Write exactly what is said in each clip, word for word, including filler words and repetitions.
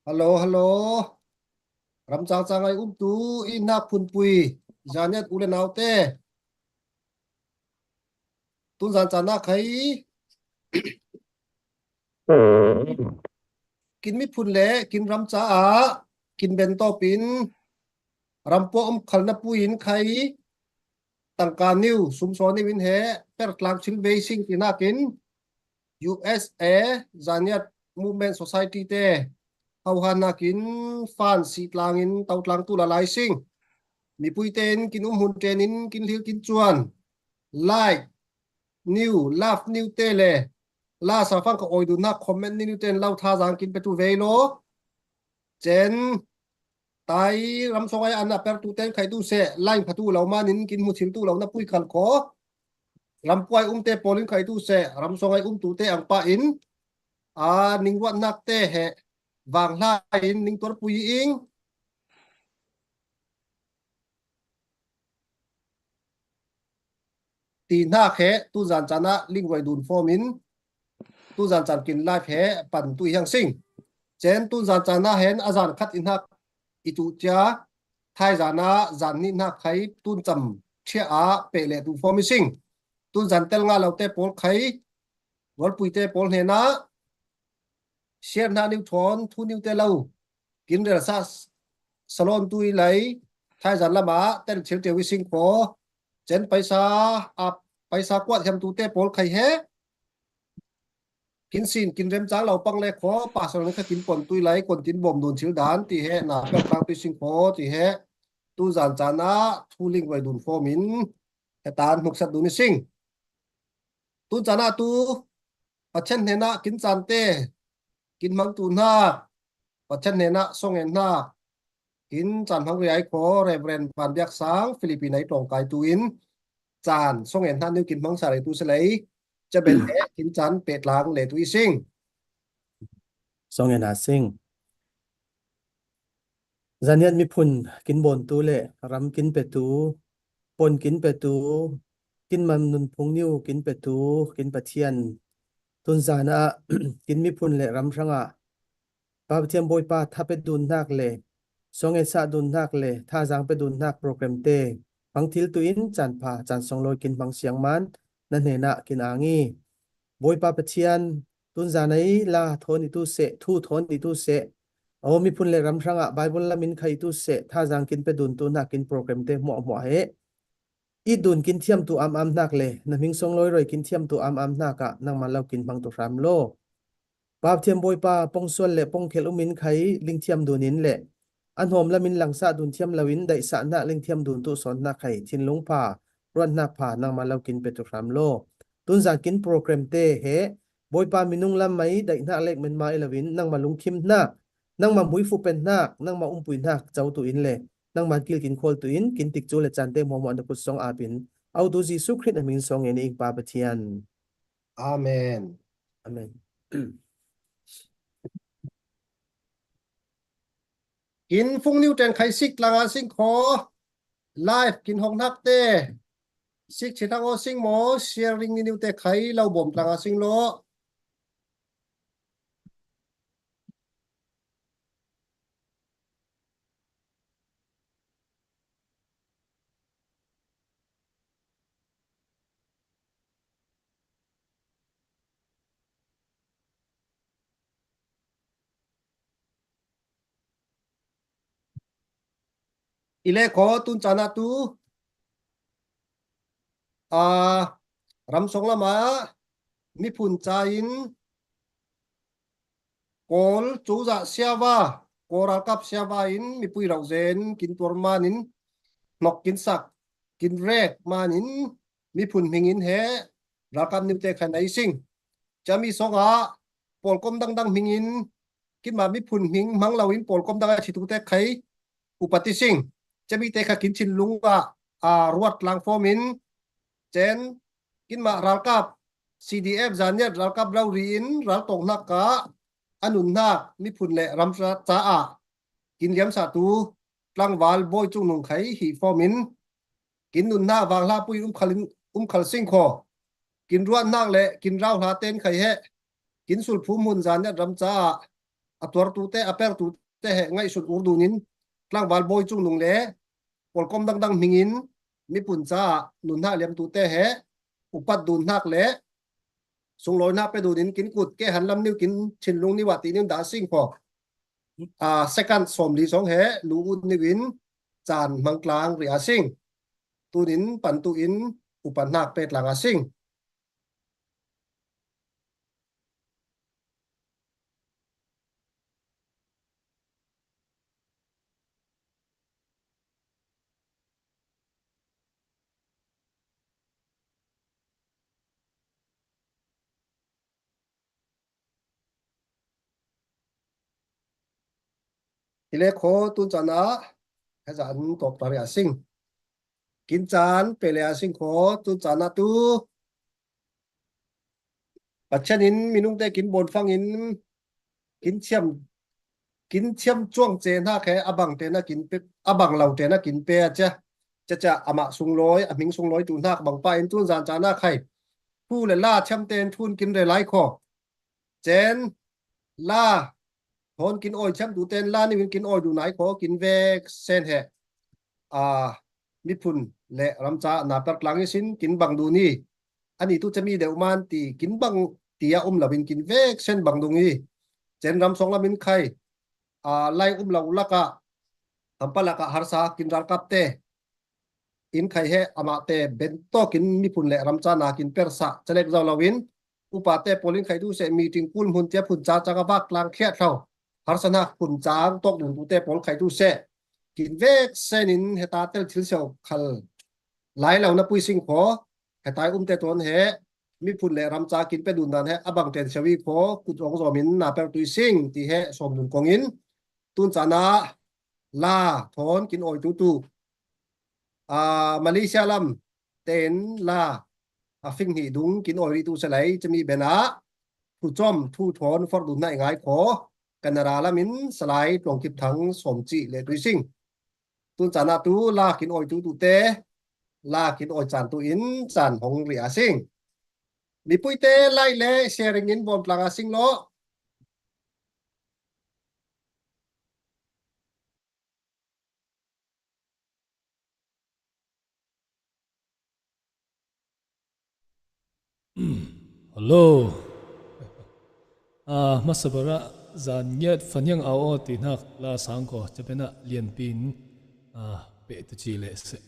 Hello, hello. Ram cangcang ai umtu i nak phunpui zaniat u le naute. Tun zan cana khai kin miphun le kin ram caah kin bentawpin ram puak um khalna puin khai tangka niu sumsaw niu in he per tlang chil vei sing tinakin U S A Zaniat Movement Society te hauhan nakin fan si tlangin tau tlang tu lalai sing. Mipui ten kin um hun tenin kin hlil kin cuan. Like niu, love niu te le la safang ka oidun na comment niu ten lau tha zang kin petu vei lo. Cen tai ram song ai an a per tu ten khai tu se line pha tu lo manin kin mu thil tu lo na pui khal ko. Ram puai um te polin khai tu se ram song ai um tu te ang pa in a ning ruat nak te he vang hla in ning tor pui ing. Ti hnak he tun zan cana lingruai dun form in tun zan can kin live he pan tu hiang sing. Cen tun zan cana hen a zan khat i hnak i tu cia thai zana zan nih hnak khai tun cam cia a peh le tu form i sing. Tun zan tel nga lo te pol khai rualpui te pol hnena share hna niu thawn thu niu te lo. Kin rel sa salon tu i lai thai zan lama tel chil teu i sing ko. Cen paisa a paisa kuat hiam tu te pol khai he. Kin sin kin rem cang lo pang le kho pasal ni kha kin pon tu i lai kon tin bom dun chil dan ti he na pel tang tu i sing ko ti he. Tu zan cana thu lingruai dun form in hetan hnuksat dun i sing. Tun cana tu Pathian hnena kin cante kin hmang tu hna Pathian hnena song en hna kin can hmang riai kho Reverend Van Biak Sang Philippine ai tawngkai tu in can song en hna niu kin hmang sa rei tu si lei cabel he kin can peh tlang le tu i sing. Song en a sing. Zaniat miphun kin bontu le ram kin petu, pon kin petu, kin man nunphung niu kin petu, kin Pathian tun zan ah kin miphun le ram hrangah Pa Pathian Bawipa tha pe dun hnak le song en sa dun hnak le tha zang pe dun hnak program te hmang thil tu in can pha can song lawi kin hmang siang man na hnenah kin ang i Bawipa Pathian, tun zan ai la thawn i tu seh, thu thawn i tu seh. Aw miphun le ram hrangah Bible lam in khai tu seh, tha zang kin pe dun tu hnak in program te hmuah hmuah he. I dun kin thiam tu am am hnak le, na hming song lawi roi kin thiam tu am am hnak ah nangmah lo kin hmang tu hram law. Pa Pathian Bawipa, pongsual le pongkhel um in khai lingthiam dun in le, a hnawm lam in langsah dun thiam lo in daihsah hnak lingthiam dun tu sawn hnak khai thinlung pha, ruat hnak pha nangmah lo kin pe tu hram law. Tun zan kin program te he Bawipa minung lam mai daih hnak lek men ma i lo in nangmah lungkhim hnak, nangmah muifu pen hnak, nangmah umpui hnak co tu in le, nangmah kil kin khawl tu in kin tik cu le cante hmuahhmuah na kut song ap in, autu Jesuh Khrih a hming song ngen i ing Pa Pathian. Amen. Amen. Kin fung niu ten khai sik tlanga sing kho. Live kin hong hnak te sik chi thang aw sing maw, sharing ni niu te khai lo bawm tlanga sing law. I le ko tun cana tu a ramsong lama miphun ca in Kawl cozah siava, Kawl ralkap siava in mipui rauh zen kin tuar manin hnok kin sak, kin rek manin miphun hmingin he ralkap niute khan a i sing. Cami songah pawlkom dangdang hmingin kinma miphun hming hmang loin pawlkom dang a thitute khai upat i sing. Cami te kha kin thinlung ah a ruat tlang fawm in cen kinmah ralkap C D F Zaniat ralkap rori in raltawng hnak ah a nunnak miphun le ram caah kin liamsah tu tlangval bawi cungnung khai hi fawm in kin nunnak vanghla pui um khal in, um khal sing kho. Kin ruahnak le kin rauhla ten khai he kin sulphum hun Zaniat ram caah a tuartute, a pertute he ngaihsut ur dunin, tlangval bawi cungnung le pawlkom dangdang hmingin miphun caah nunnak liamtute he upat dunhnak le sunglawinak pe dunin kin kut, ke han lam niu kin thinlung niu ah ti niu dah sing kho. Aa, second sawmli sawng he lu ut niu in caan hmang tlang ri a sing. Tunin pantu in upat hnak pe tlang a sing. Ile kho tun caan ah hezan tawk tari a sing. Kin caan pe le a sing kho tun caan ah tu Pathian in minungte kin bawn fangin kin thiam, kin thiam cuang ce hnak he a bang te na kin pe, a bang lo te na kin pe a cia. Caca amah sunglawi, a hming sunglawi tu hnak bang pa in tun zan caan ah khai thu le la thiam ten thun kin re lai kho. Cen la thawn kin awi thiam tu ten la niu in kin awi du nai kho kin vek sen he. Aa, miphun le ramca na per tlang i sin kin bang du ni. Ani tu cami deuh man ti kin bang ti a um lo in kin vek sen bang dung i. Cen ram sawng lam in khai, aa, lai um lo lakah, hampa lakah harsa kin ralkap te in khai he amah te bentawk in miphun le ramca na kin persa, calek zo lo in upa te pawl in khai tu seh, meeting kul hmun tia phun ca cang a vak tlang khiat hlo. Harsa hnak phun cang tawk dun tu te pawl khai tu seh. Kin vek sen in heta tel thil sio khal lai lo na pui sing kho. Heta i um te tuan he miphun le ramca kin pe dun dan he a bang ten sio i kho, kut awng zawm in na per tu i sing ti he sawm dun kong in tun caan ah la thawn kin awi tu tu. Aa, Malaysia lam ten la a fing hnih dung kin awi rih tu selai cami ben ah thu cawm thu thawn forh dun hna i ngai kho. Canada lam in Salai Tluang Kip Thang sawm cih le tu i sing. Tun caan ah tu la kin awi tu tu te la kin awi caan tu in caan hong ri a sing. Mipui te like le sharing in bawm tlang a sing law. Hello. Ah, hmasa ber ah zan ngiat faniang au aw ti hnak la sang ko, capen ah lianpi in, ah, peh tu ci le seh.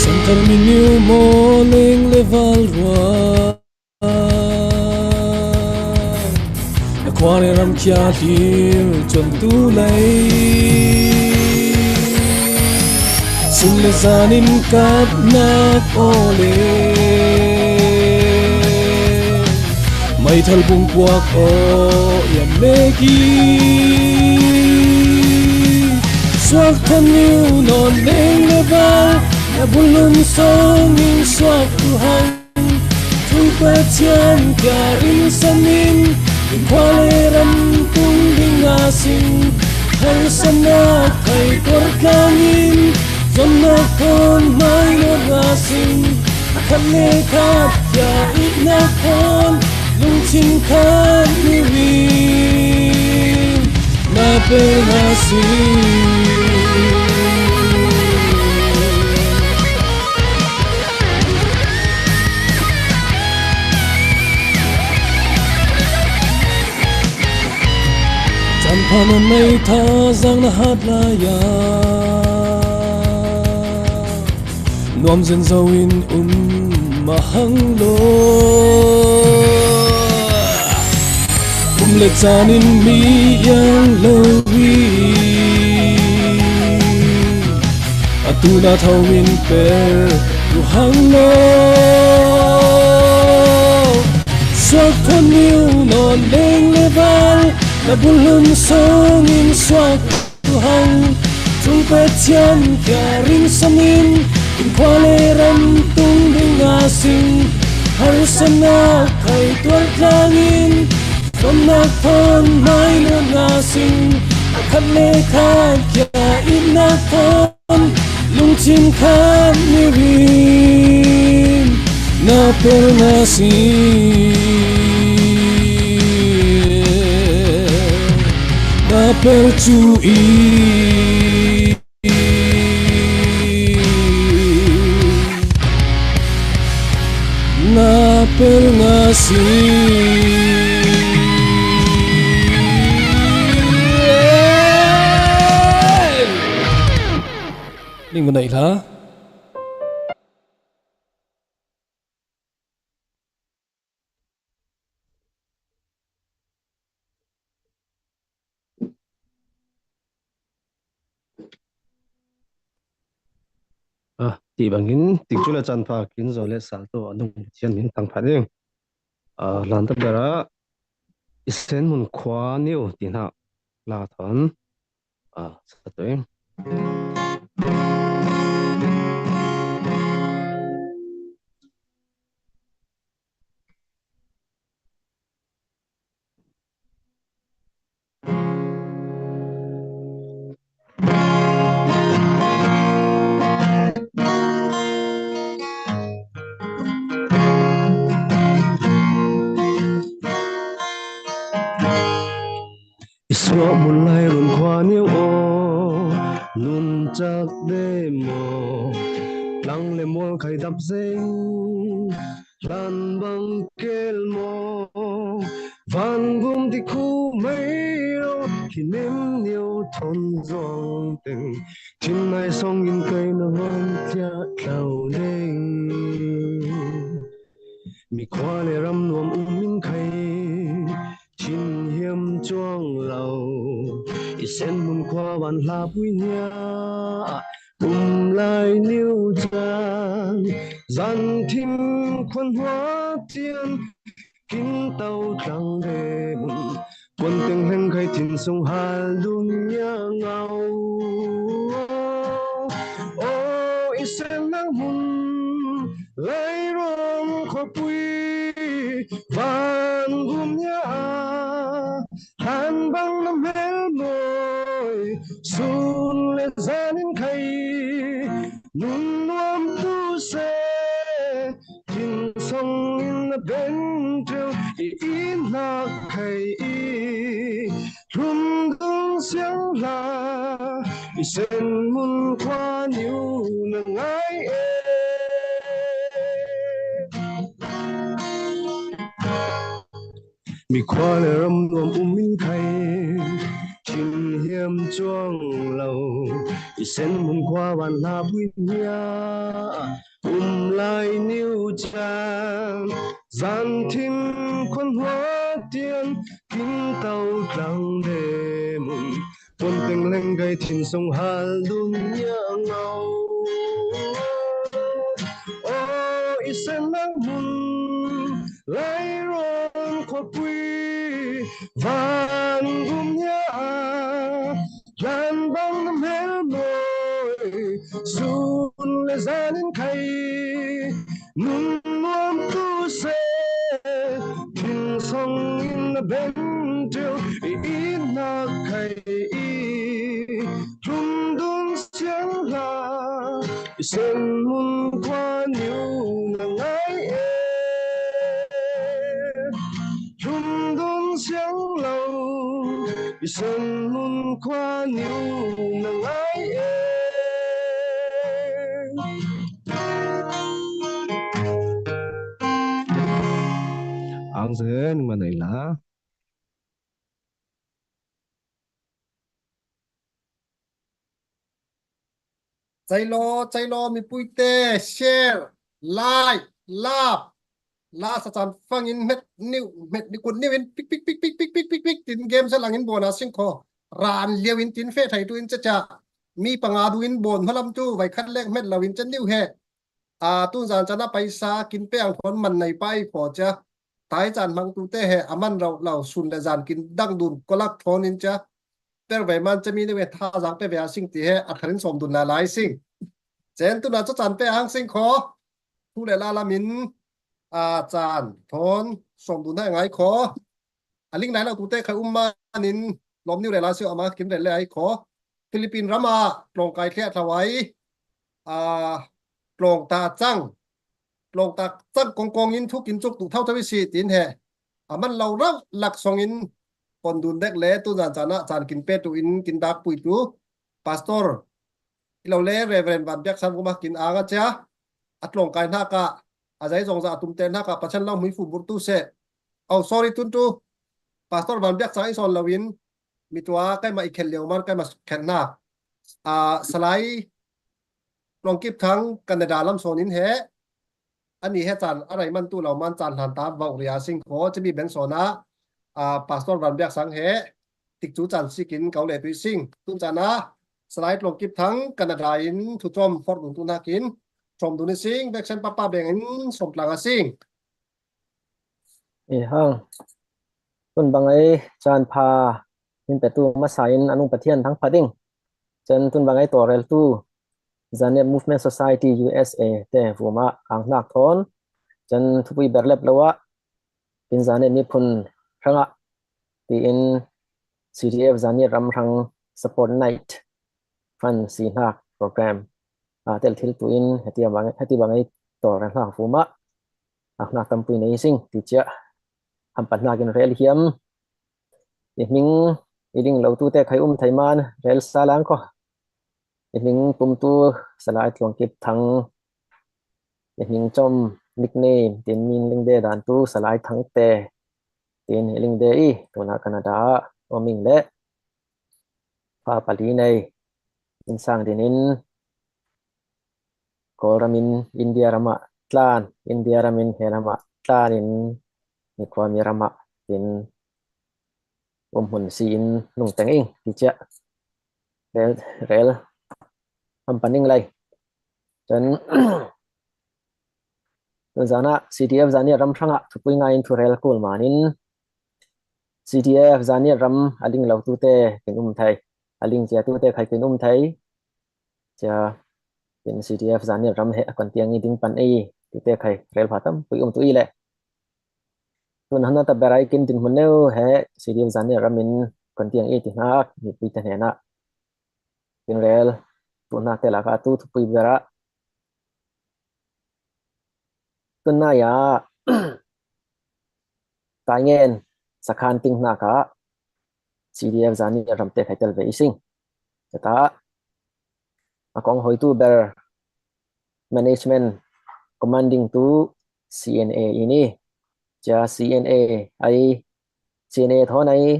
Santer miniu maw leng le val ruang, na khua le ram khia hlir cuantu lei. Sum le zan in kapnak aw le maithal bung puak aw iam mek i. Suak than niu nawn leng le val, na bulum sawng in suak tu hang. Thu Pathian kia ringsan in, in khua le ram tung ding a sing. Harsatnak khai tuar tlang in, zonnak thawn hmai nawt a sing. A khat le khat kia itnak thawn, lungthin khat niu in na pe na si. Caan pha na nei tha zang na hat lai ah, nuam zen zo in um a hang law. Kum le caan in mi iang lo i, a tuna tho in per tu hang law. Suak thawn niu nawn leng le val, na bulum sawng in suak tu hang. Thu Pathian kia ringsan in, in khua le ram tung ding a sing. Harsatnak khai tuar tlang in, Tonnak thawn mai luatna sing, a khat le khat kia itna thawn lungchim khat ni rin, na pelna sing, na pel cu i. Na pel na si. Ning mun ai la. Ah, ti bangin tikcu le caan pha kin zo le sal tu a nung Pathian min thangphat ding. Ah, hlan tak dara i sen mun khua niu ti hna la thawn. Ah, sa tu. I suah mun lai run khua niu aw, nun cak de maw, tlang le mual khai dap zeng, hlan bang kel maw, van gum ti khu mei ro, khi nim niu thon zuang teng, thin nai song in kai na van tia tlau deng. Mi khua le ram nuam um in khai, thin hiam cuang lo, i sen mun khua van hla pui hnia, um lai niu cang, zan thim khuan hua tian, kin tau tlang de mun, puan teng hleng khai thin sung hal dun nia ngau. Aw, i sen nak mun, lai rom khuapui, van gum nia a, han bang na mel mawi, sun le zan in khai, nun nuam tu se, thin song in na ben teu, i in hnak khai i, hlum dung siang hla, i sen mun khua niu na ngai e. Mi khua le ram nuam um in khai, thin hiam cuang lo, i sen mun khua van hla pui hnia, um lai niu cang, zan thim khuan hua tian, kin tau tlang de mun, puan teng hleng kai thin song hal dun nia ngau. Aw, i sen nak mun, lai rom khuapui, van gum nia a, hlan bang na mel mawi, sun le zan in khai, nun nuam tu se, thin song in na ben teu, i in hnak khai i, hlum dung siang hla, i sen mun khua niu na ngai e. Hlum dung siang lo, i sen mun khua niu na ngai e. Ang zen man ai la. Cai law, cai law, mipuite, share, like, love, la sa caan fangin hmet niu, hmet ni kut niu in pik, pik, pik, pik, pik, pik, pik, tin game sa langin bawn a sing kho. Ran liau in tin feh thai tu in caca. Mi panga du in bawn hmalam tu, vai khat lek hmet lo in can niu he. A, tun zan can a paisa kin pe ang thawn man nei pai phaw cia. Thai caan hmang tu te he a man rauh lo, sun le zan kin dang dun kolak thawn in cia. Per ve man cami ne ve tha zang pe ve a sing ti he a tharin sawm dun lai lai sing. Cen tuna cu caan pe ang sing kho. Thu le la lam in a caan thawn sawm dun hai ngai kho. a ling nai lo tute khai um manin lawm ni uh le la sio ama kin rel le ai khaw. Philippine rama tlawngkai thliah thlau ai, a, tlawngta cang, tlawngta cang kongkong in thu kin cuk tu thau thau i si tin he. A man lo rau lak song in pon dun dek le tu zan chan ah chan kin pe tu in kin dak pui tu Pastor i lo le Reverend Van Biak Sang vuma kin anga chia a tlawngkai hnaka a zai zong za a tumte hnaka Pathian lo mui fu bur tu se. Oh, sorry, tun tu Pastor Van Biak Sang i sawn lo in mi tua kaima i khen lio man kaima khen hna. A, Salai Tlawngkip Thang Canada lam sawn in he. Ani he chan a rai man tu lo man chan hlan ta vau ria sing kho chimi beng sawn a, a, Pastor Van Biak Sang he tik chu chan sikin kau le tui sing. Tun chan a Salai Tlawngkip Thang Canada in thu chom for dun tu hnakin chom dun i sing, bek sen papa beng in som tlang a sing. I hang. Tun bang ai chan pha min pe tu masa in a nung Pathian thang pha ding. Chan tun bang ai tawrel tu Zaniat Movement Society U S A te vuma ang hnak thawn. Chan thupui ber lep lo ah kin Zaniat miphun hrangah tiin C D F Zaniat ram hrang support night fund si hnak program a tel thil tu in heti bang, heti bang ai tawrel hnak vuma ang hnak tampui nei sing ti chia. Hampat hnakin rel hiam? I hming i ding lo tute khai um thei man rel sa lang kho. I hming pum tu Salai Tlawngkip Thang, i hming chom nickname tin min ling de dan tu Salai Thang te tin i ling de i tuna Canada ah om ing le pha pali nei in sang din in Kawlramin India ramah tlan, India ramin he ramah tlan in nikhua mi ramah tin um hun si in nung teng ing ti chia rel, rel am paning lai. Chan tun zana C D F Zaniat ram hrangah thupui ngai in thu rel kul manin C D F Zaniat ram a ling lo tute kin um thei, a ling cia tute khai kin um thei. Cia kin C D F Zaniat ram he a kon tiang i ding pan ei tute khai rel pha tampui um tu i le. Tun hana ta berai kin din hmun neu he C D F Zaniat ram in kon tiang i ti hnak mi pui ta hnena kin rel tu hnak te laka tu thupui bera. Tunai ah Taingen sakhan ting hnaka C D F Zaniat ram te khai tel ve i sing. Kata a kong hoitu ber management commanding tu C N A ini. Cia C N A ai, C N A thawn ai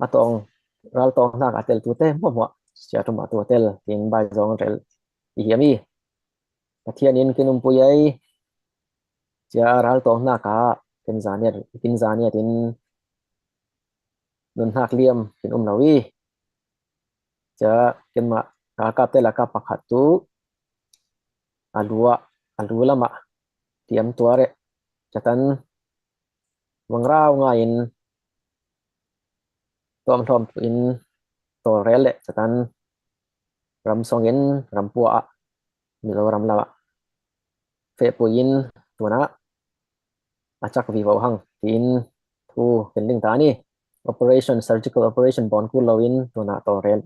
a tawng, ral tawng hnak a tel tute hmuahhmuah cia tuma tu a tel tin bai zong rel i hiam i. Pathian in kin umpui ai cia ral tawng hnaka kin Zaniat, kin Zaniat in nun hnak liam kin um lo i. Cia kinmah ralkap te laka pakhat tu a lu ah, a lu lamah tiam tuar eh catan vangrau ngai in tuamhlawm in tawlrel le catan ram song in ram pua ah Mizoram lamah fehpui in tuna a chak vivo hang tiin thu kin ling ta ni. Operation, surgical operation bawn kul lo in tuna tawlrel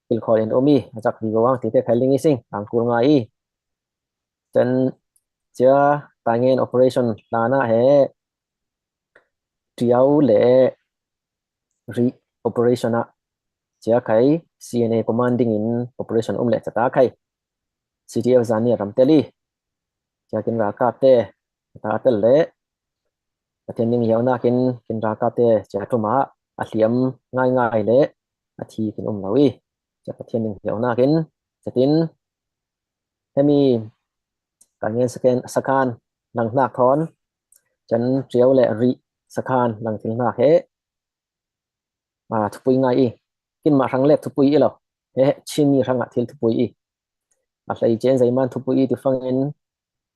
kilkhawl in um i a chak vivo hang tite khai ling i sing ang kul ngai i. Chan cia Taingen operation hlana he Tiau le Ri operation ah cia khai C N A commanding in operation um le cata khai C D F Zaniat ram tel i. Cia kin ralkap te cata tel le Pathian ning hiaunak in kin ralkap te cia tuma a hliam ngaingai le a thi kin um lo i. Cia Pathian ning hiaunak in catin hemi Taingen sakhan lang hnak thawn chan Tiau le Ri sakhan lang thil hnak he a thupui ngai i. Kinmah hrang le thupui i lo. He he Chinmi hrangah thil thupui i. A hlei cen zeiman thupui i ti fangin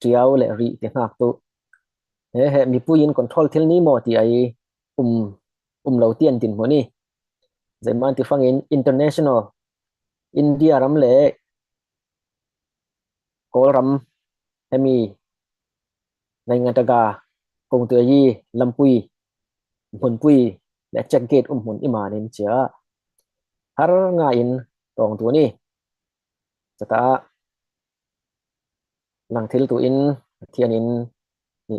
Tiau le Ri ti hnak tu. He he mipui in control thil ni maw ti ai um, um lo tian din hmun i. Zeiman ti fangin international India ram le Kawlram hemi naingan taga kongtuai lampui hmunpui le check gate um hmun i manin cia har nga in tawng tu ni. Cata lang thil tu in Pathian in ni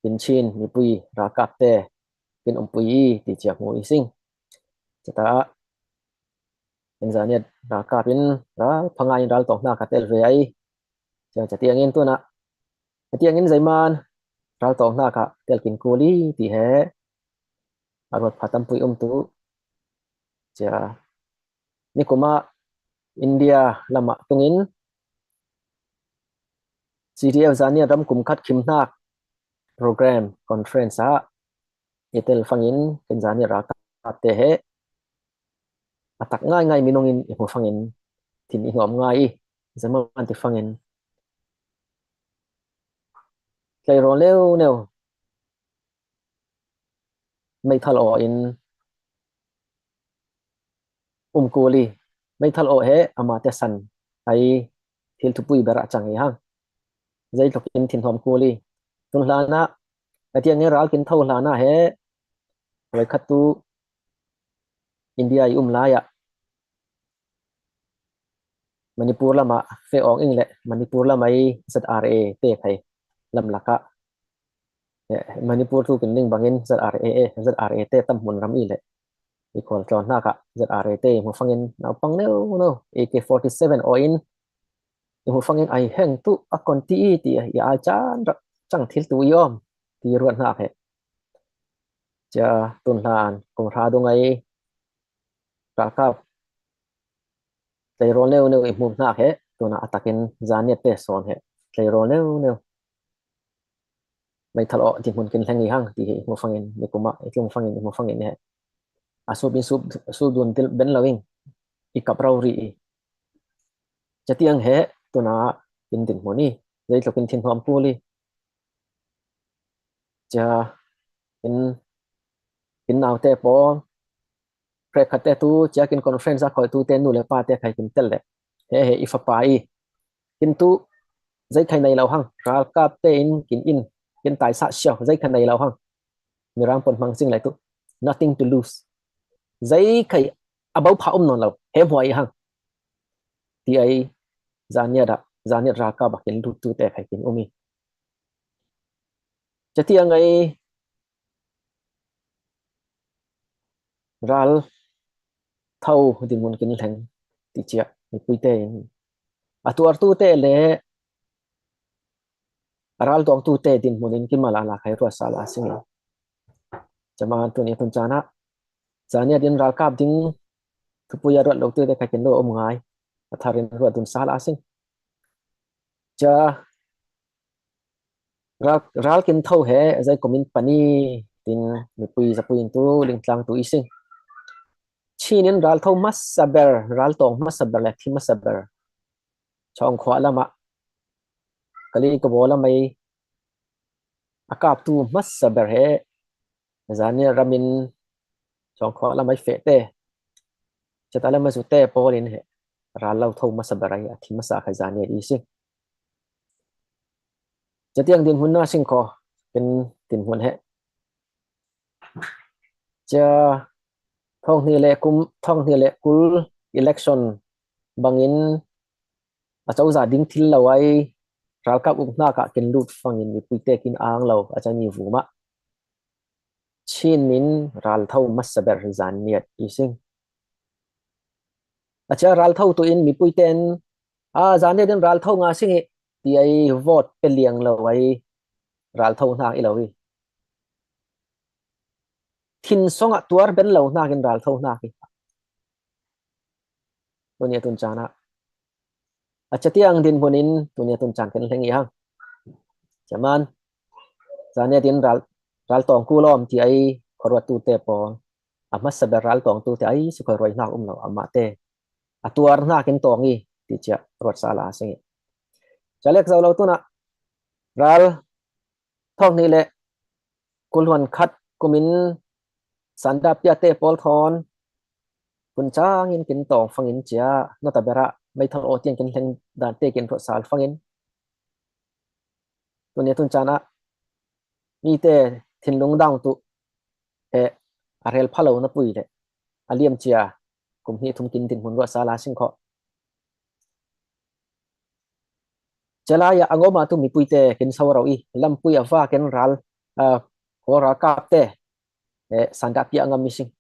in chin mipui ralkapte kin umpui i ti cia hmu i sing. Cata in Zaniat ralkap in ral phanga in ral tawng hna ka tel ve ai. Cia catiang in tuna catiang in zeiman ral tawng hna ka tel kin kuli ti he a ruat pha tampui um tu cia nikuma India lama tungin C D F Zaniat ram kum khat khim hnak program conference ah i tel fangin ken Zaniat ralkap te he a tak ngai ngai minung in i hmu fangin thin i hnawm ngai i zaman ti fangin tleirawl neu neu meithal aw in um kuli. Meithal aw he ama te san ai thil thupui berah cang i hang. Zei tlokin thin hawm kuli. Tun hlana atiang nge ral kin tho hlana he voi khat tu India i um lai ah Manipur lama fe awng ing le Manipur lama i Z R A te khai lam laka Manipur tu kin ning bangin Z R A, Z R A te tam hmun ram i le i khual tlawn hna kha Z R A te i hmu fangin naupang neu neu A K forty seven aw in i hmu fangin ai heng tu a kon ti i ti i ai chan rak cang thil tu i awm ti ruat hna he. Cia tun hlan kum hra dung ai ralkap tleirawl neu neu i hmu hna he tuna a takin Zaniat te sawn he tleirawl neu neu meithal aw ti hmun kin hleng i hang ti hi i hmu fangin nikuma i tlung fangin i hmu fangin he a sup in sup sup dun til ben lo in i kap rau ri i catiang he tuna kin din hmun i zei tlokin thin hawm kuli cia in in naute pawl Prekhat te tu cia kin conference a koi tu te nu le pa te khai kin tel le he he i fapa i kin tu zei khai nei lo hang ralkap te in kin in kin tai sa siau zei khai nei lo hang mirang pon hmang sing lai tu nothing to lose zei khai a bau pha um non lo he hmuai i hang ti ai Zaniat ah Zaniat ralkap ah kin lut tu te khai kin um i catiang ai ral tho dinhmun kin hleng ti cia mipui te in a tuar tu te le a ral tawng tu te dinhmun in kimal a la khai ruat sa la sing in cama tuni tun cana Zaniat in ral kap ding thupui a ruat lo tu te khai kin lo um ngai a thar in ruat dun sa la sing cia ral kin tho he zei kumin pani tin mipui zapui in tu lingtlang tu i sing. Chin in ral tho masa ber ral tawng masa ber le thi masa ber chawng khua lama kali ka baw lamai a kap tu masa ber he Zaniat ramin chawng khua lamai feh te cata lamai zu te pawl in he ral lo tho masa ber ai a thi masa khai Zaniat i sing. Catiang dinhmun na sing kho ken dinhmun he cia thawng hnih le kum thawng hnih le kul election bangin a cozah ding thil lo ai ralkap uk hna kah kin lut fangin mipui te kin ang lo a cani vuma Chin in ral tho masa ber Zaniat i sing. A cia ral tho tu in mipui ten a Zaniat in ral tho nga sing i ti ai vote pe liang lo ai ral tho hna i lo i thin song ah tuar ben lo hna in ral tho hna i tuni a tun cana a catiang dinhmun in tuni a tun can kan hleng i hang. Caman Zaniat in ral ral tawng ku lawm ti ai khuaruat tu te pawl a hmasa ber ral tawng tu te ai si khuaruai hna um lo amah te a tuar hna kin tawng i ti cia ruat sa la sing i ca lek zo lo tuna ral thawng hnih le kul hluan khat kumin sanda pia te pawl thawn kun cang in kin tawng fangin cia nota bera meithal aw tiang kin hleng dan te kin ruat sal fangin tuni tun cana mite thinlung dang tu he a rel pha lo na pui le a liam cia kum hnih thum kin dinhmun ruat sa la sing kho. Cia lai a ngoma tu mipuite kin so ro i lampui a va ken ral, a, ko ralkap te, e, sanda pia ngam mi sing.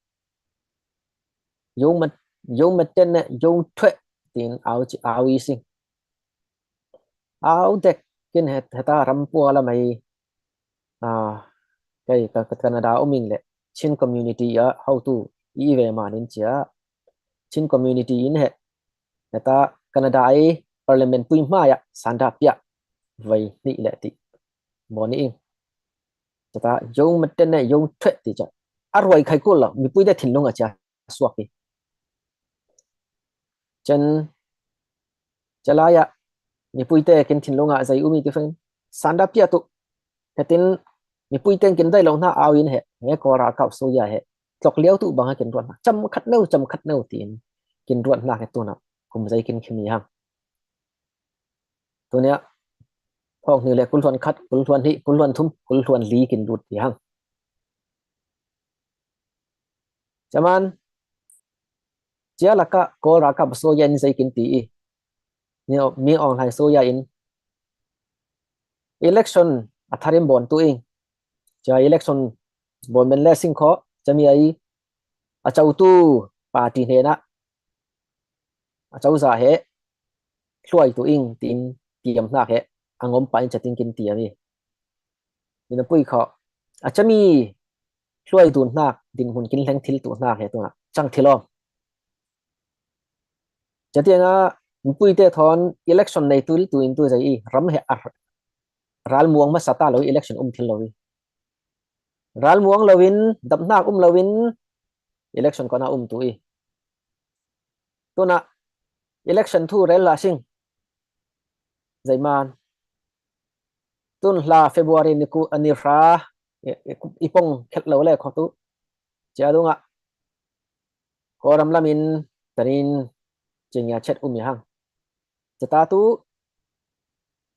Yong mat, yong mat ten ne yong thwe tin au ci au i sing. Au dek kin het heta rampua la mai, a, kei ka, ka Canada oming le Chin community a hau tu i ve manin cia Chin community in he heta Canada ai parliament pui hmaya sanda pia vai ni le ti boni ing. Cia ta yong mat ten ne yong thwe ti cia a ruai khai kul lo mipuite thinlung a cia suak i. Chen cia lai a mipuite kin thinlung a zai umi ti feng sanda pia tu. Hetin mipuite kin dai lo na au in he he ko ralkap so ya he tlok liau tu bang a kin ruat na cham khat neu cham khat neu tin kin ruat na he tu na kum zai kin khimi hang. Tunia thawng hnih le kul hluan khat, kul hluan hnih, kul hluan thum, kul hluan li kin lut hi hang. Cia man cia laka Kawl ralkap so ya in zai kin ti i. Ni mi online so ya in election a tharim bon tu ing. Cia election bon men le sing kho cia mi ai a cau tu party hnena a cau za he hluai tu ing tin tiam hnak he a ngom pa in cia tin kin tiam i. Ina pui kho a cia mi hluai tu hnak dinhmun kin hleng thil tu hnak he tu na cang thil om. Cia tiang a mipuite thawn election nei tu tu in tu zai i ram he a ral muang masa ta lo election um thil lo i. Ral muang lo in dap hnak um lo in election kona um tu i. Tuna election thu rel la sing. Zai man tun hla February ni ku a ni hra i pong khet lo le kho tu. Cia dunga Kawlram lamin tanin cingia chet um i hang. Cia ta tu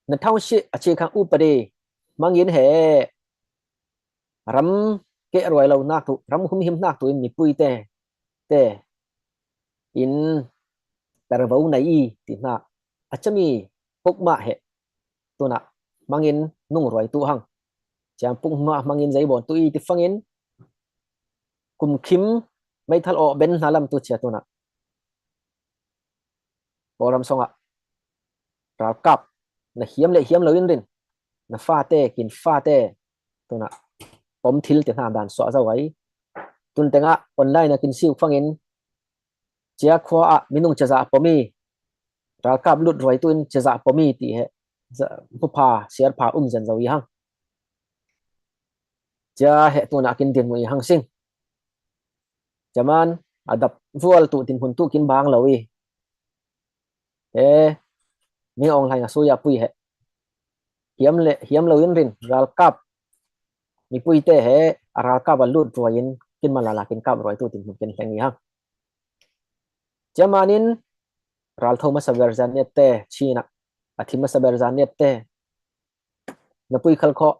na thawng si a ci khang upadi mangin he ram ke ruai lo nak tu ram humhim nak tu in mipuite te in pervo nei i ti hna a cia mi puk mah he tuna mangin nung ruai tu hang. Ciang puk mah mangin zei bon tu i ti fangin kumkhim meithal awh ben hna lam tu cia tuna Kawlram songah ralkap na hiam le hiam lo in rin na fate kin fate tuna pom thil ti hna dan suah zo ai. Tun tengah online a kin siuk fangin cia khua ah minung cazah pom i ralkap lut ruai tu in cazah pom i ti he hupha siarpha um zan zo i hang. Cia he tuna kin din mu i hang sing. Cia man a dap vual tu din hun tu kin bang lo i he mi online a suya pui he hiam le hiam lo in rin ralkap mipuite he a ralkap a lut ruai in kin malala kin kap ruai tu din hun kin hleng i hang. Cia manin raltho masa ber zaniat te China a thim masa ber zaniat te na pui khal kho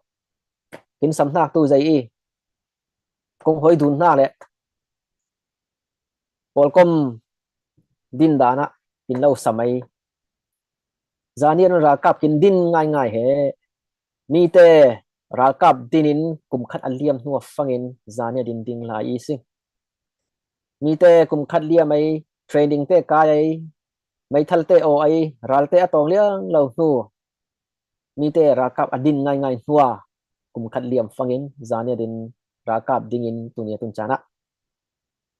kin sam hnak tu zei i kong hoi dun hna le Pawlkom din dan ah kin lo sam ai. Zaniat in ralkap kin din ngaingai he mite ralkap din in kum khat a liam hnu a fangin zaniat in ding lai i si. Mite kum khat liam ai training te kai ai meithal te aw ai ralte a tawng liang lo hnu mite ralkap a din ngaingai hnu a kum khat liam fangin zaniat in ralkap dingin tunia tun caan ah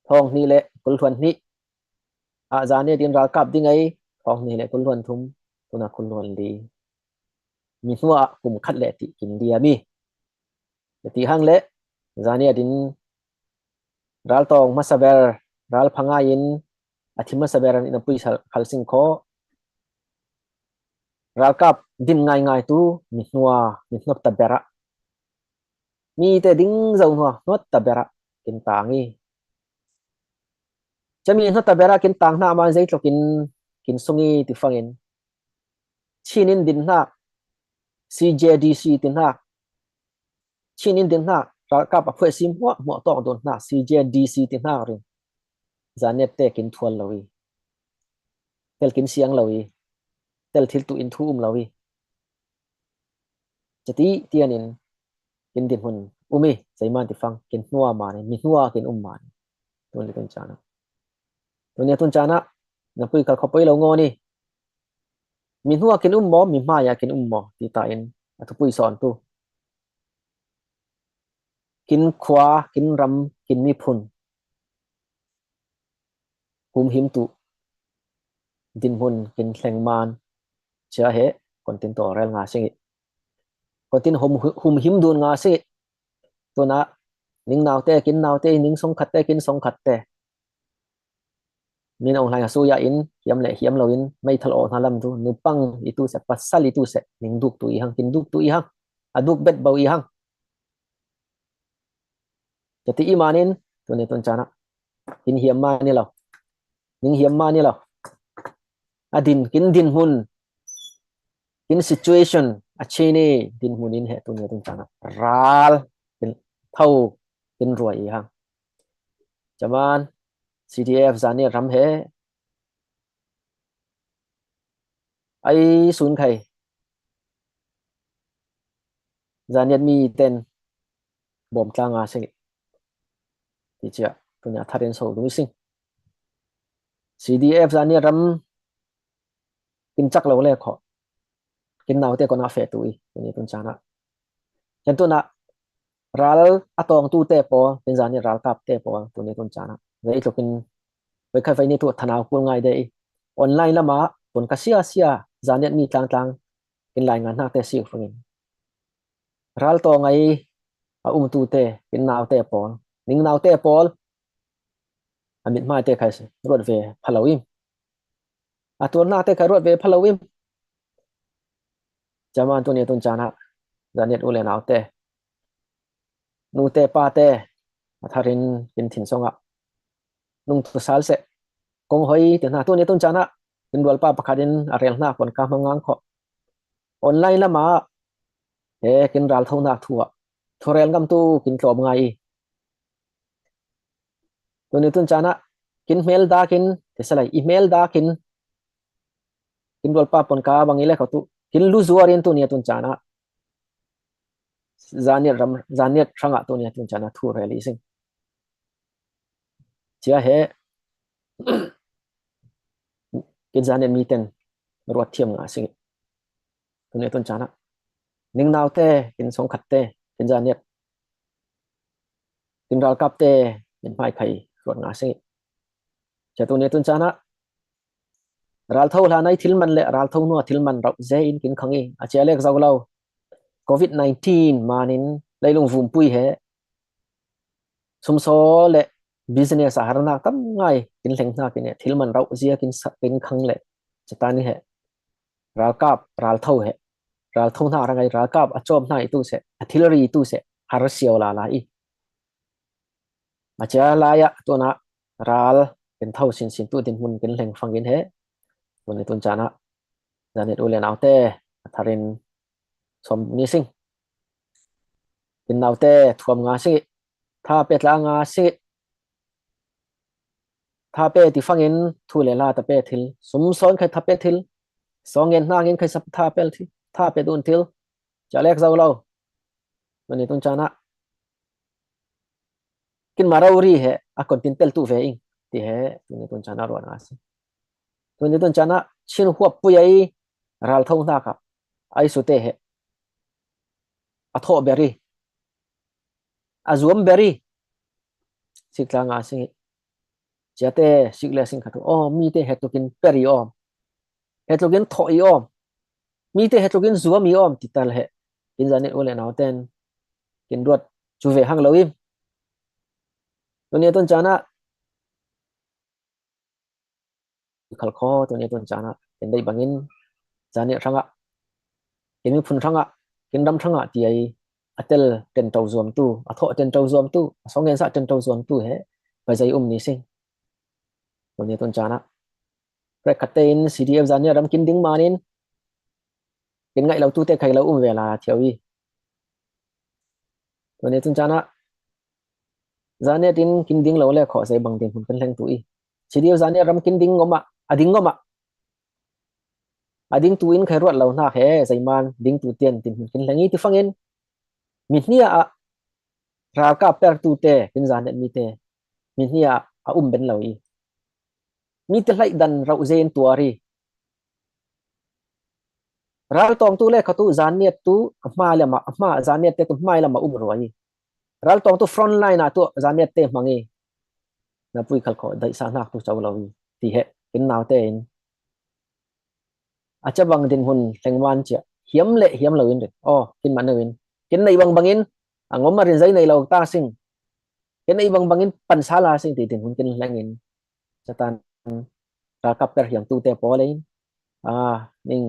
thawng hnih le kul hluan hnih ah zaniat in ralkap ding ai thawng hnih le kul hluan thum tuna kul hluan li mi hnu ah kum khat le ti kin liam i ti hang le zaniat in raltawng masa ber ral phangai in a thim masa ber an in a pui khal sing kho ralkap din ngaingai tu mi hnua mi hnop ta ber ah mite ding zo hnua hnot ta ber ah kin tang i cia mi hnot ta ber ah kin tang hna man zeitluk in kin sung i ti fangin Chin in din hnak C J D C ti hnak Chin in din hnak ralkap a phuaisi hmuahhmuah tawk dun hna, C J D C ti hna ring. Zanet te kin thual lo i, tel kin siang lo i, tel thil tu in thu um lo i. Cati tian in kin dinhmun um i, zeiman ti fang, kin hnua man i, mi hnua kin um man i. Tuni tun cana. Tuni tun cana, na pui kal khopoi lo ngo ni. Mi hnua kin um maw, mi hmaya kin um maw, ti ta in, a thupui sawn tu. Kin khua, kin ram, kin miphun. Humhim tu. Dinhmun kin thleng man. Cia he, kon tin tawlrel nga sing i. Kon tin hum, humhim dun nga sing i. Tuna, ning naute, kin naute, ning songkhatte, kin songkhatte. Min ong hlai a suya in, hiam le hiam lo in, meithal aw hna lam tu, nupang i tu se, pasal i tu se, ning duk tu i hang, kin duk tu i hang, a duk bet bo i hang. Cati i manin, tuni tun cana, kin hiam mani lo, ning hiam mani lo. A din, kin dinhmun, kin situation, a chini dinhmun in he tuni tun cana. Ral, kin tho, kin ruai i hang. Caman, C D F Zanet ram he, ai sun khai. Zanet mi ten bom tla nga sing. Ti cia, tuni a tharin so dun sing. C D F Zanet ram kin cak lo le kho. Kin naute kona fe tu i, tuni tun cana. Ken tuna, ral a tawng tu te pawl, kin Zanet ralkap te pawl, tuni tun cana. Vei tlukin, vei khat vei ni tu thanau kul ngai de i. Online lama, tun ka sia sia, Zanet mi tlang tlang, kin lai ngan hnak te si fungin. Ral tawng ai, a um tu te, kin naute pawl, ning naute pawl, a mit hmai te khai si, ruat ve phalo im. A tuar hnak te kha ruat ve phalo im. Caman tuni tun cana, Zanet u le naute, nute pate, a tharin kin thin song a. Nung tu sal se, kong hoi, ti hna tuni tun cana, kin rual pa pakhat in a rel hna pon ka hmang ngang kho. Online lama, he kin ral tho hnak thu a. Thu rel ngam tu kin tlawm ngai i. Tuni tun cana, kin hmel dakin, ti salai, i hmel dakin, kin rual pa pon ka bang i le kho tu, kin lu zuar in tuni tun cana. Zanet ram, Zanet hrang a tuni tun cana, thu rel i sing. Cia he, kin Zanet mi ten, ruat thiam nga sing. Tuni tun cana. Ning naute, kin songkhatte, kin Zanet. Kin ralkap te, kin hmai khai, ruat nga sing. Cia tuni tun cana. Ral tho hlan ai thil man le, ral tho hnua thil man rauh ze in kin khang i. A cia lek zau lo. Covid nineteen manin, leilung vumpui he. Sumsaw le business a harnak tam ngai, kin hleng hna kin he. Thil man rauh zia kin sa, kin khang le. Catan i he. Ralkap, ral tho he. Ral tho hna rangai, ralkap, a cawm hna i tu se, a thilri i tu se, har siau lala i. A cia lai ah, tuna, ral, kin tho sinsin tu dinhmun kin hleng fangin he. Tuni tun cana, Zanet u le naute, a tharin som ni sing. Kin naute, thuam nga sing i, tha pe tla nga sing i. Tha pe ti fangin thu le la ta pe thil. Sum sawn khai tha pe thil. Song ngen hna ngin khai sap tha pe thil. Tha pe dun thil. Cia lek zau lo. Tuni tun cana. Kin ma rau ri he, a kon tin tel tu ve ing. Ti he, tuni tun cana ruat nga sing. Tuni tun cana, Chin huap pui ai, ral tho hna kha. Ai su te he. A tho beri. A zuam beri. Sik tla nga sing i. Ciate sik le sing kha tu. Oh, mi te he tu kin peri om. He tu kin tho i om. Mi te he tu kin zuam i om. Ti tal he. Kin Zanet u le nau ten. Kin ruat cu ve hang lo im. Tuni tun cana. Khal kho tuni tun cana. Kin dei bangin. Zanet hrang a. Kin miphun hrang a. Kin ram hrang a ti ai. A tel ten to zuam tu. A tho ten to zuam tu. A song ngen sa ten to zuam tu he. Pai zai um ni sing. Tuni tun cana. Rek khat te in C D F Zanet ram kin ding manin. Kin ngai lo tu te khai lo um ve la thiau i. Tuni tun cana. Zaniat in kin ding lo le khawh zei bang dinhmun kan hleng tu i. CDF Zaniat ram kin ding ngawm ah, a ding ngawm ah. A ding tu in khai ruat lo hnak he, zeiman ding tu tian dinhmun kin hleng i ti fangin. Mi hnia ah ralkap per tu te, kin Zaniat mi te. Mi hnia ah a um ben lo i. Mi te hlaih dan rauh zei in tuar i. Ral tawng tu le khawh tu Zaniat tu a hma lam ah, a hma Zaniat te tu hmai lam ah um ruai i. Ral tawng tu front line ah tu Zaniat te hmang i. Na pui khal khawh daih sa hnak tu co lo i. Ti he, kin nau te in. A ca bang dinhmun hleng man cia. Hiam le hiam lo in ri. Oh, kin man lo in. Kin nei bang bangin. A ngawm a rin zei nei lo ta sing. Kin nei bang bangin pan sa la sing ti dinhmun kin hleng in. Satan ralkap per hiang tu te pawl in. Ah, ning.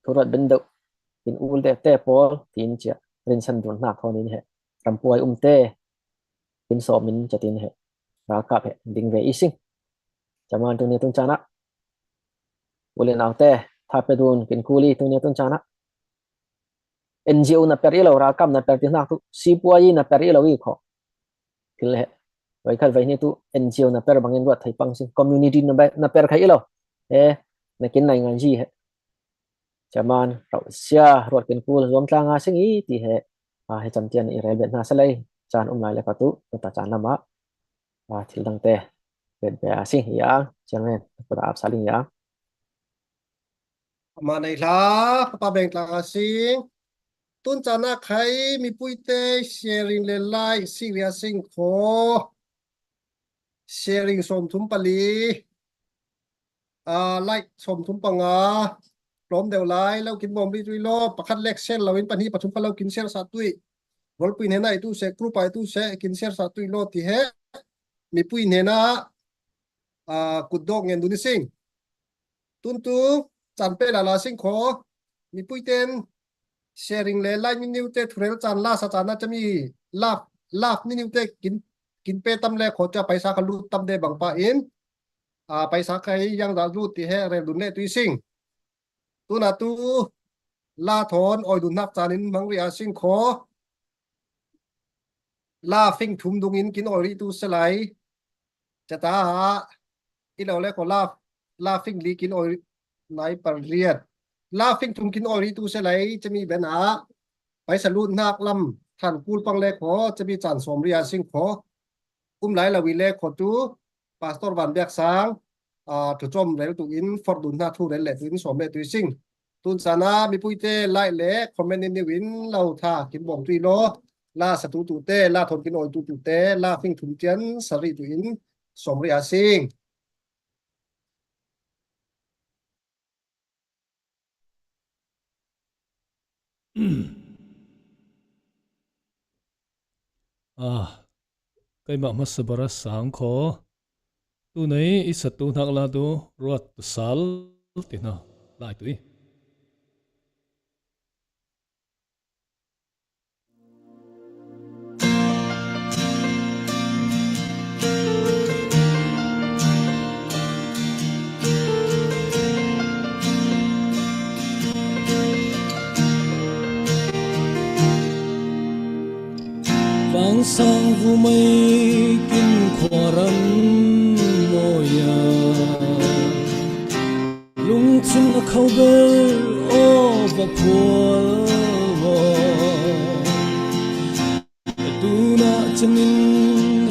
Thurat ben deuh. Kin ul te, te pawl, tin cia. Rinsan dun hnak thawn in he. Rampuai um te. Kin sawm in cia tin he. Ralkap he. Ding ve i sing. Caman tu ni tun cana. Ule nau te. Tha pe dun. Kin kuli tu ni tun cana. NGO na per i lo, ralkap na per ti hnak tu. Sipuai na per i lo i khawh. Thil he. Vai khat vai ni tu NGO na per bangin ruat thei pang sing. Community na, na per khai i lo. He. Na kin nai ngan ji he. Caman, rauh sia, ruat kin kul, zuam tlang a sing i ti he. A, he cam tian i rel bet hna sa lei. Can um lai le khawh tu, tu ta can lam ah. A, thil dang te. Bet be a sing i ang, chairman, kuda ap sa ling i ang. Ama nei hla, papa beng tlang a sing. Tun cana khai, mipui te, sharing le like, sing ria sing kho. Sharing sawm thum pali. Ah, like sawm thum panga. Tlawm deuh lai, lo kin bawm rih tui law, pakhat lek share lo in pahnih pathum kha lo kin share sa tui. Rualpui hnena i tu seh, group a i tu seh, kin share sa tui law ti he. Mipui hnena, ah, kut dawk ngen dun i sing. Tun tu, can pe lala sing kho. Mipui ten, sharing le like niniu te thurel can la sa can a cami love, love niniu te kin, kin pe tam le kho ca paisa kha lut tam de bang pa in, a, paisa kha i yang dah lut ti he rel dun le tui sing. Tuna tu la thawn oi dun hnak can in mang ri a sing kho. La fing thum dung in kin oi rih tu se lai. Cata ah i lo le kho la, la fing li kin oi lai pariat. La fing thum kin oi rih tu se lai cami ben ah. Paisa lut hnak lam than kul pang le kho cami can sawm ri a sing kho. Um lai lo i le kho tu Pastor Van Biak Sang, ah, thu cawm rel tu in forh dun hna thu rel le tu in sawm le tu i sing. Tun sana mipui te like le comment in niu in lo tha kin bawm tui law. La sa tu tu te, la thawn kin oi tu tu te, la fing thum tian sa rih tu in sawm rih a sing. Ah, keimah hmasa bara sang kho. Tunei i satu hnak la tu ruat tu sal ti hna lai tu i. Tlangsang vumei kin khuaram mawia. Lungchung a kho ber aw va phual maw? Tunah canin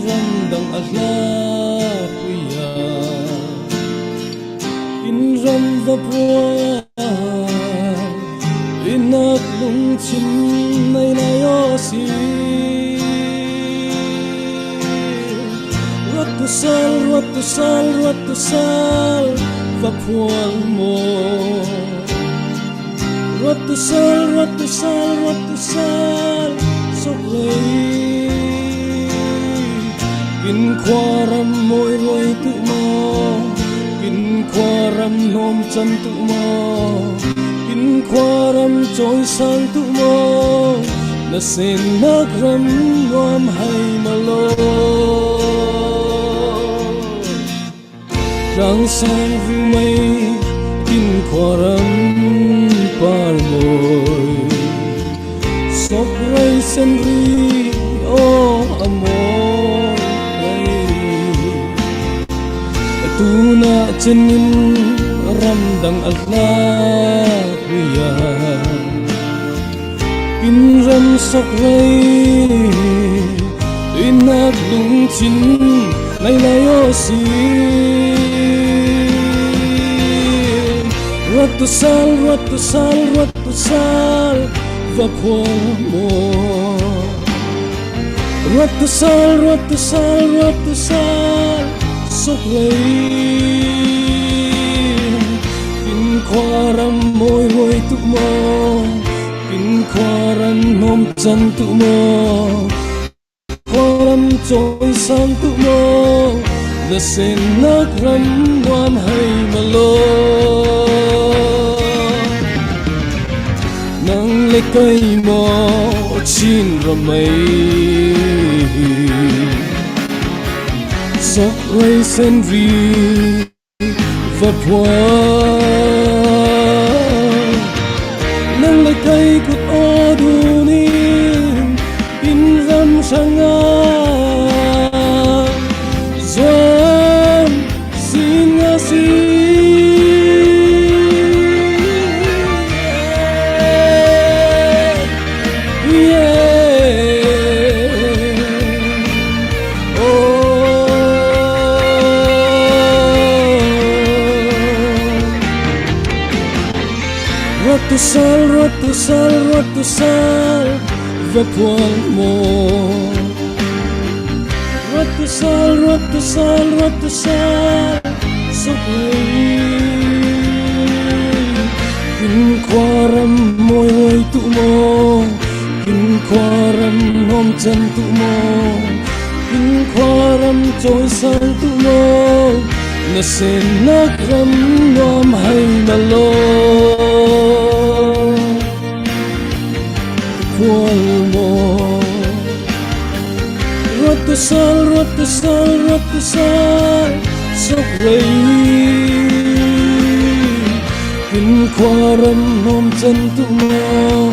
ramdang a hlapui a in ram va phual. Inak lungchim nei lai aw si. Ruat tu sal, ruat tu sal, ruat tu sal, va phual maw? Ruat tu sal, ruat tu sal, ruat tu sal, sok lei. Kin khuaram mawi ruai tu maw? Kin khuaram nawm can tu maw? Kin khuaram cawisang tu maw? Na sennak ram nuam hai ma lo. Tlangsang vumei kin khuaram par mawi. Sok rei sen ri aw a Sinin ramdang a lak ria, kin ram sok rei inak lungcin nai lai o si. Ruat tu sal, ruat tu sal, ruat tu sal, va phual maw. Ruat tu sal, ruat tu sal, ruat tu sal, sok rei. Kin khuaram mawi ruai tu maw, kin khuaram nuam can tu maw, khuaram cawi sang tu maw, na sen nak ram nuam hai malo. Nang le kai maw Chin ram ei, sok rei sen ri va phual. Nang le kai kut aw dunin in ram sanga zuan sin nga si. Yeah. Oh. Ruat tu sal, ruat tu sal, ruat tu sal, va phual maw. Ruat tu sal, ruat tu sal, ruat tu sal, sok rei. Kin khuaram mawi ruai tu maw, kin khuaram nuam can tu maw, kin khuaram cawi sang tu maw, na sen nak ram nuam hai malo. Phual maw. Ruat tu sal, ruat tu sal, ruat tu sal, sok rei. Kin khuaram nuam can tu maw,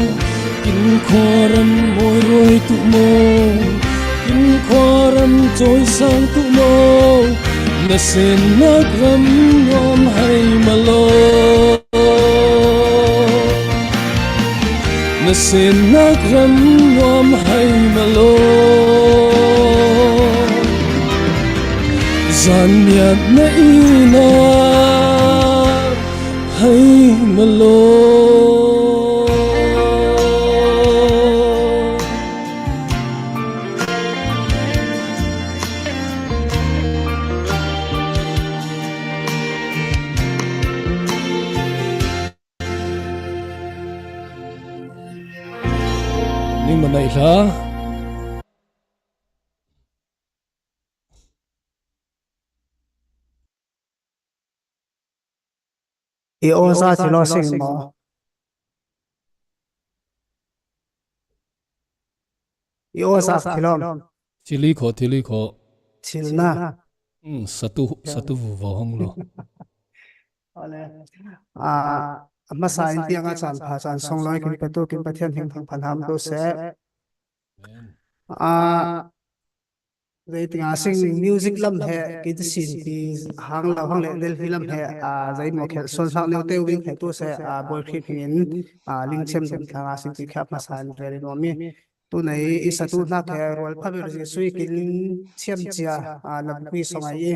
kin khuaram mawi ruai tu maw, kin khuaram cawi sang tu maw, na sen nak ram nuam hai malo. Na sen nak ram nuam hai malo. Zan miat na i na hai malo. Ning manai hla. I aw za thilo sing maw? I aw za thilo. Thili kho, thili kho. Thil na. Hmm, satu, satu vu vo hong lo. Ole. Ah, a masa in tiang a chan pha chan song loi kin petu kin Pathian hing thang phan ham tu se. Amen. Ah, Zei tinga sing music lam he, kin sin pi hang lo hang le Delhi lam he, ah, zei mo khel son hak neu teu wing he tu se, ah, boi khik hing in, ah, ling chem dum thanga sing pi khap ma san ve ri no mi. Tu nei i sa tu nak he rual pha ber Jesu i kin thiam chia, ah, lam kui song ai i.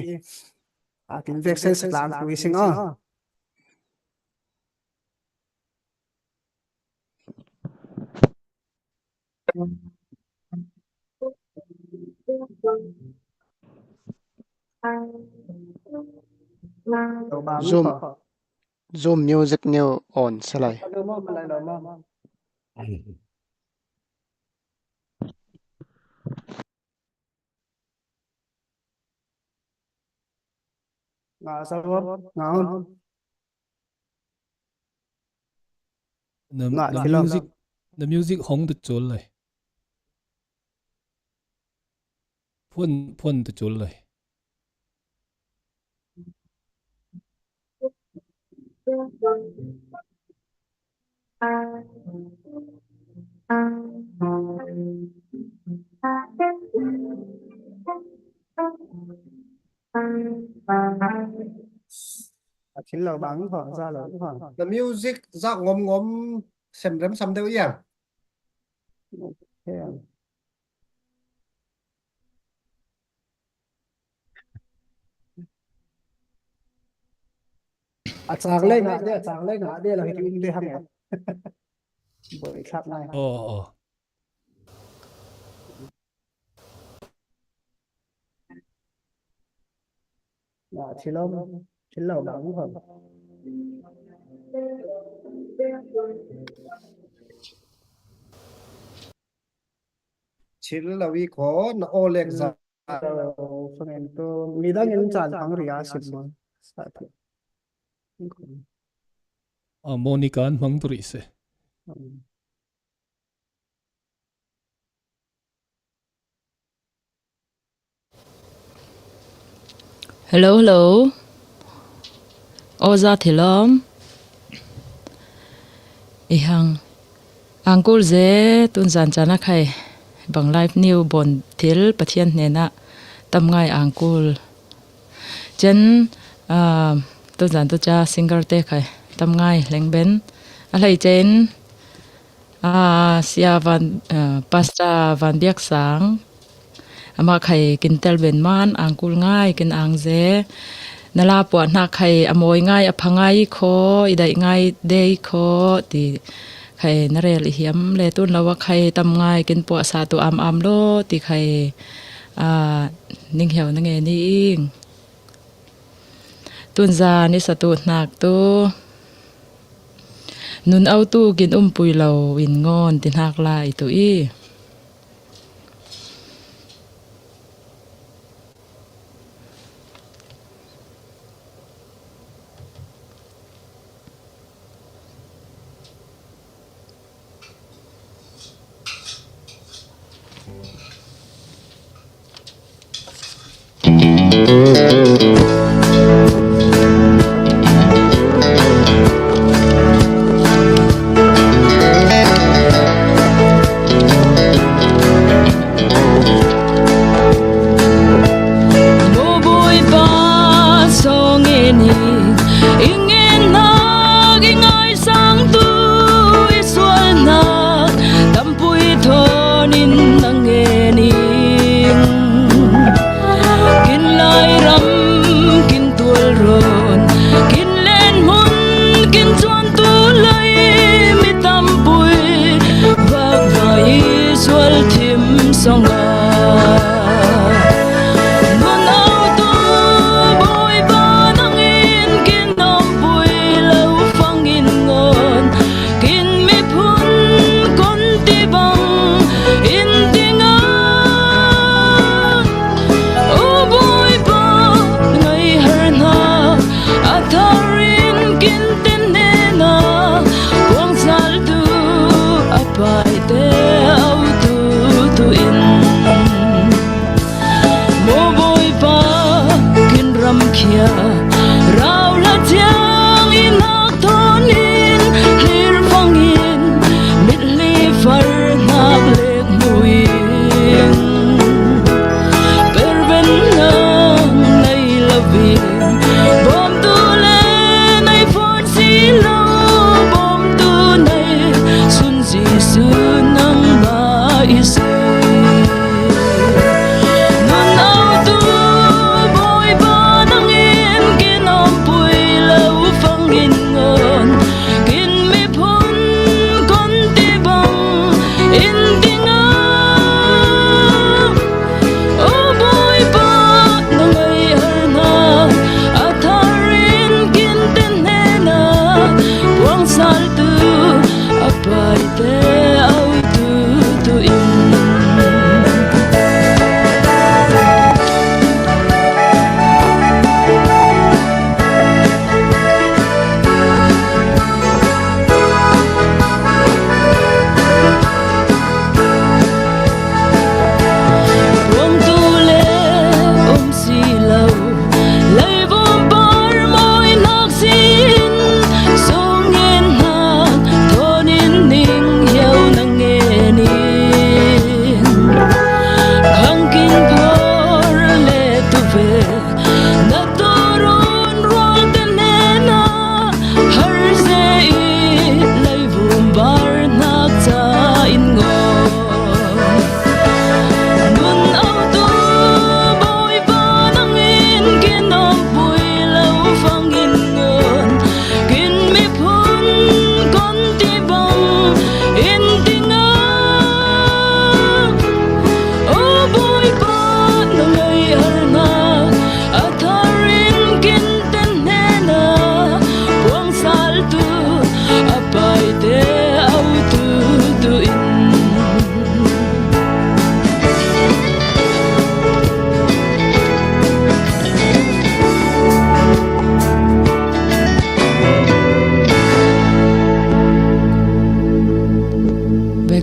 Ah, kin vek sen sak lang kui sing o. Zoom, Zoom music neu on salai. Nga sa nga on. Na, nga na thilo. Music, na music hong tu chul lai. Phun, phun tu chul lai. Thil lo bang kho, za lo kho. Na music za ngom ngom sem rem sam deuh iang. Okay. A chak le ngah de, a chak le ngah de lo hi ti um de hang e. Boi thlak ngai. Oh, oh. Ngah thil om, thil lo bang kho. Thil lo i kho na aw lek za. Lo, fangin tu, midang in caan hmang ri a sim maw. Sa tu. A Monica an hmang tu rih se. Hmm. Hello, hello. Aw za thil om. I hang. Angkul ze tun zan cana khai. Bang live new bon thil Pathian hnena tam ngai angkul. Chen, ah, tun zan tu cha singer te khai tam ngai leng ben. A hlei chen, ah, Sia Van, ah, Pastor Van Biak Sang. Amah khai kin tel ben man angkul ngai kin ang ze. Na la puah hna khai a mawi ngai a pha ngai i kho, i daih ngai de i kho ti khai na rel i hiam le tun lo a khai tam ngai kin puah sa tu am am lo ti khai, ah, ning hiau na nge ni ing. Tun zan i sa tu hnak tu. Nun au tu kin umpui lo in ngon ti hnak lai tu i. Bawipa sawng in i ngennak i ngaisangtu i sualnak tampui thawn in na ngen ing. Kin lairam, kin tualrawn, kin lenhmun, kin cuantu lei mi tampui vakvai i sual thim song a. Nunau tu Bawipa nangin kin ompui lo fangin ngon, kin miphun kon ti bang in ti ngan. U Bawipa ngai har hna, a thar in kin ten hnena, puangzaltu a paite au tu tu in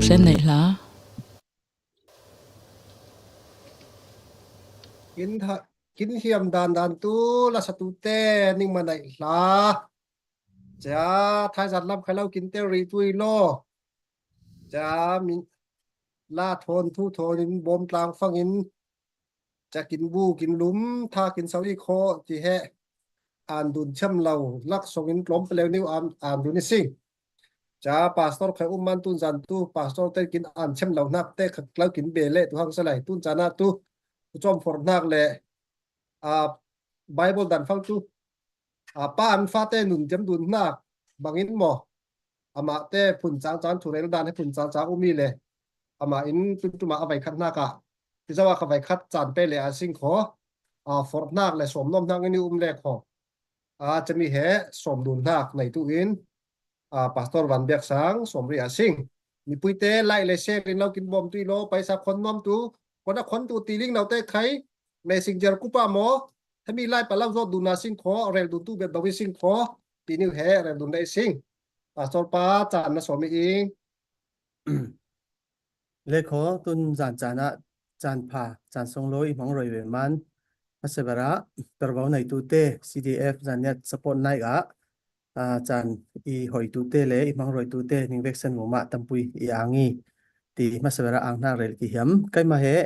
Sen nei hla. Kin, ha, kin hiam dan dan tu la sa tu te ning ma nei hla. Cha thai zat lam khai lau kin te ri tui lo. Cha min la thon thu thon in bom tlang fang in. Cha kin bu kin lum tha kin sau i kho ti he. An dun chem lau lak song in tlom peleu niu an, an dun i sing. Cha pastor khai um man tun zan tu pastor te kin an chem lau nak te khat lau kin be le tu hang sa lai tun cha na tu. Tu chom for nak le a Bible dan fang tu. A pa an fa te nun chem dun nak bangin mo. Ama te phun chang chang thu rel dan he phun chang chang umi le. Ama in tun tuma a vai khat nak a. Ti zawa ka vai khat chan pe le a sing kho. A for nak le som nom nak ni um le kho. A chami he som dun nak nei tu in. A pastor Van Biak Sang som ri a sing. Mi pui te lai le se rin lau kin bom tu i lo paisa khon nom tu. Khon a khon tu ti ling nau te khai. Messenger kupa mo. Thami lai pa lau zot dun a sing kho. Rel dun tu bet bawi sing kho. Ti niu he rel dun le sing. Pastor pa chan na som i ing. Le kho tun zan chan a chan pha chan song lo i hmang roi ve man. Hmasa bera pervau nei tu te C D F zan niat support nai a a chan i hoi tu te le i hmang roi tu te ning vek sen mu ma tampui i angi. Ti hmasa bera ang nak rel ki hiam. Kai ma he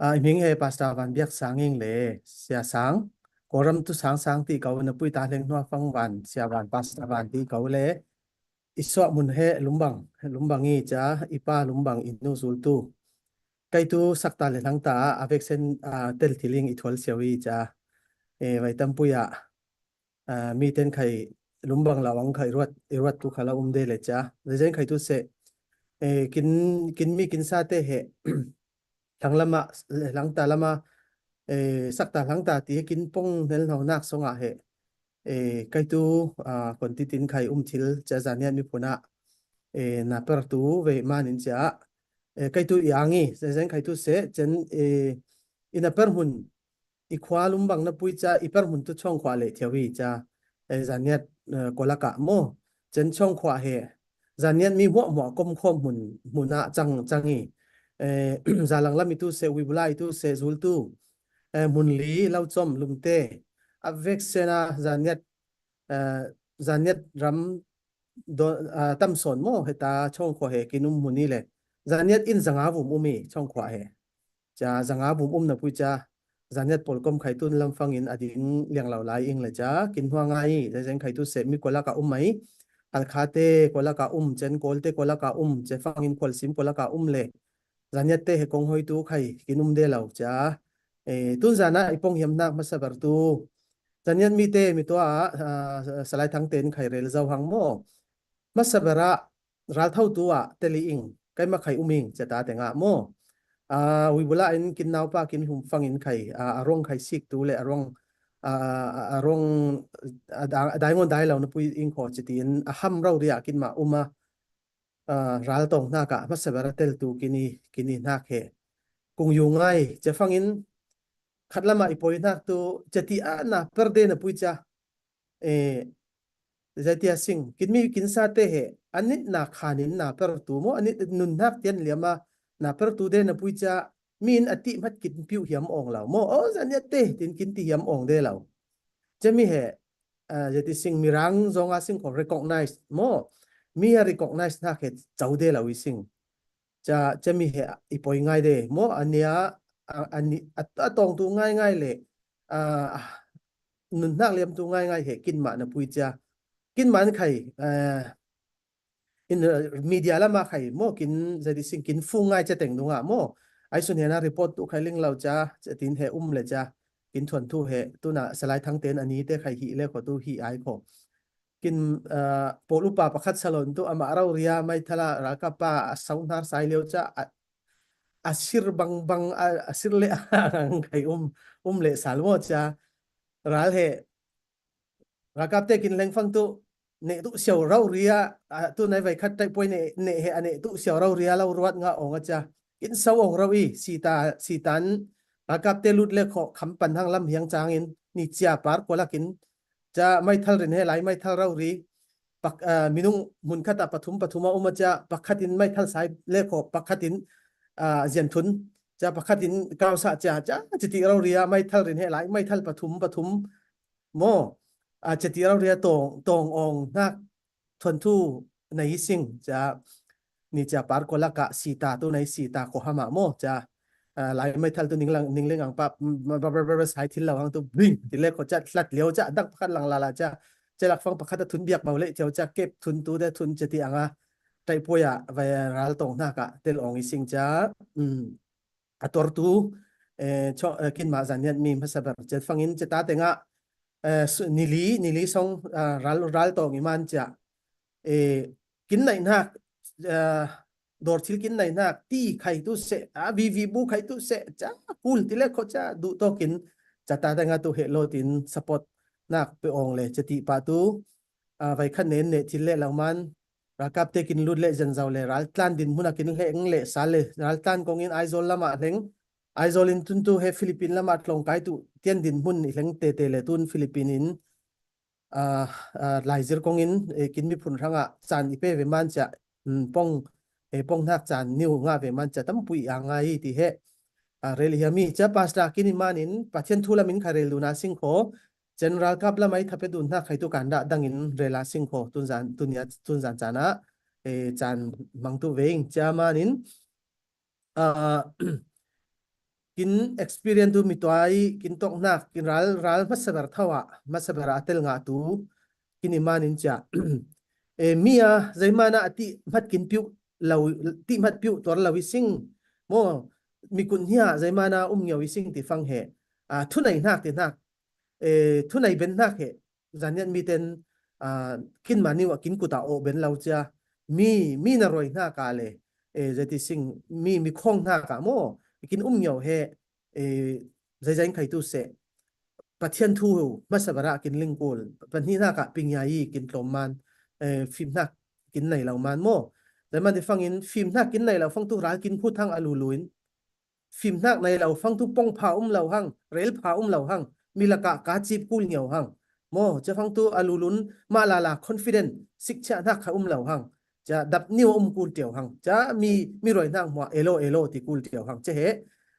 a i hming he pastor Van Biak Sang ing le sia sang. Koram tu sang sang ti kau na pui ta leng hnua fang van sia van pastor van ti kau le. I suak mun he lumbang, lumbang i cha i pa lumbang i nu zul tu. Kai tu sak ta le hlang ta a vek sen a tel thiling i thual siau i cha. E vai tampui a a mi ten khai lumbang lau ang khai ruat i ruat tu khala um de le cha. Zai zen khai tu se e kin kin mi kin sa te he. Hlang lama hlang ta lama e sak ta hlang ta ti he kin pong nel nau nak song a he. E kai tu a kon ti tin khai um thil cha zan niat mi phun a e na per tu ve man in cha. E kai tu i angi zai zen khai tu se chen e i na per hun i khua lumbang na pui cha i per hun tu chong khua le thiau hi cha. E zan niat e kolaka mo chen chong khua he. Zan niat mi hmuah hmuah kom khom hun hun a chang chang i. E zalang lam i tu se wibula i tu se zul tu. E mun li lau chom lum te. A vek sen a zan niat e zan niat ram do a tam son mo he ta chong khua he kin um mun i le. Zan niat in zanga vum um i chong khua he. Cha zanga vum um na pui cha zan niat pol kom khai tun lam fang in a ding liang lau lai ing le cha kin hua ngai i zai zen khai tu se mi kolaka um mai. Al kha te kolaka um chen kol te kolaka um che fang in kol sim kolaka um le. Zan niat te he kong hoi tu khai kin um de lau cha. E tun zan a i pong hiam nak hmasa ber tu. Zan niat mi te mi tua a salai thang ten khai rel zau hang mo. Hmasa bera ral thau tu a teli ing kai ma khai um ing cha ta te nga mo. A wibula in kin nau pa kin hum fang in khai a rong khai sik tu le a rong a rong a dai ngon dai lau na pui ing kho chi ti in a ham rau ria kin ma um a. Ral tong hnak ah hmasa bera tel tu kini kini hnak he kung yu ngai che fang in khat lama i poi hnak tu che ti a na per de na pui cha. E zai tia sing kin mi kin sa te he anit na khan in na per tu mo anit nun hnak tian liama na per tu de na pui cha mi in a ti hmat kin piu hiam ong lau mo o zan niat te tin kin ti hiam ong de lau. Che mi he zeti sing mirang zonga sing ko recognize mo mi a recognize hnak he chau de lo i sing. Cha che mi he i poi ngai de mo ania a tong tu ngai ngai le a nun hnak liam tu ngai ngai he kin ma na pui cha kin man khai in media lama khai mo kin zeti sing kin fung ngai che teng dunga mo ai sun hena report tu khai ling lo cha che tin he um le cha kin thuan thu he tuna salai thang ten ani te khai hi le kho tu hi ai kho kin polu pa pakhat salon tu ama rau ria mai thala raka pa a sau hnar sai leo cha a sir bang bang a sir le a khai um um le sal mo cha ral he rakap te kin leng fang tu ne tu siau rau ria tu nai vai khat tai poi ne ne he a ne tu siau rau ria lau ruat nga ong a cha kin sau ong rau i sita sitan rakap te lut le kho kham pan hang lam hiang chang in ni chia par ko lakin cha mai thal rin he lai mai thal rau ri pak, ah, minung hmun khat ah pathum pathum a um a cia, pakhat in maithal sai le kho, pakhat in, ah, zianthun cia, pakhat in kausa cia, cia, citi rori a maithal rin he lai, maithal pathum pathum maw, ah, citi rori a tawng, tawng awng hnak thuanthu nei sing cia, ni cia par kolak ah sita tu nei sita ko hama maw cia, ah, lai maithal tu ninglang, ningling ang pa, mm, ba, ba, ba, ba, sai thil lo hang tu bling, ti le kho cia, hlat lio cia, dak pakhat lang lala cia, cia lak fang pakhat a thun biak bau le cio cia, kep thun tu te thun citi anga, tai puai ah, vai ral tawng hnak ah tel awng i sing cia, mm, a tuartu, eh, cho, eh, kinmah zaniat mi hmasa ber cia fangin cia ta tengah, eh, su, nili, nili song, ah, ral, ral tawng i man cia, eh, kin naihnak, ah, dawr thil kin naihnak, ti khai tu seh, a, vivi bu khai tu seh, ca kul ti le kho ca duh tawkin, ca ta tengah tu heh lo tin support nak pe awng le, ca ti pa tu, a, vai khat nen ne thil le lo man, ralkap te kin lut le zan zau le, ral tlan din hmun a kin hleng le sa le, ral tlan kongin Aizawl lamah hleng, Aizawl in tun tu he Philippine lamah tlawng kai tu, tian din hmun i hleng tete le tun Philippine in, ah, ah, laizir kongin, eh, kin miphun hrangah caan i pe ve man cia, mm, pong, eh, pong hnak caan niu ngah ve man cia tampui a ngai ti he, ah, rel i hiam i cia pastor kin i manin Pathian thu lamin kha rel duna sing kho, general kap lamai thape dun hnak khaitu kan dah dangin rela sing kho, tunzan, tunia, tunzan caan ah, eh, caan mang tu ve ing cia manin, ah, kin experience tu mi tuai, kin toknak, kin ral, ral hmasa ber thaw ah, hmasa ber a tel ngah tu, kin i manin cia. E, mi a, zeimana a ti hmat kin piu lo, ti hmat piu tuar lo i sing. Maw, mi kun hia, zeimana um ngio i sing ti fang he. Ah, thunai hnak ti hnak. E, thunai ben hnak he. Zaniat mi ten, ah, kin mani wa kin kuta o ben lo cia. Mi, mi na roi hna ka le, eh, zai ti sing, mi, mi khong hna ka maw, kin um ngio he, eh, zai zai khai tu se. Pathian thu hu, hmasa bara kin lingkul, pahnih hna ka pingya i kin tlom man, eh, fim hna kin nei lo man maw. Zai man ti fangin, fim hna kin nei lo fang tu ral kin khu thang a luluin, fim hnak nei lo fang tu pong pha um lo hang, rel pha um lo hang, mi lakah ka cip kul ngio hang. Maw, cia fang tu a lulun, mah lala confident, sik cia hnak kha um lo hang. Cia dap niu um kul tio hang. Cia mi, mi roi hnak hmuah, elo, elo ti kul tio hang. Cia he,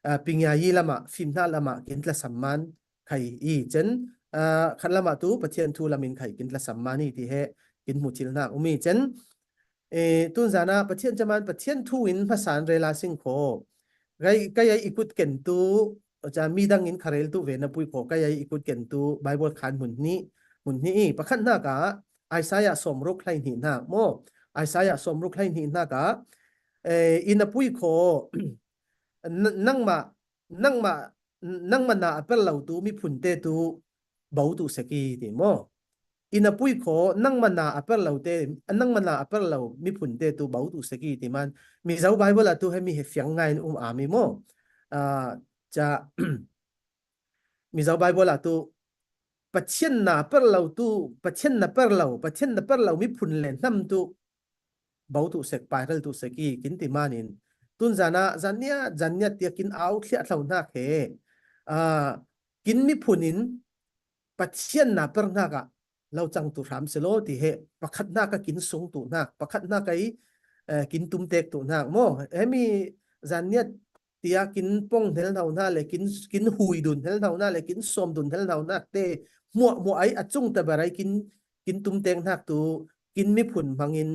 ah, pingya yi lama, fim hnak lama, kin tlasam man, khai i cen, ah, khan lama tu, Pathian thu lamin khai, kin tlasam man i ti he, kin hmu thil hnak um i cen. Eh, tunzana Pathian caman, Pathian thu in hmasan rela sing kho. Kai, kai ai ikut ken tu, ca mi dang in kharel tu ve na pui kho, kai ai ikut ken tu, Bible khan mun hni, mun hni i, pakhat hna ka, Isaiah som ruk hlai hni hna, maw, Isaiah som ruk hlai hni hna ka, eh, i na pui kho, n-, nangma, nangma, nangma na a per lo tu, miphun te tu, bau tu seki ti maw. I na pui kho, nangma na a per lo te, nangma na a per lo miphun te tu bau tu seki ti man. Mizo Bible a tu he mi he fiang ngai um a mi maw. Ah, ca, Mizo Bible a tu Pathian na per lo tu, Pathian na per lo, Pathian na per lo miphun le hnam tu bau tu sek, pai rel tu seki, kin ti manin. Tunzana, zaniat, zaniat tia kin au thliah thlau hnak he. Ah, kin miphun in Pathian na per hnak ah lo cang tu hram selo ti he, pakhat hnak a kin sung tu hnak, pakhat hnak a i, eh, kin tumtek tu hnak maw. Hemi zaniat tia kin pong hnel hna le, kin, kin hui dun hnel hna le, kin sawm dun hnel hna te, hmuah, hmuah ai a cung ta ber ai kin, kin tumtek hnak tu, kin miphun hmangin,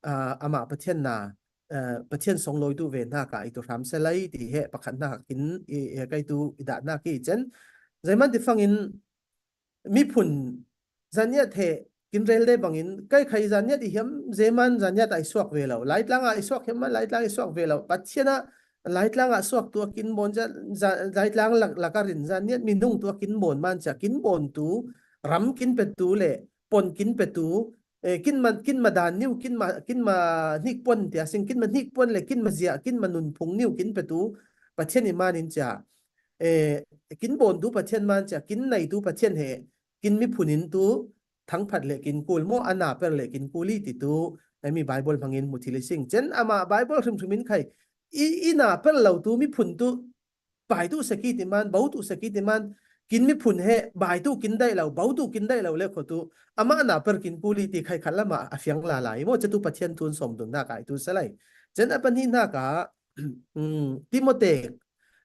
ah, amah Pathian na, eh, Pathian song loi tu ve hnak a i tu hram se lai ti he pakhat hnak kin i, i kai tu i dah hnak i cen. Zaiman ti fangin miphun zaniat he kin rel de bangin kai khai zaniat i hiam, zeman zaniat a i suak ve lo. Laitlang a i suak hiam, Laitlang i suak ve lo. Pathian a Laitlang a suak tu a kin bon za, za, Laitlang lak, lak a rin zaniat minung tu a kin bon man cia kin bon tu, ram kin pe tu le, pon kin pe tu, eh, kin ma, kin ma dan niu, kin ma, kin ma hnik pon tia sing, kin ma hnik pon le, kin ma zia, kin ma nun phung niu kin pe tu, Pathian i manin cia. Eh, kin bon tu Pathian man cia, kin nei tu Pathian he, kin miphun in tu thangphat le kin kul maw, a na per le kin kul i ti tu, ai mi Bible hmangin mu thil i sing. Cen ama Bible hrimhrim in khai, i, i na per lo tu miphun tu, pai tu seki ti man, bau tu seki ti man, kin miphun he baitu kin daih lo, bautu kin daih lo le khotu, amah na per kin kuli ti khai khat lama a fiang lala i maw, catu Pathian thun sawm dun na kai tu salai. Cen a pahnih na ka, um, Timote,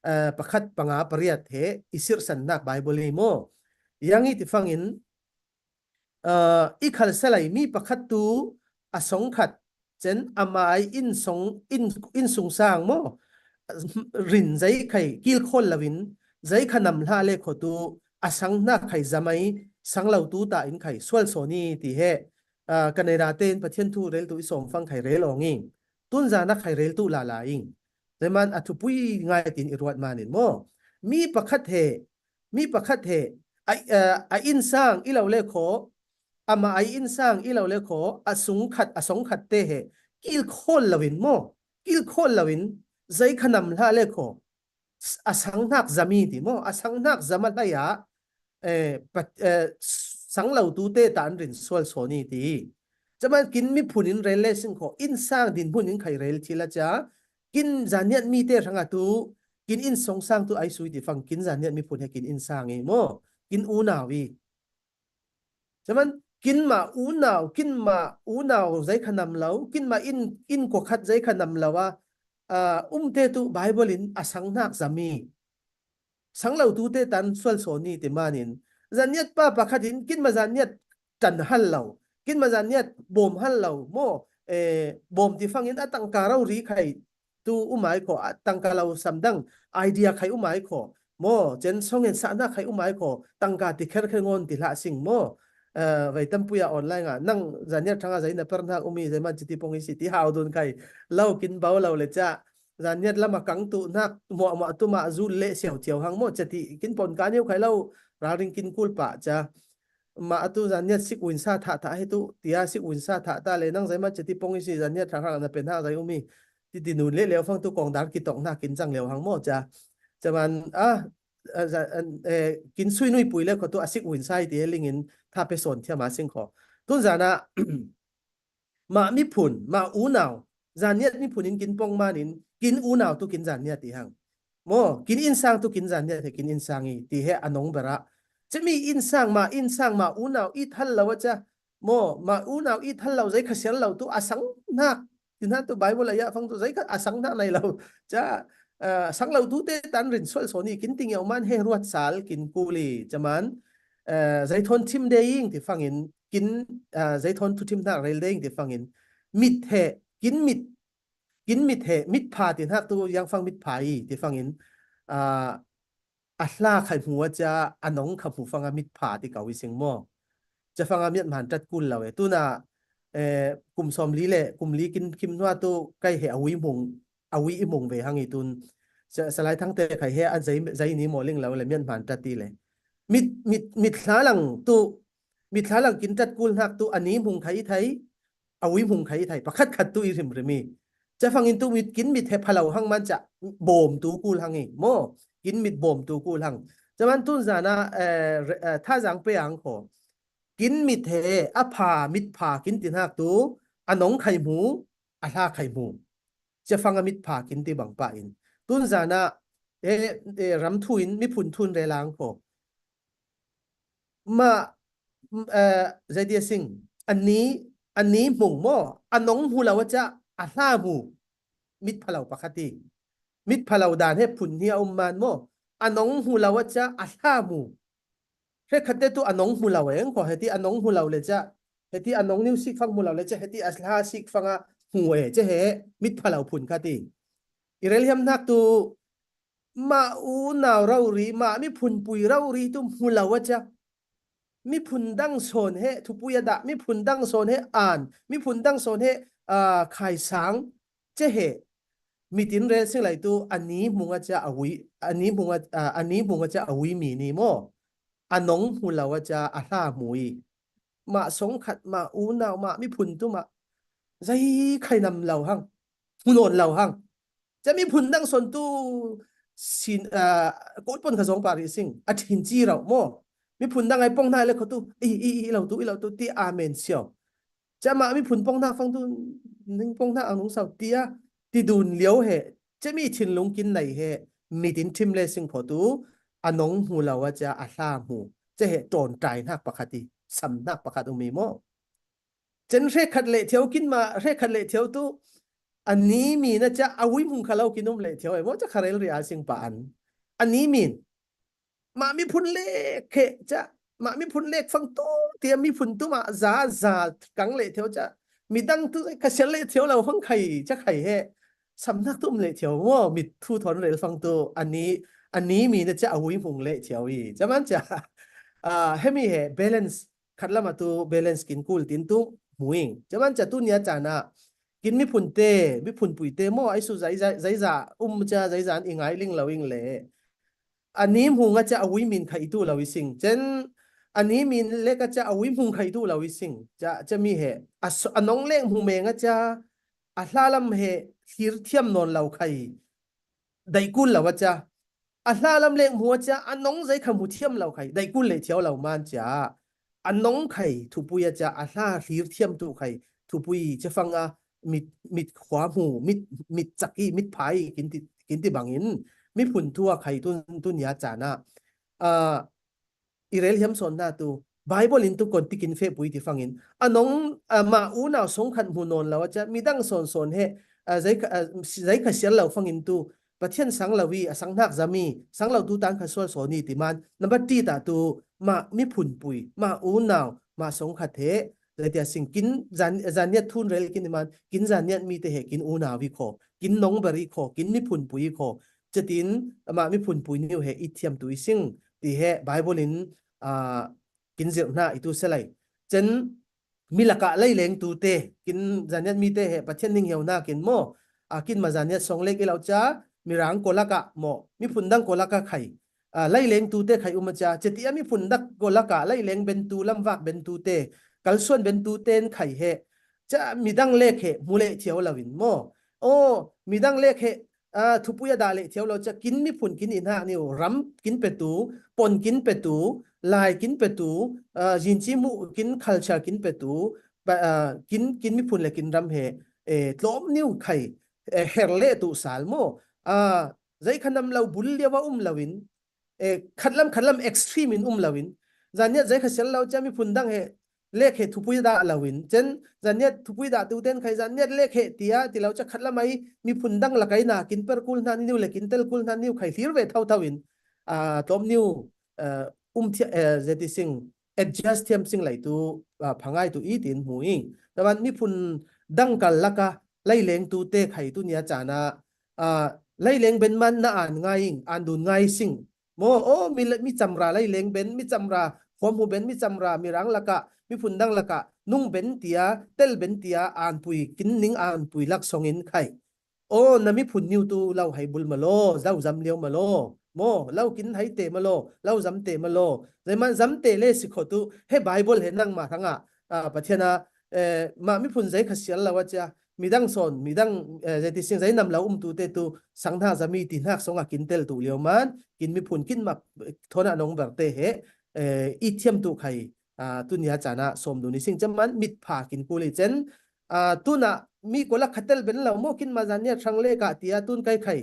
uh, pakhat panga pariat he i sirsan nak Bible i maw. Yang i ti fangin, uh, i khal salai mi pakhat tu a song khat, cen amai in song, in, in sung sang maw, rin zai khai kil khol lovin, zai kha nam hla le khotu a sang na khai zamai, sang lo tu ta in khai sual soni ti he, uh, Canada ten Pathian thu rel tu i sawm fang khai rel ong ing. Tun zana khai rel tu lala ing. Zeman a thupui ngai tin i ruat manin maw. Mi pakhat he, mi pakhat he, a, a, a insang i lo le kho, ama a insang i lo le kho, a sung khat, a song khat te he, kil khol lovin maw, kil khol lovin, zai kha nam hla le kho, a sang nak zami ti maw, a sang nak zama hlai a, eh, pat, eh, sang lo tu te ta an rin sual soni ti. Caman kin miphun in rel le sing kho, insang din phun in khai rel thil a cia, kin zaniat mi te hrang a tu, kin in song sang tu ai sui ti fang, kin zaniat miphun he kin insang i maw, kin unau i. Caman kin ma unau, kin ma unau zai kha nam lo, kin ma in, in kua khat zai kha nam lo a, a, um te tu Bible in a sang nak zami. Sang lo tu te tan sual soni ti manin. Zaniat pa pakhat in kin ma zaniat tan hal lo. Kin ma zaniat bom hal lo. Maw, eh, bom ti fangin a tangka rau ri khai tu umai kho, a tangka lo samdang idea khai umai kho. Maw, cen song en sa na khai umai kho. Tangka ti kher kher ngon ti hla sing maw. Eh, vai tampui a online a. Nang zaniat thanga zai na per nak umi zai man citi pong i si ti hau dun khai. Lo kin bau lo le ca. Zaniat lama kang tu nak muah muah tu ma zul le siau ciau hang maw ceti kin pon ka niu khai lo ralring kin kul pa ca. Ma atu zaniat sik uin sa tha tha he tu tia sik uin sa tha ta le nang zai ma ceti pong i si zaniat thang hang na pen ha zai umi. Ti ti nun le leo fang tu kong dar ki tong na kin zang leo hang maw ca. Ca man a, a, za, a, eh, kin sui nui pui le kho tu a sik uin sa i ti he lingin tha pe son thia ma sing kho. Tun zana ma miphun, ma unau, zaniat miphun in kin pong manin, kin unau tu kin zaniat i hang. Maw, kin insang tu kin zaniat he kin insang i, ti he a nong bera. Cemi insang, ma insang, ma unau i thal lo a ca. Maw, ma unau i thal lo zai kha sial lo tu a sang nak. Ti na tu Bible a ya fang tu zai kha a sang nak nai lo. Ca, eh, sang lo tu te tan rin sual soni kin ting yau man he ruat sal kin kuli. Caman, eh, zai thon thim de ing ti fangin, kin, ah, zai thon thu thim hnak rel deng ti fangin, mit he, kin mit, kin mit he, mit pha ti hnak tu yang fang mit pha i ti fangin, ah, a hla khai hmu a ca, a nong kha hmu fanga mit pha ti kau i sing maw. Ca fanga miat man tat kul lo e. Tuna, eh, kum sawm li le, kum li kin khim hnua tu kai he a ui hmung, a ui i hmung ve hang i tun. Sa, Salai Thangte khai he a zai, zai ni maw ling lo le miat man tat ti le. Mit, mit, mit hla lang tu, mit hla lang kin tat kul hnak tu a ni hmung khai i thai, a ui hmung khai i thai, pakhat khat tu i hrim hrim i. Ca fangin tu mit kin mit he pha lo hang man ca bawm tu kul hang i. Maw, kin mit bawm tu kul hang. Ca man tun zana, eh, re-, eh, tha zang pe ang kho. Kin mit he, a pha, mit pha kin ti hnak tu, a nong khai hmu, a hla khai hmu. Ca fanga mit pha kin ti bang pa in. Tun zana, eh, eh, ram thu in, miphun thun rel ang kho. Ma, eh, zai dia sing, a ni, a ni hmung maw, a nong hmu lo a ca, a hla hmu. Mit pha lo pakhat i. Mit pha lo dan he phun hi a um man maw. A nong hmu lo a ca, a hla hmu. Hre khat te tu a nong hmu lo e, ang kho heti a nong hmu lo le ca. Heti a nong niu sik fang hmu lo le ca. Heti a hla sik fanga hmu e, ca he mit pha lo phun khat i. I rel hiam hnak tu ma unau rori, ma miphun pui rori tu hmu lo a ca. Miphun dang sawn he, thupui a dah, miphun dang sawn he an, miphun dang sawn he, ah, khai sang, ca he. Mit in rel sing lai tu, a ni hmung a ca a ui, a ni hmung a, ah, a ni hmung a ca a ui mi ni maw. A nong hmu lo a ca a hla hmu i. Ma song khat, ma unau, ma miphun tu ma. Zai khai nam lo hang. Hmu nawn lo hang. Ca miphun dang sawn tu sin, ah, kawt pon kha zong pari sing. A thin ci rau maw. Miphun dang ai pong hna le kho tu. I, i, i lo tu, i lo tu, ti amen siau. Ca ma miphun pong hna fang tu, ning pong hna ang nung sau, tia, ti dun liau he. Ca mi thinlung kin nei he. Mit in thim le sing kho tu. a nong hmu lo a cia a hla hmu. Cia he ṭawnṭai hnak pakhat i, sam hnak pakhat um i maw? Cen hrekkhat leh thiau kin mah, hrekkhat leh thiau tu a ni mi na cia a ui hmung kha lo kin um leh thiau e maw? Cia kharel ria sing pa an. A ni min. Mah miphun lek he cia, mah miphun lek fang tu tia miphun tu mah za, za kang leh thiau cia. Midang tu ka sial leh thiau lo fang khai, cia khai he. Samnak tu um leh thiau maw? Mit thu thawn rel fang tu a ni, a ni mi na cia a ui hmung leh thiau i. Cia man cia, ah, hemi he balance khat lam a tu balance kin kul tin tu hmu ing. Cia man cia tu nia caan ah kin miphun te, miphun pui te maw, ai su zai, zai, zai za um cia, zai zan i ngai ling lo ing le. A ni hmung a cia a ui min kha i tu lo i sing. Cen a ni min lek a cia a ui hmung kha i tu lo i sing. Cia, cia mi he. A s-, a nong lek hmu meng a cia a hla lam he thlir thiam nawn lo khai. Daih kul lo a cia. A hla lam lek hmu a cia a nong zei kha hmu thiam lo khai. Daih kul leh thiau lo man cia. A nong khai thupui a cia a hla thlir thiam tu khai. Thupui cia fang a mit, mit khua hmu, mit, mit cak i, mit pha i, kin ti, kin ti bangin. Miphun thu a khai tu, tu nia caan ah. Ah, i rel hiam sawn hna tu, Bible in tu kon tikin fehpui ti fangin, a nong, a, mah unau song khat hmu nawn lo a cia, midang sawn sawn he, a, zei kha, a, zei kha sial lo fangin tu, Pathian sang lo i, a sang hnak zami, sang lo tu tan kha sual sawn i ti man, number ti ta tu, mah miphun pui, mah unau, mah song khat he, zei tia sing kin zan, zaniat thun rel kin i man, kin zaniat mi te he kin unau i kho, kin nong ber i kho, kin miphun pui i kho, cetin, mah miphun pui niu he i thiam tu i sing, ti he Bible in, a, kin zirh hna i tu selai. Cen mi lakah leileng tu te, kin zaniat mi te he Pathian ning hiau hna kin maw, a, kin ma zaniat song lek i lo cia, mirang ko lakah maw, miphun dang ko lakah khai. A, leileng tu te khai um a cia, cetia miphun dang ko lakah leileng ben tu, lamvak ben tu te, kalsuan ben tu ten khai he. Cia midang lek he, hmu leh thiau lo in maw. Aw, midang lek he, a, thupui a dah leh thiau lo cia, kin miphun kin i hnak niu, ram kin petu, pon kin petu, lai kin petu, a, zinci mu kin culture kin petu, ba, a, kin, kin miphun le kin ram he, e, tlawm niu khai, e, her leh tu sal maw. A, zei kha nam lo bul liau a um lo in, e, khat lam, khat lam extreme in um lo in, zaniat zei kha sial lo cia miphun dang he, lek he thupui dah lo in, cen zaniat thupui dah tu ten khai zaniat lek he tia, ti lo cia khat lam ai miphun dang lakai na, kin per kul hna niu le kin tel kul hna niu khai thlir ve thau thau in, a, tlawm niu, a, um thia, e, zei ti sing, adjust thiam sing lai tu, a, phangai tu i tin hmu ing. Taman miphun dang kal laka leileng tu te khai tu nia caan ah, a, leileng ben man na an ngai ing, an dun ngai sing. Maw, aw, mi, mi camra leileng ben, mi camra khuam hu ben, mi camra mirang lakah, miphun dang lakah, nung ben tia, tel ben tia, an pui, kin ning an pui lak song in khai. Aw, na miphun niu tu lo hai bul ma law, lo zam liau ma law. Maw, lo kin hai te ma law, lo zam te ma law. Zeiman zam te le si kho tu, he Bible he nangmah hrangah, a, Pathian a, e, mah miphun zei kha sial lo a cia, midang sawn, midang, e, zei ti sing zei nam lo um tu te tu, sang hna zami ti hnak song a kin tel tu liau man, kin miphun kin mah, e, thawn a nong ber te he, e, i thiam tu khai, a, tu nia caan ah sawm dun i sing cia man, mit pha kin kul i cen, a, tun ah mi ko lak kha tel ben lo maw, kin ma zaniat hrang lek ah tia tun kai khai,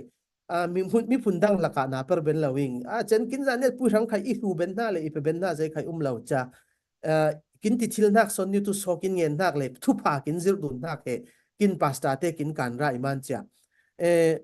a, mi, miphun dang lakah na per ben lo ing. A, cen kin zaniat pui hrang khai i hlu ben hna le i pe ben hna zei khai um lo cia. A, kin ti thil hnak sawn niu tu saw kin ngen hnak le thupha kin zirh dun hnak he kin pastor te kin kan ra i man cia. E,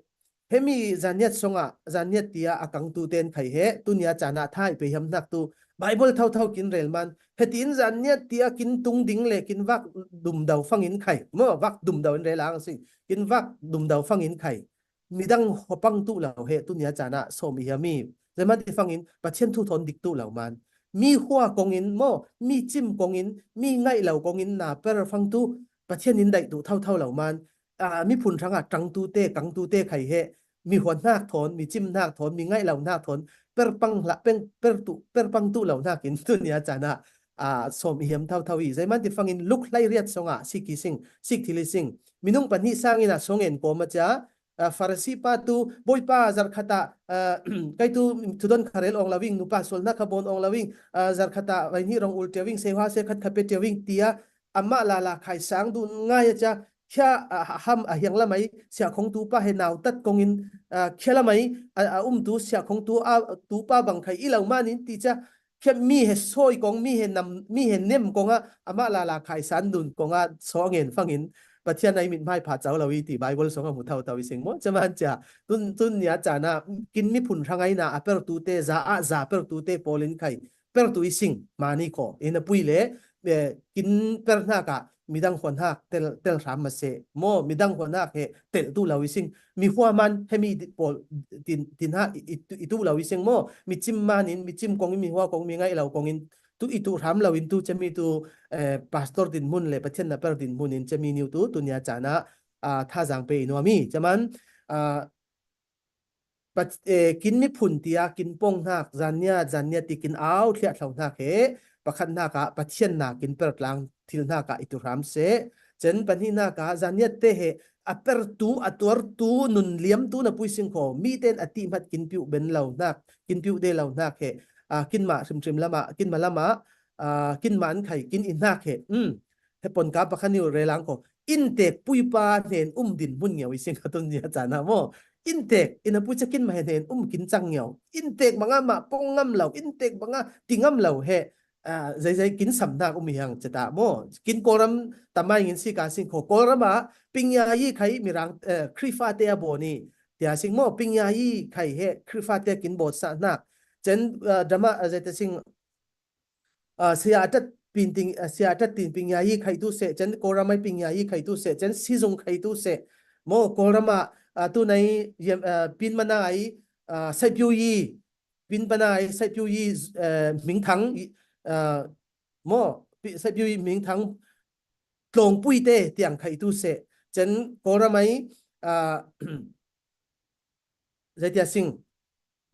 hemi zaniat song ah, zaniat tia a kang tu ten khai he, tu nia caan ah tha i pe hiam hnak tu, Bible thau thau kin rel man, hetin zaniat tia kin tung ding le kin vak dum do fangin khai, maw, vak dum do in rel ang sing, kin vak dum do fangin khai. Midang hopang tu lo he, tu nia caan ah sawm i hiam i. Zeiman ti fangin, Pathian thu thawn dik tu lo man. Mi hua kongin, maw, mi cim kongin, mi ngaih lo kongin na per fang tu, Pathian in daih tu thau thau lo man. A, miphun hrangah ṭang tu te, kang tu te khai he, mi huan hnak thawn, mi cim hnak thawn, mi ngaih lo hnak thawn, per pang hlah, peng, per tu, per pang tu lo hnak in tu nia caan ah, a, sawm i hiam thau thau i. Zeiman ti fangin Luk hlei riat song ah, sik i sing, sik thil i sing. Minung pahnih sang in a song en kawm a cia, a, Farasi pa tu, Bawipa, zarh khat ah, a, kei tu thudon kha rel awng lo ing, nupa sual hna kha bawn awng lo ing, a, zarh khat ah vai hnih rong ul ṭiau ing, sehua se khat kha pe ṭiau ing, tia amah lala khai sang dun ngai a cia, khia a, a, ham a hiang lamai siakhong tupa he nautat kongin, a, khia lamai a, a umtu siakhong tu a tupa bang khai i lo manin ti cia, khia mi he sawi kong, mi he nam, mi he nem konga amah lala khaisan dun konga saw ngen fangin Pathian a i mit hmai pha cau lo i ti Bible song a mu thau tau i sing maw? Caman cia tun, tun nia cana kin miphun hrangaina a pertute za a za pertute pawlin khai pertu i sing mani khaw i na pui le, eh, kin per hnaka midang khuan hak tel, tel hram ma se maw? Midang khuan hak he tel tu lo i sing, mi hua man he mi di-, pawl tin, tin ha i, i, i tu lo i sing maw? Mi cim manin, mi cim kongin, mi hua kong, mi ngaih lo kongin tu i tu hram lo in tu cemi tu, eh, pastor din hmun le Pathian na per din hmun in cemi niu tu, tu nia cana, ah, thazang pe i nuam i caman, ah, Pat-, eh, kin miphun tia kin pong hnak, zan nia, zan nia ti kin au thliah thlo hnak he, pakhat hnaka Pathian na kin per tlang thil hnaka i tu hram seh. Cen pahnih hnaka zan nia te he a pertu, a tuartu, nun liamtu na pui sing kho. Mi ten a tihmat kin piu ben lo hnak, kin piu de lo hnak he, ah, kin mah hrimhrim lama, kin ma lama, ah, kin man khai, kin i hnak he. Um, he pon ka pakhat niu relang kho. Inntek puipa hnen um din hmun ngeu i sing kha tun nia cana maw? Inntek, ina pui cakin mah hnen um kin cang ngeu. Inntek banga mah pong ngam lo, inntek banga ti ngam lo he, ah, zeizei kin sam hnak um i hiang cata maw? Kin Kawlram tamai ngin si ka sing kho. Kawlrama pingya yi khai mirang, eh, Khrihfa te a bawn i tia sing maw? Pingya yi khai he Khrihfa te kin bawt sa hnak. Cen, ah, drama, ah, zeite sing, ah, sia a tat pin ting, ah, sia a tat tin pingya yi khai tu seh, cen Kawlramai pingya yi khai tu seh, cen sizung khai tu seh. Maw Kawlrama, ah, tu nai yem, ah, pin mana ai, ah, saipiu yi, pin mana ai saipiu yi, eh, mingthang, ah, maw, pi-, saipiu yi mingthang tlawngpui te tiang khai tu seh. Cen Kawlramai, ah, zeitia sing.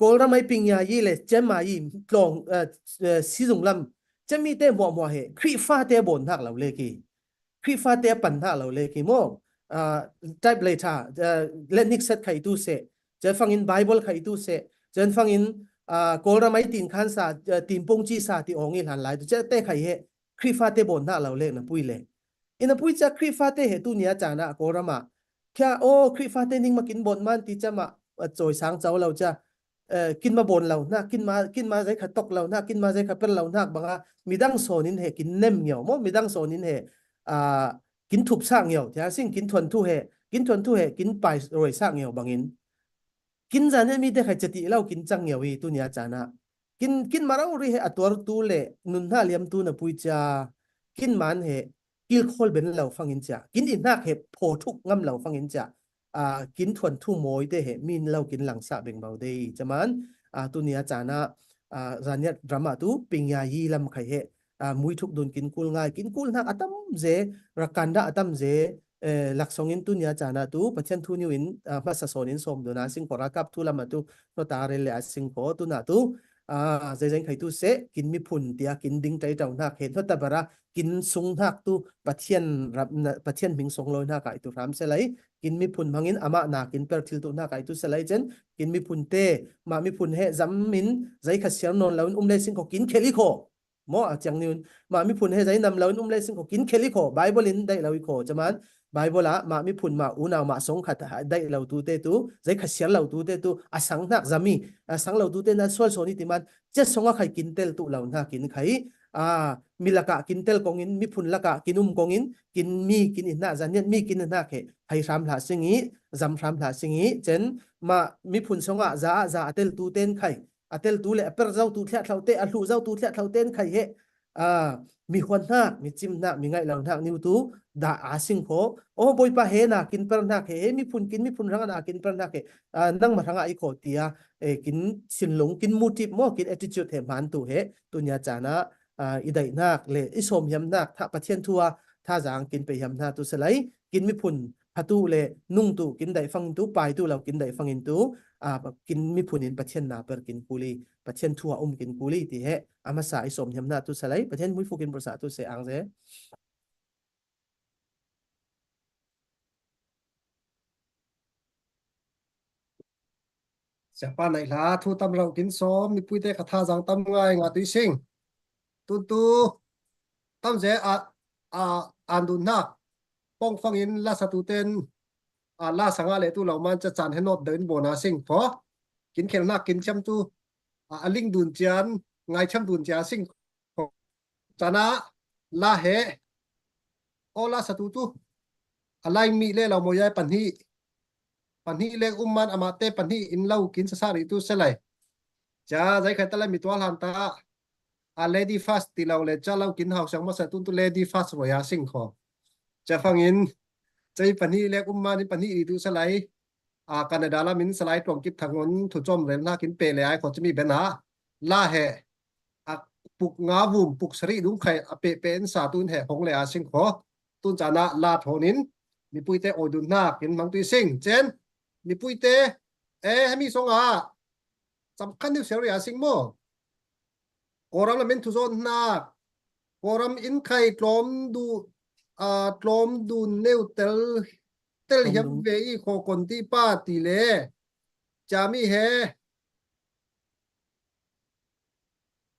Kawlramai pingya yi le cema yi tlawng, eh, eh, sizung lam. Cemi te muahmuah he, Khrihfa te bawn hnak lo le ki. Khrihfa te pan hnak lo le ki maw. Ah, type le tha, eh, le nikset khai tu seh. Cen fangin Bible khai tu seh. Cen fangin, ah, Kawlramai tin khan sa, eh, tin pong ci sa ti awng i hlan lai tu. Cen te khai he, Khrihfa te bawn hnak lo le na pui le. Ina pui cia Khrihfa te he tu nia cana Kawlrama. Khia, aw, Khrihfa te ning ma kin bawn man ti cia mah, a cawi sang cau lo cia. Eh, kin ma bawn lo hnak, kin ma, kin ma zei kha tok lo hnak, kin ma zei kha per lo hnak banga midang sawnin he kin nem ngeu maw, midang sawnin he, ah, kin thup sak ngeu, tia sing kin thuan thu he, kin thuan thu he, kin pai roi sak ngeu bangin. Kin zan he mi te khai cati lo, kin cang ngeu i tu nia cana. Kin, kin ma rau ri he a tuartu le nun hna liamtu na pui cia, kin man he, kilkhawl ben lo fangin cia. Kin i hnak he phaw thuk ngam lo fangin cia. Ah, kin thuan thu mawi te he min lo kin langsa beng bo dei. Caman, ah, tu nia cana, ah, zaniat drama tu pingya yi lam khai he, ah, mui thuk dun kin kul ngai. Kin kul hnak a tam ze, rakan dah a tam ze, eh, laksawng in tu nia cana tu Pathian thu niu in, ah, hmasa sawn in sawm dun a sing kho ralkap thu lam a tu, nota rel le a sing kho tu na tu, ah, zeizeng khai tu seh, kin miphun tia kin ding tai tau hnak he, nota bara kin sung hnak tu Pathian rap na, Pathian hming song lo hnak a i tu hram se lai, kin miphun hmangin amah na kin per thil tu hnak a i tu se lai cen, kin miphun te, mah miphun he zam in zei kha siar nawn lo in um le sing kho kin khel i kho. Maw a ciang niun, mah miphun he zei nam lo in um le sing kho kin khel i kho, Bible in daih lo i kho, caman, Bible ah mah miphun mah unau mah song khat daih lo tu te tu, zei kha siar lo tu te tu, a sang hnak zam i, a sang lo tu te na sual sawn i ti man, cia song a khai kin tel tu lo hna kin khai, a, mi lakah kin tel kongin, miphun lakah kin um kongin, kin mi kin i hna, zaniat mi kin i hna khe, hai hram hlah sing i, zam hram hlah sing i, cen, mah miphun song ah za ah za a tel tu ten khai, a teltu le a per zotu thliahthlo te, a hluh zotu thliahthlo ten khai he, aa, mi huan hnak, mi cim hnak, mi ngaih lo hnak niu tu dah a sing kho. Oh, Bawipa he na kin per hnak he, he miphun kin miphun hrangah na kin per hnak he, aa, nangmah hrangah i kho tia, e, kin sinlung, kin mutip maw, kin attitude he hman tu he, tu nia caan ah, aa, i daih hnak le i sawm hiam hnak, tha Pathian thu a, thazaang kin pe hiam hna tu salai, kin miphun phatu le nungtu kin daih fangin tu, paitu lo kin daih fangin tu, aa, kin miphun in Pathian na per kin kuli, Pathian thu a um kin kuli ti he, a hmasa i sawm hiam hna tu salai, Pathian hmuifuk in bursa tu se ang ze. Siapa naih hla, thu tam rauh kin sawm, mipui te kha thazaang tam ngai nga tui sing. Tun tu, tam ze a, a, an dun hna. pawng fangin la satuten, a, la sanga le tu lo man ca caan he nawt deuh in bawn a sing khaw. Kin khelhnak kin thiam tu, a, a ling dun cian, ngaithiam dun cia sing khaw. Caan ah la he, aw la satu tu, a lai mi le lo maw yai pahnih, pahnih le um man amahte pahnih in lo kin sasa rih tu selai. Ca zai khai ta le mi tual han ta, a lady first ti lo le ca lo kin hau siang masa tun tu lady first roi a sing khaw. Ca fangin, cai pahnih le um man in pahnih rih tu selai. A, Canada lam in Salai Tuang Kip Thang un thu cawm rel hna kin pe le ai khaw cimi ben ah la he a puk nga vum puk sarih dung khai a pe pe in sa tun he hong le a sing khaw. Tun caan ah la thawn in mipui te awi dun hna kin hmang tu i sing. Cen mipui te, eh, hemi song ah cam khan niu seri a sing maw? Kawlram lam in thu zawn hna, Kawlram in khai tlawm du, a, tlawm dun neu tel, tel hiam ve i khaw kon ti pa ti le. Cami he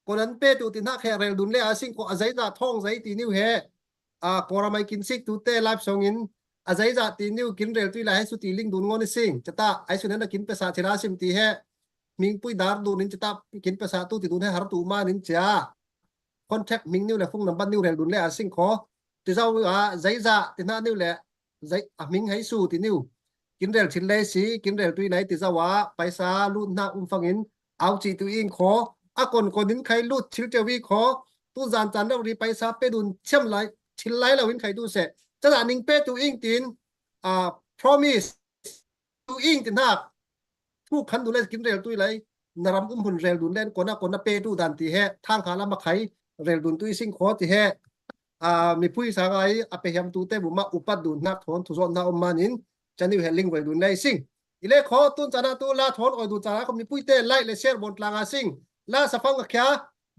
kon an pe tu ti hna khe rel dun le a sing khaw a zeizah thawng zei ti niu he. A, Kawlram ai kin sik tu te live song in a zeizah ti niu kin rel tu i la he su ti ling dun ngawn i sing. Cata ai su nan a kin pe sa thil a sim ti he. Mingpui dar dun in cata kin pe sa tu ti dun he har tu man in cia. Contact hming niu le phone number niu rel dun le a sing khaw. Ti zau a zeizah ti hna niu le zei a hming hei su ti niu. Kin rel thil le si, kin rel tui nai ti zau a paisa lut hna um fangin au ci tu ing khaw. A kon kon in khai lut thil teu i khaw. Tu zan caan rau ri paisa pe dun thiam lai, thil lai lo in khai tu se. Cazah ning pe tu ing tin, a, promise tu ing ti hnak thu khan dun le kin rel tui lai, na ram um hun rel dun le kona kona pe tu dan ti he thang kha lam a khai rel dun tui sing khaw ti he. A, mipui sa ngai a pe hiam tu te bu ma upat dun hnak thawn thu zawt hna um man in caniu he ling rel dun le sing. I le khaw tun caan ah tu la thawn awi dun caan ah khaw mipui te like le share bawn tlang a sing. La safang a khia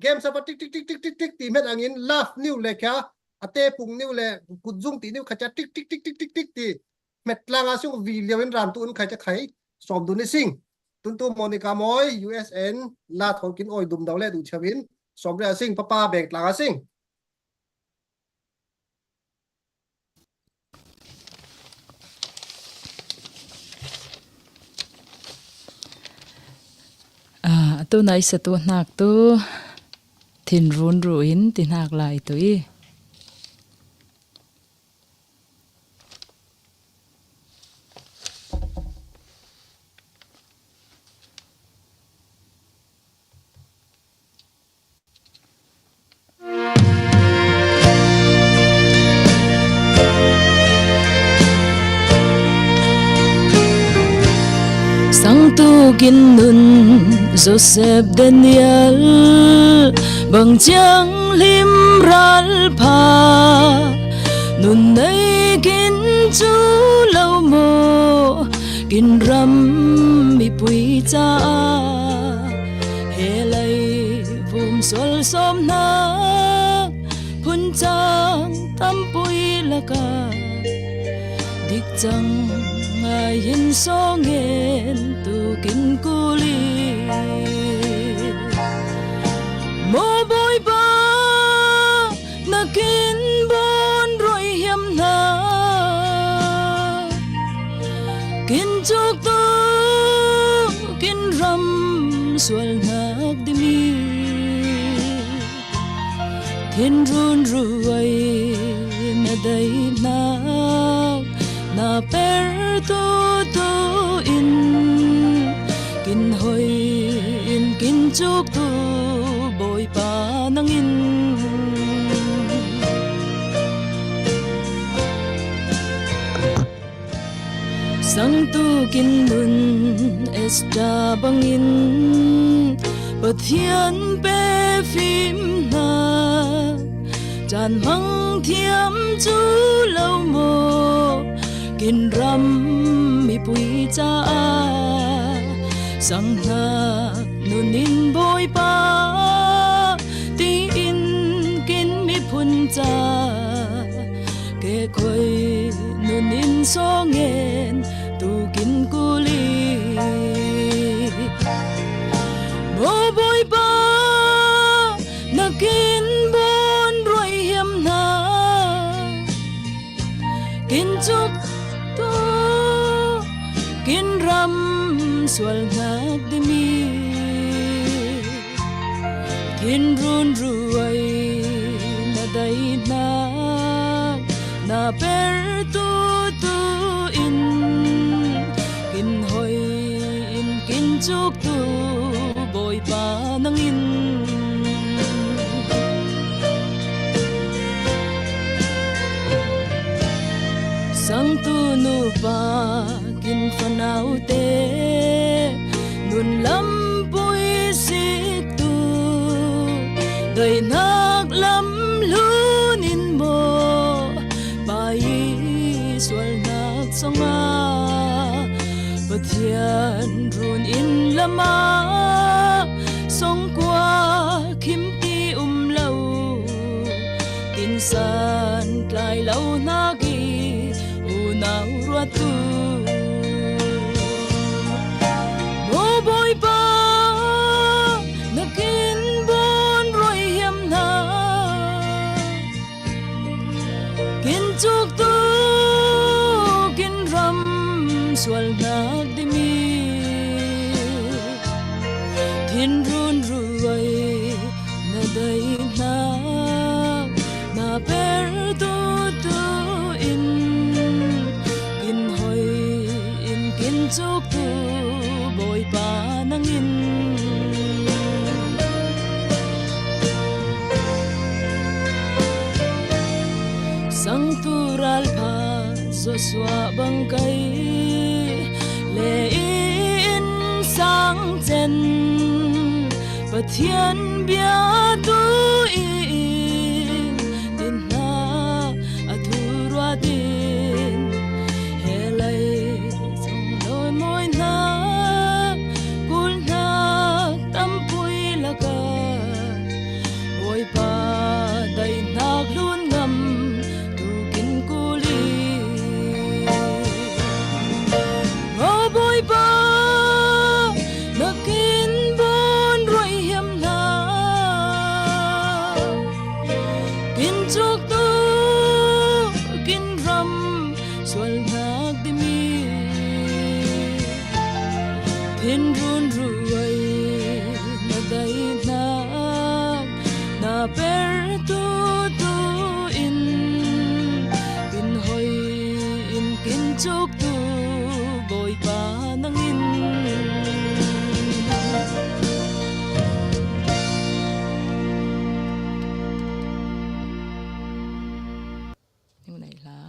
game sa pa tik tik tik tik tik tik ti met angin love niu le khia a te pung niu le kutzung ti niu kha cia tik tik tik tik tik tik ti met tlang a sung vi liau in ran tu un khai ca khai sawm dun i sing. Tun tu Monica Mawi, U S A in la thawn kin awi dum dau le duh thiam in sawm ria sing, papa beng tlang a sing. Ah, tu nai sa tu hnak tu thinrun ru in ti hnak lai tu i. Sangtu kin nun Joseph Daniel bang ciang hlim ral pha nun nei kin cu lo maw? Kin ram mipui caah he lei vum sual sawm hna phun cang tampui lakah dik cang ngai hin sawng en tu kin kuli. Maw Bawipa, na kin bawn ruai hiam hna? Kin cuk tu kin ram sual hnak dimi thinrun ruai na dei hnak na per tu tu in kin hoi in kin cuk tu Bawipa nangin. Sangtu kin nun Esther bangin Pathian pe fim hna caan hmang thiam cu lo maw? Kin ram mipui caah sang hna nun in Bawipa tiin kin miphun ca ke khoi nun in sawng en tu kin kuli. Maw Bawipa, na kin bawn ruai hiam hna? Kin Kin ram sual hnak dimi, thinrun ruai na dai hna, na per tu tu in, kin hoi in kin cuk tu Bawipa nangin. Sangtu nupa kin fanaute nun lampui sik tu, daihnak lam hlun in maw, Pa i sualnak song ah Pathian run in lam ah song kua khim ti um lo, tinsan tlai lo hnak i unau ruat tu. Maw Bawipa, na kin bawn ruai hiam hna. Kin cuk tu, kin ram sual hnak dimi, thinrun ruai na dai hnak, na per tu tu in, kin hoi in kin cuk tu Bawipa nangin. Sangtu ralpha Joshua bang kai le i inn sang cen, Pathian bia tu i inn din hna a thu ruat in, he lai zong lawi mawi hnak, kul hnak tampui lakah Bawipa daihnak hlun ngam tu kin kul i. Maw Bawipa, na kin bawn ruai hiam hna. Kin cuk tu, kin ram sual hnak dimi, thinrun ruai na dai hnak, na per tu tu in, kin hoi in kin cuk tu Bawipa nangin. Ning nei hlah.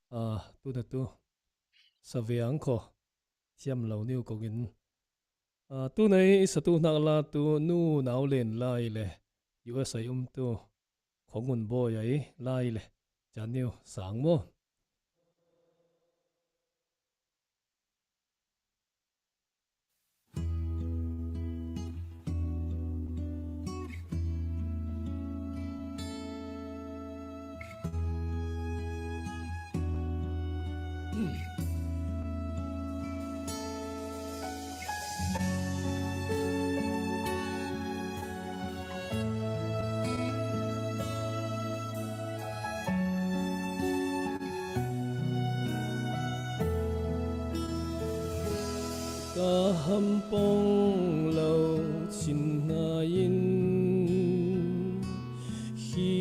Ah, tu na tu. Saviang kho. Siam lo niu kong in. Ah, tu nei i satu hnak la tu nu nau len lai le. U S A um tu. Khong un bawi ai lai le. Chan niu sang maw. Ka hampong lo chin hna in khi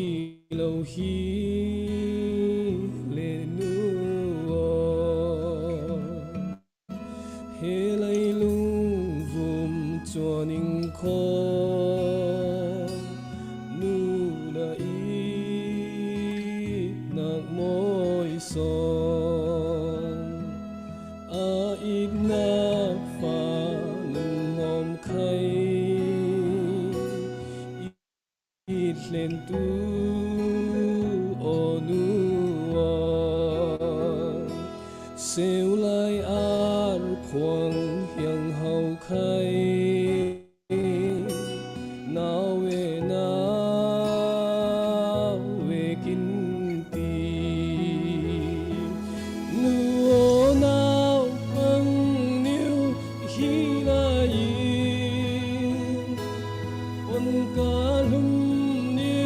lo hi le nu aw. He leilung vum cuan in kho, nu na itnak mawi sawn, a itnak fa lunghnawm khai. I thlen tu aw nu aw, seu lai ar khuang hiang hau khai, nau ve nau ve kin ti. Nu aw nau hmang niu hi lai in, pon ka hlum ni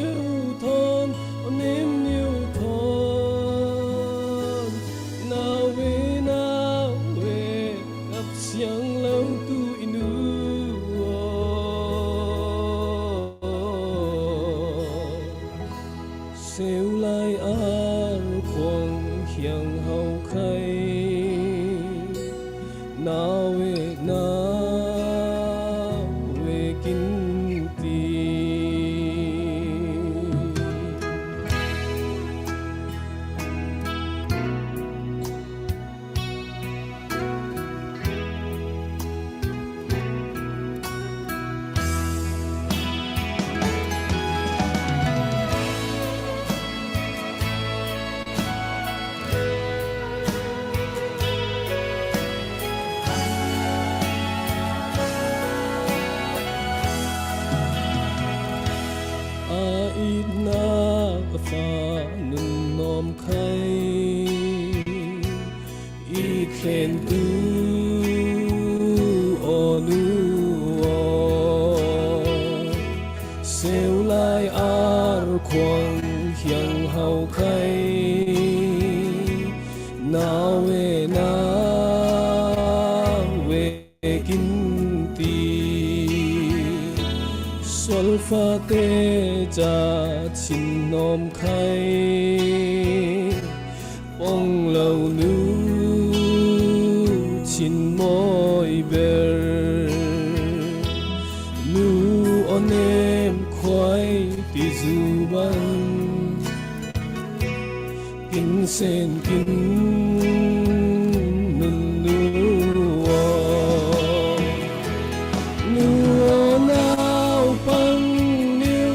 Seulai ar khuang hiang hau khai, nawe nawe kin ti. A itna fa nun nom khai. I thlen tu aw nu aw, seulai ar khuang hiang hau khai, nawe nawe kin ti. Sualfate ca chin nom khai, pong lo nu chin mawi ber. Nu aw nem khuai ti zu bang, kin sen kin nun nu aw. Nu aw naupang niu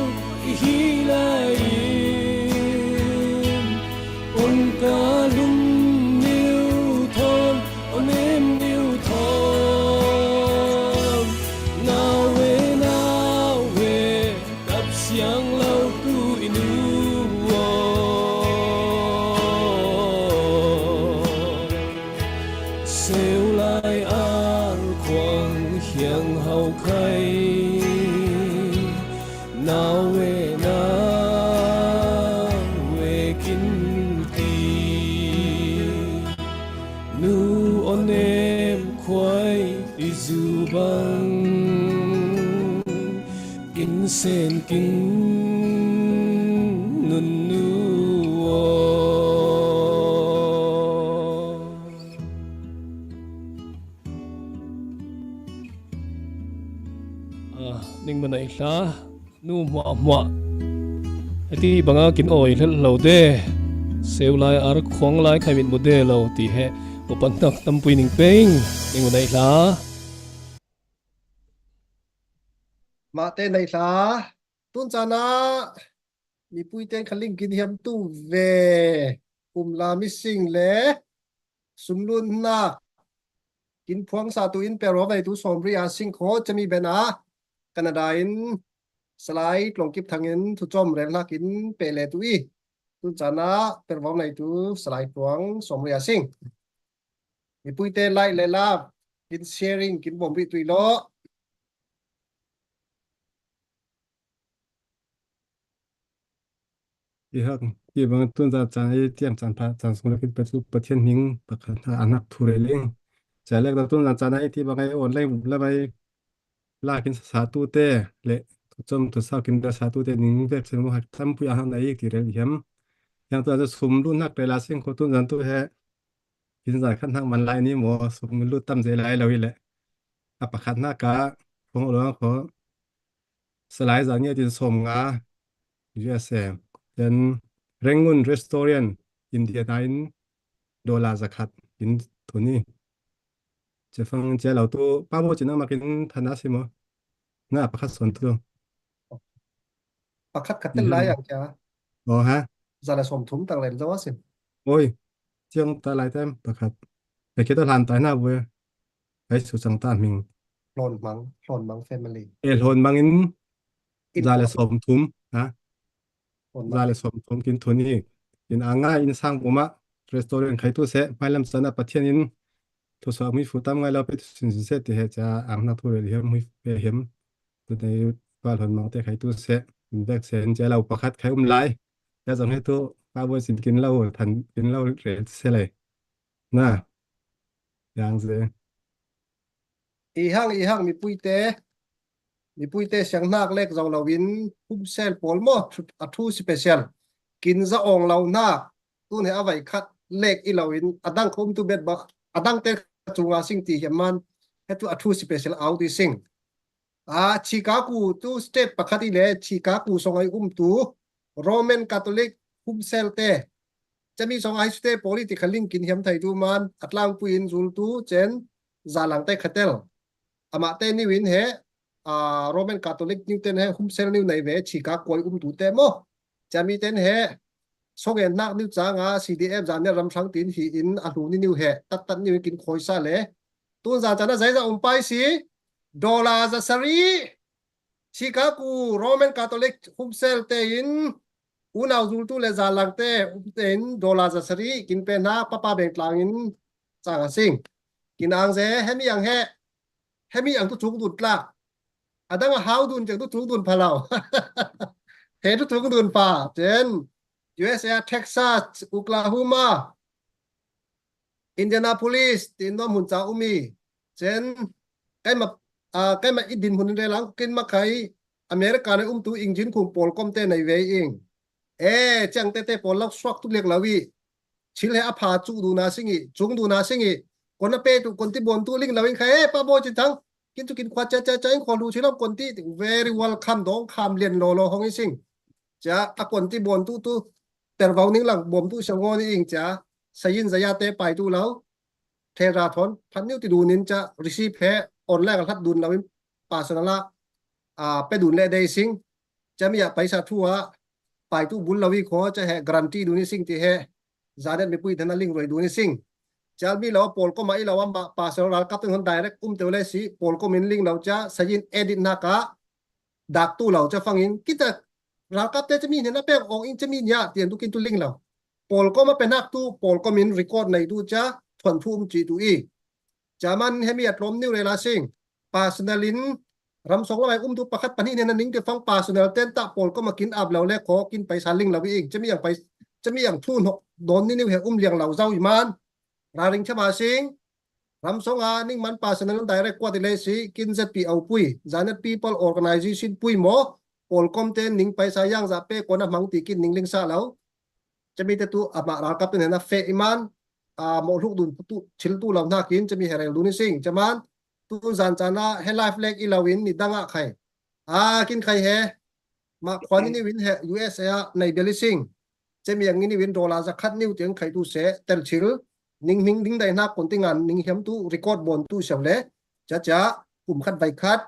i hi lai in, un ka lum niu thawn, aw nem niu thawn, nawe nawe kap siang lo tu i nu aw. Seulai ar khuang hiang hau khai, nawe nawe kin ti. Nu aw nem khuai ti zu bang, kin sen kin nun nu aw. Ah, ning manai hla, nu hmuah hmuah. Heti banga kin awi hlel lo de. Seulai ar khuang lai khai mit mu de lo ti he. Upan nak tampui ning peng. Ning manai hla. Mate nei hla. Tun cana mipui ten khaling kin hiam tu ve. Kum la mi sing le sumlun na kin phuang sa tu in perwa vei tu somri a sing kho chami bena Canada in Salai Tlawngkip Thang in thu chom rel hla kin pe le tu i. Tun cana perwa nei tu Salai Tlawng somri a sing. Mipui te like le love kin sharing kin bom ri tui lo. I hak, i bang tun za chan i tiang chan pha chan sung le kin pe tu Pathian hming pakhat hna a nak thu rel ing. Cha lek da tun za chan i ti bang ai online la mai la kin sa tu te le thu chom thu sau kin da sa tu te ning vek chen mo hak tam pui a hak na i ti rel hiam. Yang tu za sum lu nak rel a sing kho tun zan tu he. Kin zan khat hnak man lai ni maw, sum lu tam zei lai lo i le. A pakhat hnak ka, kong lo kho. Salai zan nge tin sawm nga, U S A. Then Rangoon Restaurant, India na in dollar zakhat in thu ni. Che fang che lo tu, pa bo chin a mak in than a si maw. Na pakhat son tu. Pakhat khat tel lai ang kya? Oh, ha? Za le sawm thum tang len zo a sin. Oi, chiang ta lai tem pakhat. Ai ke ta hlan tai na bu. Ai su chang ta hming. Hlon mang, hlon mang family. E hlon mang in za le sawm thum, ha? Za le sawm thum kin thu ni. In a ngai in sang bu ma restaurant khai tu se, mai lam sana Pathian in Thu suak mi fu tam ngai lo pe tu sin sin se ti he cha ang na thu le hiam hui pe hiam. Tu nei pa hlon mang te khai tu se. In bek se in che lo pakhat khai um lai. Ya zong he tu pa bo sin kin lo than kin lo re se lai. Na. Yang ze. I hang i hang mipui te. Mipui te siang hnak lek zo lo in hum sel pawl maw a thu special. K kin za awng lo hna, tun he a vai khat lek i lo in, a dang kha umtu bet bak, a dang te chunga sing ti hiam man, he tu a thu special out i sing. A, Chicago tu state pakhat i le, Chicago song ai umtu Roman Catholic humsel te, cami song ai state political link kin hiam thei tu man, a tlangpui in zultu cen zalang te khatel. Amah te niu in he, a, Roman Catholic niu ten he humsel niu nei ve, Chicago ai umtu te maw. Cami ten he, song en nak niu canga C D F zan ne ram thlang tin hi in a hlu ni niu he, tat tat niu kin khoi sa le. Tun zan cana zai za um pai si, dollar za sari, Chicago Roman Catholic humsel te in, unau zultu le zalang te, um te in, dollar za sari, kin pe hna, papa beng tlang in, canga sing. Kin ang ze, hemi ang he, hemi ang tu chung dun tlak. A dang a hau dun ceng tu chung dun pha lo. He tu chung dun pha. Cen U S A, Texas, Oklahoma, Indianapolis, tin nuam hun ca umi. Cen kaima, a, kaima i din hun in relang kin makai America ne umtu ingjin khung pawl kom te nei ve ing. E, ceng te te pawl lak suak tu lek lo i. Chil he a pha chu duna sing i, chung duna sing i. Kon a pe tu, kon ti bon tu ling lo ing kha, e, pa bo chin thang. Kin tu kin khua cha cha cha in khua lu chilom kon ti, very welcome dong kham lian lo lo hong i sing. Cha, a kon ti bon tu tu, ter vau ning lang bom tu siang ngon i ing cha, sayin zaya te pai tu lo. Thera thon, phan niu ti dun in cha, receive he, online a hlat dun lo in, personal a, a, pe dun le dei sing. Cha mi a paisa thu a, pai tu bul lo i kho, cha he guarantee dun i sing ti he, zanet mipui thana ling roi dun i sing. Chal mi lo, pawl kom a i lo a ma, personal ralkap ten hon direct um teu le si, pawl kom in ling lo cha, sayin edit na ka, dak tu lo cha fangin, kita ralkap te cha mi hnen a pek ong in cha mi nia, tian tu kin tu ling lo. Pawl kom a pe nak tu, pawl kom in record nei tu cha, thuan thu um chi tu i. Chaman hemi a tlom niu rela sing. Personal in ram song lamai um tu pakhat pahnih nen a ning te fang personal ten ta pawl kom a kin ap lo le kho kin paisa ling lo i ing. Chami ang pais-, chami ang thu nok don ni niu he um liang lo zau i man. Ra ring chama sing. Ram song a ning man personal direct kuat i le si kin Z P O pui. Zanet People Organization pui mo. Pawl kom ten ning paisa yang za pe kon a mang ti kin ning ling sa lo. Chami te tu amah ralkap ten hena feh i man, a, mo hluk dun tu, chil tu lo hna kin, chami he rel dun i sing, chaman, tu zan cana he life lek i lo in, ni dang a khai. A, kin khai he, ma khua ni niu in he, U S A a nei bel i sing. Chami ang ni niu in dollar za khat niu tiang khai tu se, tel chil, ning hming ding dai hna kon ti ngan, ning hiam tu, record bon tu siau le, cha cha, kum khat vai khat,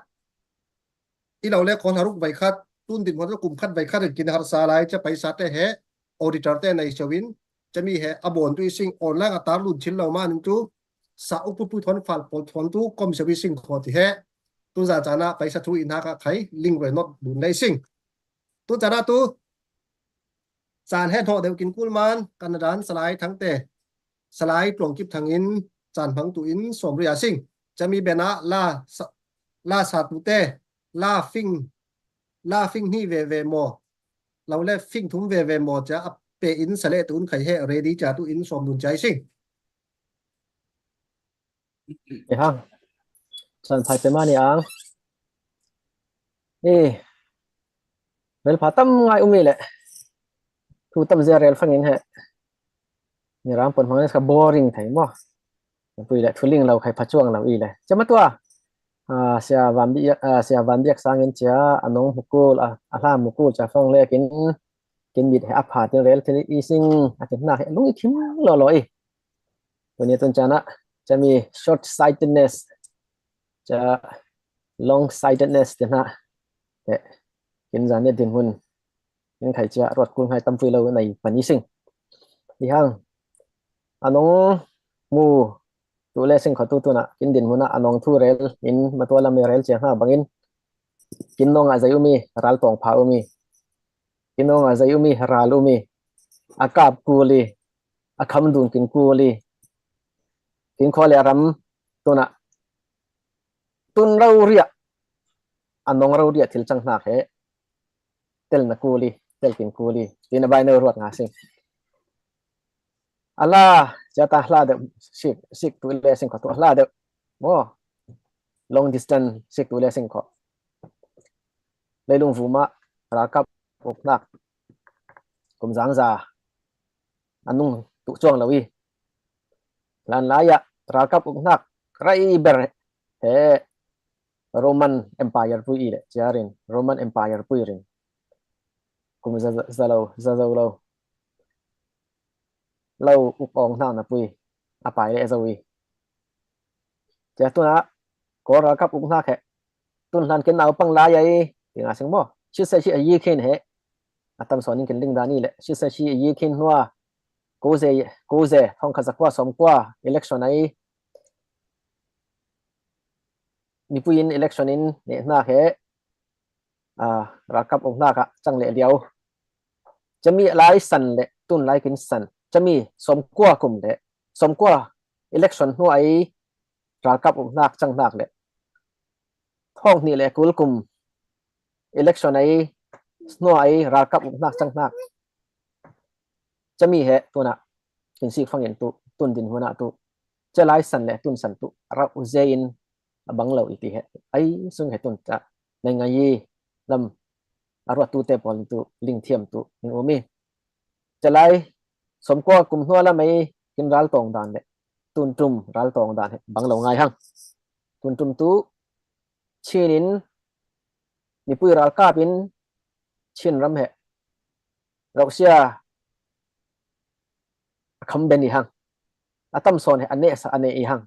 i lo le khaw hla ruk vai khat, tun din hmuan kum khat vai khat in kin harsa lai, cha paisa te he, auditor te nei siau in, chami he, a bon tu i sing online a tar lun chil lo ma ning tu, sa uk pu pu thon fal pol thon tu, kom siau i sing khaw ti he, tun zan cana paisa thu in ha ka khai, ling roi not dun le i sing. Tun cana tu, Caan he hnawh deuh kin kul man, Canada in Salai Thangte, Salai Tluangkip Thang in caan hmang tu in sawm rih a sing. Cami ben ah la sa-, la sa tu te, la fing, la fing hnih ve ve maw, lo le fing thum ve ve maw, cia a pe in sa le tu in khai he ready cia tu in sawm nun cia i sing. I hang. San phai pe mani ang. Eh. Rel pha tam ngai umi le. Thu tam zia rel fangin he. Ni ram pon hmang kha boring thei maw. Pui le thu ling lo khai pha chuang lo i le. Chama tua. Ah, sia van bi, ah, sia van biak sangin cia a nong mukul, ah, a hla mukul cia fang le kin, kin mit he a pha tin rel thil i sing a tin hna he lung i thim lo lo i. Tuni tun cana, cami short sightedness, ca long sightedness ti hna. Te, kin zan ne din hun, kin khai cia ruat kul ngai tam pui lo nai pani sing. I hang, a nong mu tu le sing kho tu tuna, kin din huna, a nong thu rel, in matua lam rel cia hna bangin, kin nong a zai umi, ral tong pha umi. Kin nong a zai umi, ral umi. A kap kuli, a kham dun kin kuli. Kin kho le a ram tuna. Tun rau ria. A nong rau ria thil chang hnak he. Tel na kuli, tel kin kuli. Tina bai no ruat nga sing. A la, cia ta hla deuh, sik, sik tu le sing kho tu hla deuh. Maw, long distance sik tu le sing kho. Leilung vuma, ralkap uknak. kum zangza a nung tuh cuang lo i, hlan lai-ah ralkap ukhnak rei ber he Roman Empire pui i le ciarin, Roman Empire pui rin kum za, za lo, za zo lo, lo uk awng hnak na pui a pai le zo i. Cia tunah Kawl ralkap ukhnak he tun hlan kin naupang lai a i ti nga sing maw? Sisa si a yi khin he a tam sawn in kin ling dan i le sisa si a yi khin hnua koze, koze thawngkhat zakua sawmkua election a i, mipui in election in neh hnak he, aa, ralkap ukhnak ah cang leh liau. Cami lai san le tun lai kin san. Cami sawmkua kum le sawmkua election hnu a i ralkap ukhnak cang hnak le thawng hnih le kul kum election a i hnu a i ralkap ukhnak cang hnak. Cami he tunah kin sik fangin tuh, tun dinhmun ah tuh, cia lai san le tun san tuh rauh zei in a bang lo i ti he ai sung he tun ca nei ngai i lam a ruat tu te pawl tu ling thiam tu ning um i. Cia lai sawmkua kum hnua lam ei kin ral tawng dan le tun tum ral tawng dan he bang lo ngai hang. Tun tum tu Chin in mipui ralkap in Chin ram he rauhsia a kham ben i hang. A tam sawn he a neh sa a neh i hang.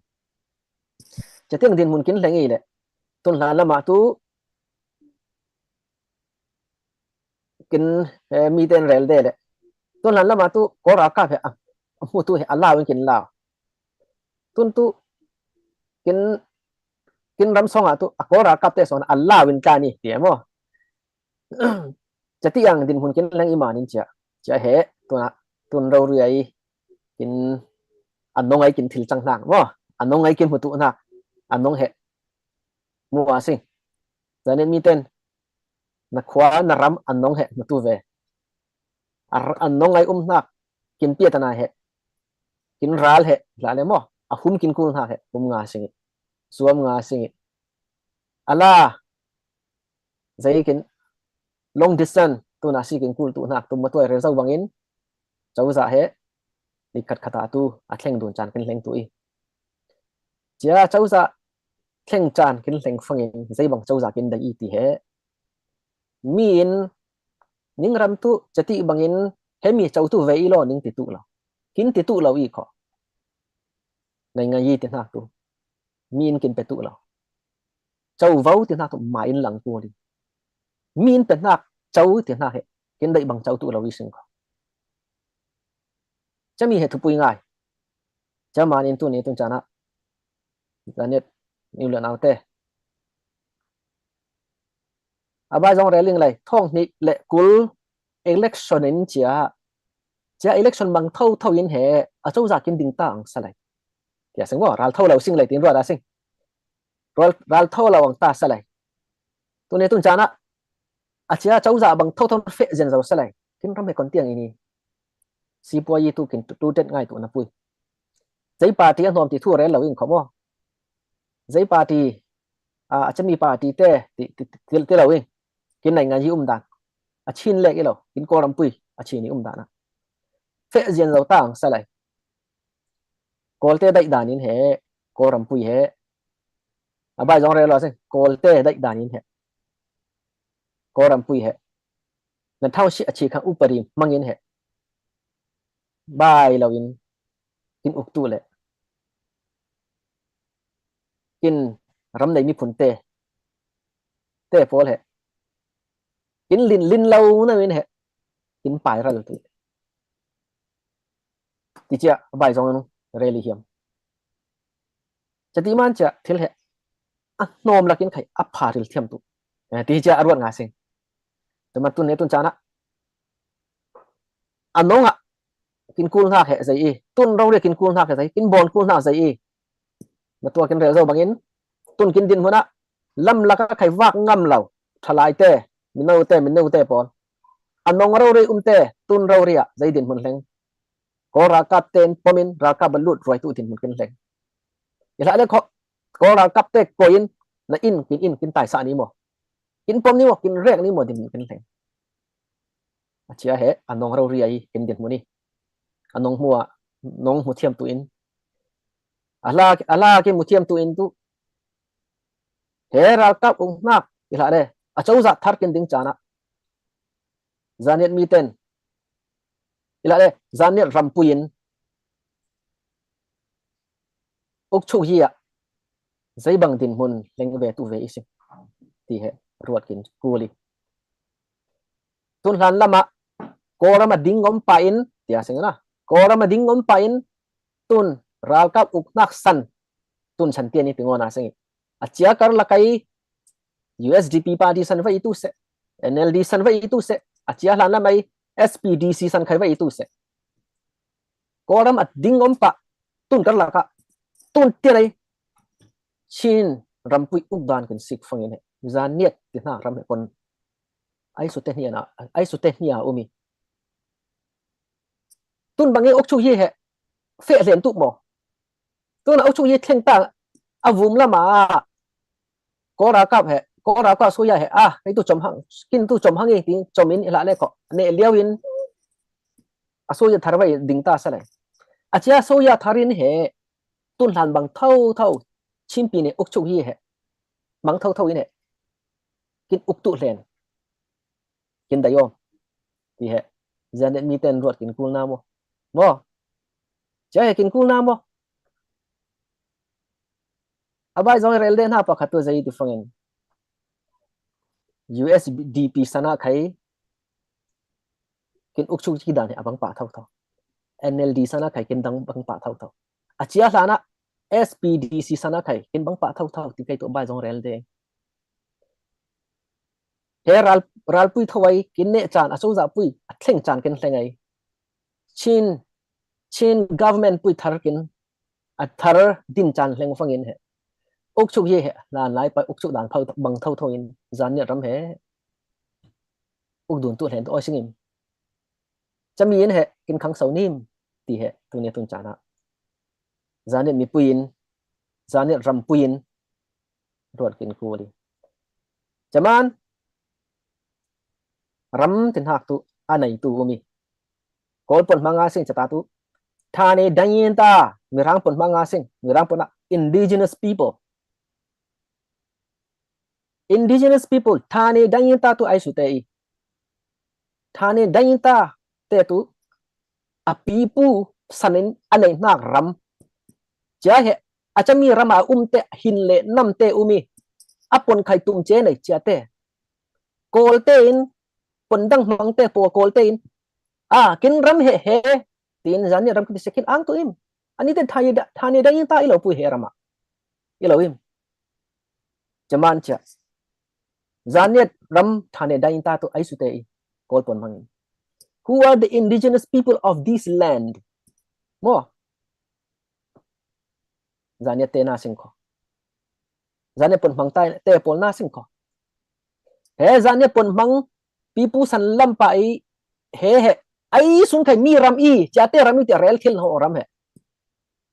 Cia tiang dinhmun kin hleng i le tun hlan lamah tu kin, eh, mite in rel de le tun hlan lamah tu Kawl ralkap he a, a hmu tu he a lau in kin lau. Tun tu kin, kin ram sawng ah tu a Kawl ralkap te sawn a lau in tlan i ti e maw? Cia tiang dinhmun kin hleng i manin cia, cia he tunah tun rori a i kin a nong a i kin thil cang hnak maw? A nong a i kin hmutuh hnak a nong he mu a sing. Zanin miten na khua na ram a nong he hmutu ve. A, a nong a i um hnak kin piatana he kin ral he hla le maw? A hum kin kul hnak he hum nga sing i, zuam nga sing i. A la zei kin long distance tuna si kin kul tu hnak tu matuai rel zo bangin cozah he ni khat khat a tu a thleng dun can kin hleng tu i. Cia cozah thleng can kin hleng fangin zei bang cozah kin dai i ti he mi in ning ram tu cati bangin he mi co tu ve i lo ning ti tu lo. Kin ti tu lo i kho. Nei ngai i ti hnak tu mi in kin pe tu lo. Co vo ti hnak tu ma in lang tu li. Mi in pe hnak co ti hnak he kin dai bang co tu lo i sing kho. Cami he thupui ngai. Cia manin tuni tun canah zanet niu le naute a bai zong reling lai thawng hnih le kul election in cia, cia election bang tho tho in he a cozah kin ding ta ang sa lai. Tia sing maw, ral tho lo sing lai tin ruat a sing. Ral, ral tho lo ang ta sa lai. Tuni tun canah a cia cozah bang tho tho feh zian zo sa lai. Kin ram he kon tiang ini. Sipuayi tu kin tu, tu tet ngai tu na pui. Zei party a hnawm ti thu rel lo in kho maw? Zei party, a, a cami party te ti, ti, ti, ti lo in. Kin nei ngai i um dan. A Chin lek i lo. Kin Kawl rampui a Chin i um dan a feh zian zo ta ang sa lai. Kawlte daih dan in he, Kawl rampui he. A bai zong rel lo sing, Kawlte daih dan in he. Kawl rampui he. Nan thau si a chi khang upadi hmangin he. Bai lo in kin uk tu le kin ram nei miphun te, te pawl he. Kin lin, lin lo na in he. Kin pai ral tu le. Ti cia bai zong anu rel i hiam? Cia ti man cia thil he a hnawm lakin khai a pha ril thiam tu. Eh, ti cia a ruat nga sing. Tuma tun ne tun canah a nongah kin kul hnak he zei i, tun rori kin kul hnak he zei, kin bawn kul hnak zei i. Na tua kin rel zo bangin tun kin dinhmun ah lam laka khai vak ngam lo thalai te, mino te, mino te pawl a nong rori um te tun rori ah zei dinhmun hleng. Kawl ralkap tein pom in ralkap a lut ruai tu dinhmun kin hleng. I hlah le kho, Kawl ralkap te koi in na in kin in kin taisa ni maw? Kin pom ni maw, kin rek ni maw dinhmun kin hleng. A cia he a nong rori a hi kin dinhmun hi. A nong hmu a, nong hmu thiam tu in, a la, a la kin hmu thiam tu in tu he ralkap uknak i hlah le a cozah thar kin ding caan ah Zaniat miten i hlah le Zaniat rampui in ukchuk hi ah zeibang dinhmun leng ve tu ve i si ti he ruat kin kul hi. Tun hlan lamah Kawlram a ding ngom pa in tia seng na, Kawlram a ding ngom pa in tun ralkap uknak san tun san tian i tingawn a seng hi. A cia karlak ai U S D P party san va i tu seh, N L D san va i tu seh, a cia hlan lamah i S P D C san khai va i tu seh. Kawlram a ding ngom pa tun karlak ah tun tian ai Chin rampui uk dan kin sik fangin he Zaniat ti hna ram he kon ai sute hnia na, ai sute hnia um hi. Tun bang i ukchuk hi he feh hlen tu maw? Tun a ukchuk hi thleng ta a vum lama Kawlra kap he, Kawlra kap soya he, ah, kei tu com hang, kin tu com hang i ti com in i hlah le ko ne liau in a soya thar vai ding ta sa le. A cia soya thar in he tun hlan bang tho tho Chin pi ne ukchuk hi he bang tho tho in he kin uk tu hlen kin dai om ti he Zaniat miten ruat kin kul na maw? Maw? Cia he kin kul na maw? A bai zong rel de hna pakhat tu zei ti fangin U S D P sana khai kin ukchuk hi dan he a bang pa tho tho. N L D sana khai kin dang bang pa tho tho. A cia hlan ah S P D C sana khai kin bang pa tho tho ti kai tu bai zong rel de. He ral, ralpui tho ai kin ne caan a cozah pui a thleng caan kin hleng ai. Chin, Chin government pui thar kin a thar din caan hleng fangin he ukchuk hi he hlan lai pai ukchuk dan phau bang tho tho in Zaniat ram he uk dun tu hlen tu oi singin cami in he kin khang so nim ti he tuni tun caan ah Zaniat mipui in Zaniat rampui in ruat kin kul hi. Caman ram tin hak tu a nei tu umi Kawl pon hmang a sing cata tu Thane Dangin ta Mirang pon hmang a sing Mirang pon a indigenous people indigenous people Thane Dangin ta tu ai su te i Thane Dangin ta te tu a pipu sanin a nei hnak ram cia he a cami ram a um te hin le nam te umi a pon khai tum ce nei cia te Kawl te in pon dang hmang te paw Kawl te in a kin ram he he tin Zaniat ram kiti se kin ang tu im ani te Thane Dangin ta i lo pui he ram a i lo im Caman cia Zaniat ram Thane Dangin ta tu ai su te i Kawl pon hmangin who are the indigenous people of this land maw? Zaniat te na sing kho. Zaniat pon hmang te pawl na sing kho. He Zaniat pon hmang pipu san lam pa i he he ai sun khai mi ram i cia te ram i te rel thil ho ram he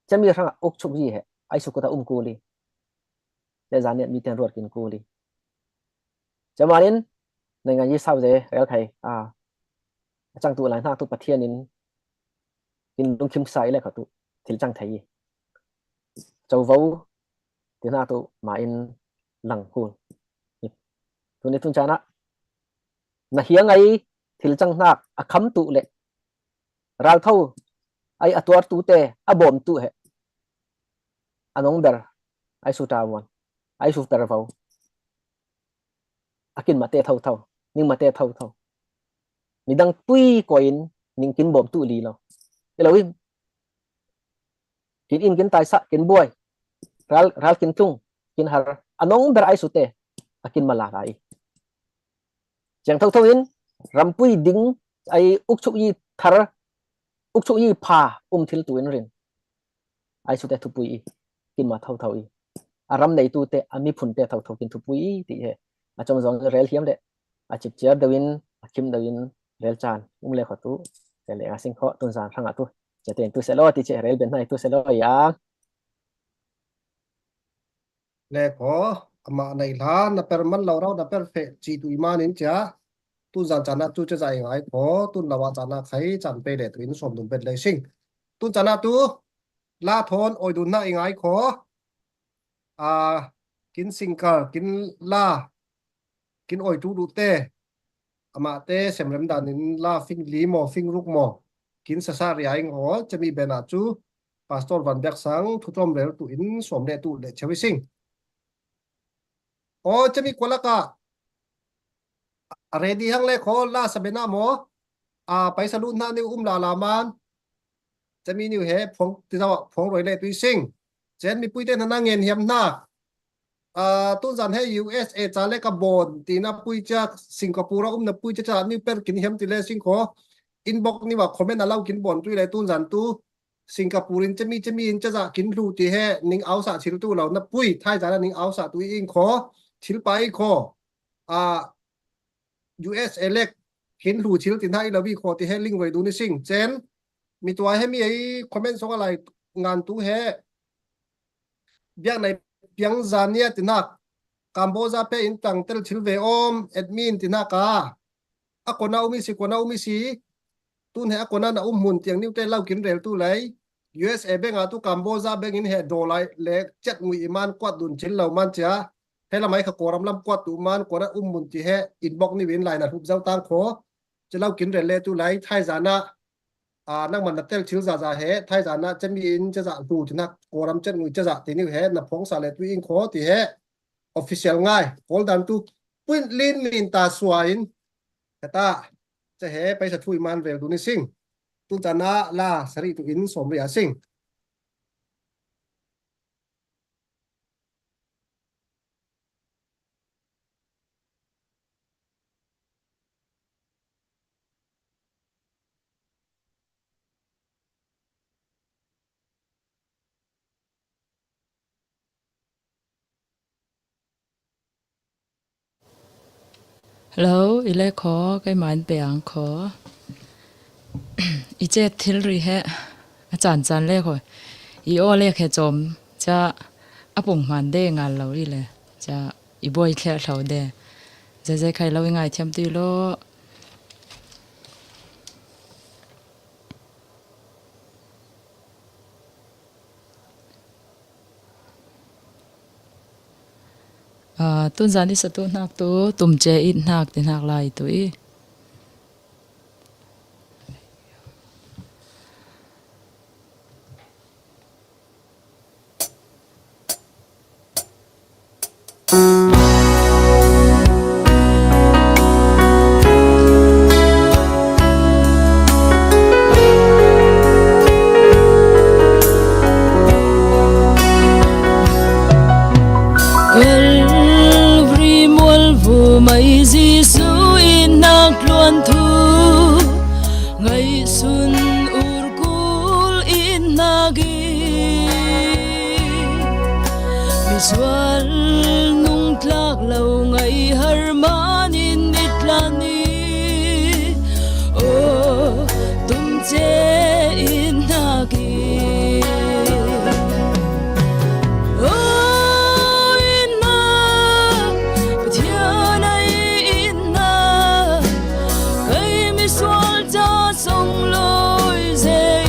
cami hrang a ukchuk hi he ai su kuta um kul hi. Le Zaniat miten ruat kin kul hi. Caman in nei ngai sau ze rel khai a a cang tu lai hna tu Pathian in kin lungkhim sa i le kha tu thil cang thei hi. Covo ti hna tu ma in lang kul. Tuni tun caan ah na hiang ai thil cang hnak a kham tu le ral tho ai a tuar tu te a bawm tu he a nong ber ai su ta vuan ai su per vo a kin mate tho tho ning mate tho tho midang tui ko in ning kin bawm tu li lo i lo in kin in kin taisa kin buai ral ral kin tlung kin har a nong ber ai su te a kin mala lai ciang tho tho in rampui ding ai ukchuk i thar ukchuk i pha um thil tu in rin ai su te thupui i kin ma tho tho i a ram nei tu te a miphun te tho tho kin thupui i ti he a cong zong rel hiam le a cip ciar deuh in a khim deuh in rel caan um le kho tu te le a sing kho tun zan hrang a tu cia te in tu se lo ti che rel ben hnai tu se lo i ang. Le kho amah nei hlan na per man lo rau na per feh ci tu i man in cia Tun zan caan ah tu cazah i ngai kho, tun lo ah caan ah khai caan pe le tu in sawm dum bet le sing. Tun caan ah tu la thawn oi dun na i ngai kho. A, kin singkal, kin la, kin oi tu duh te. Amah te semrem dan in la fing li maw, fing ruk maw, kin sasa ria ing aw, cami ben ah cu Pastor Van Biak Sang thu tlawm rel tu in sawm le tu le cheu i sing. Aw, cami kualak ah a ready hang le kho la sabena maw, a paisa lut hna ni um lala man, cami ni he phuang ti zau ah phuang roi le tu i sing. Cen mipui te hna na ngen hiam hna. Aa, tun zan he U S A ca le ka bawn ti na pui cia, Singapore a um na pui cia, ca ni per kin hiam ti le sing kho. Inbox ni wa comment a lau kin bawn tu i le tun zan tu Singapore in cami cami in cazah kin hlu ti he ning ausa thil tu lo na pui, thai zan a ning ausa tu i ing kho, thil pa i kho. Aa, U S A lek hin hlu thil ti hna i lo i kho ti he ling roi dun i sing. Cen mi tua he mi ei comment song a lai ngan tu he biak nai piang zan nia ti hnak, Cambodia pe in tang tel thil ve om admin ti hnak a, a kona um i si, kona um i si, tun he a kona na um hmun tiang niu te lau kin rel tu lei. U S A bank a tu Cambodia bank in he dollar le chat ngui i man kuat dun thil lo man cia, he lamai kha Kawlram lam kuat tu man kona um hmun ti he inbox niu in lai na hlup zau tang kho. Ci lau kin rel le tu lai thai zan ah, aa, nangman na tel thil zaza he thai zan ah cami in cazah hlu ti hnak Kawlram chat ngui cazah ti niu he na phawngsa le tu in kho ti he official ngai. Kawl dan tu puin lin min ta sua in kata ca he paisa thu i man rel dun i sing. Tun caan ah la sarih tu in sawm rih a sing. Hello, i le kho, kei man pe ang kho. I chet thil ri he, a caan caan le kho. I aw le khe cawm, ca a pung hman de ngal lo i le, ca i buai thliah thlo de. Zeizei khai lo i ngai thiam ti lo. Aa, tun zan i satu hnak tu, tumce it hnak ti hnak lai tu i. Kalvari mual vumai Jesuh in nak tluan thu ngaihsun urkul in nak i misual nungtlak lo ngai har man in mitlan i aw tumce in nak i aw in nak Pathian ai in nak kei misual ca song loi zei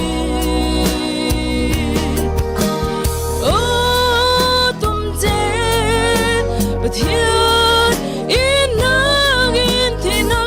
aw tumce Pathian in nak in thina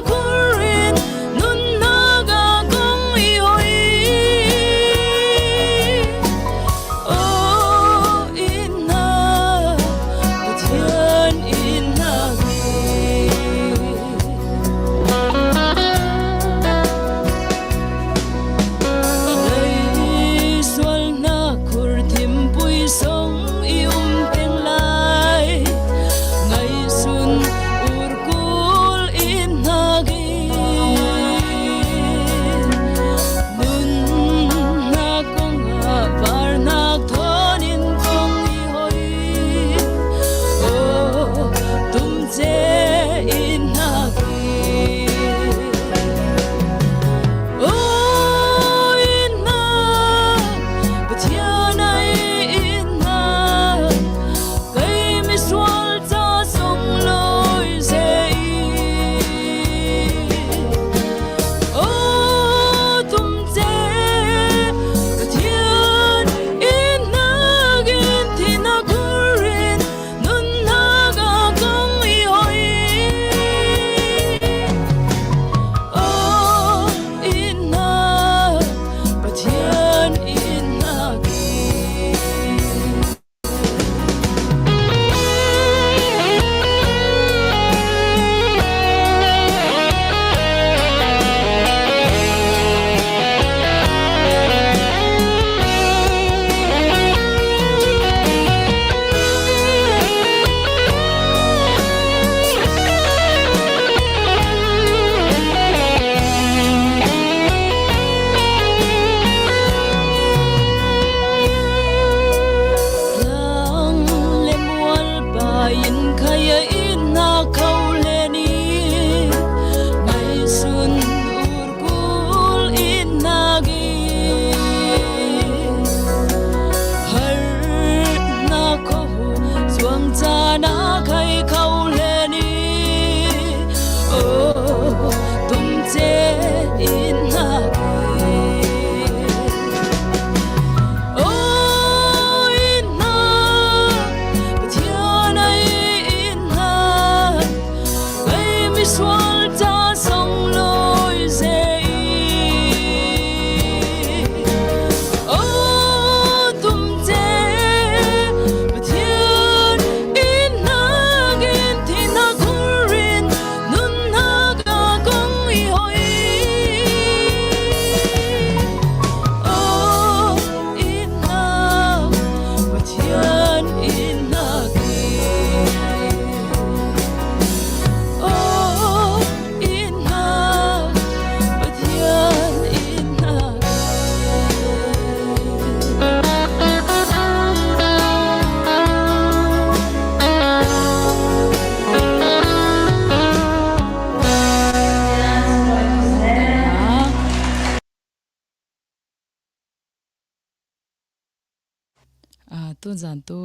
Tun zan tu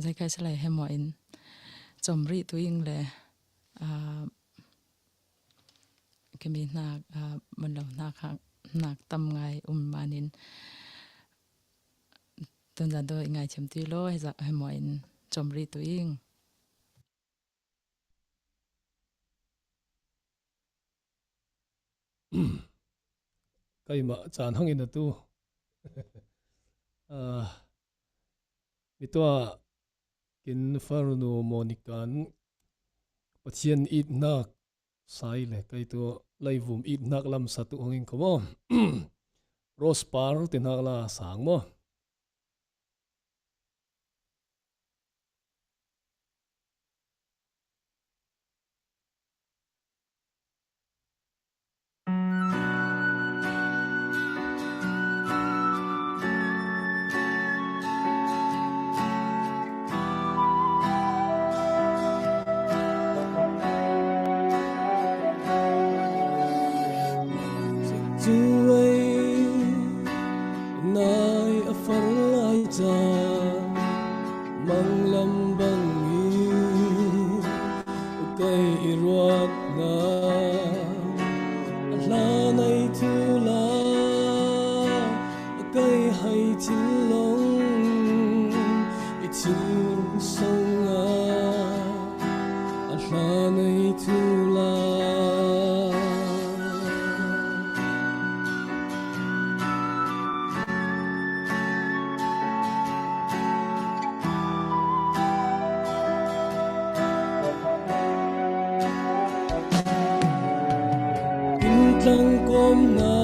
zai khai salai hemo in chom ri tu ing le, ah, kemi hnak, ah, man lo hnak, hnak tam ngai um manin tun zan tu i ngai chem ti lo, he za, hemo in chom ri tu ing. Kaima caan hangin a tu. Ah, mitua kin farnu Monica in Pathian itnak sai le kei tu leivum itnak lam sa tu hangin ko maw. Rose Par tinak la sang maw. Cu ei nai a far lai ca manglam bang i kei i ruat na a hla nei tu la kei hei thil long i thil song a a hla nei tu la. Inn tlang kom na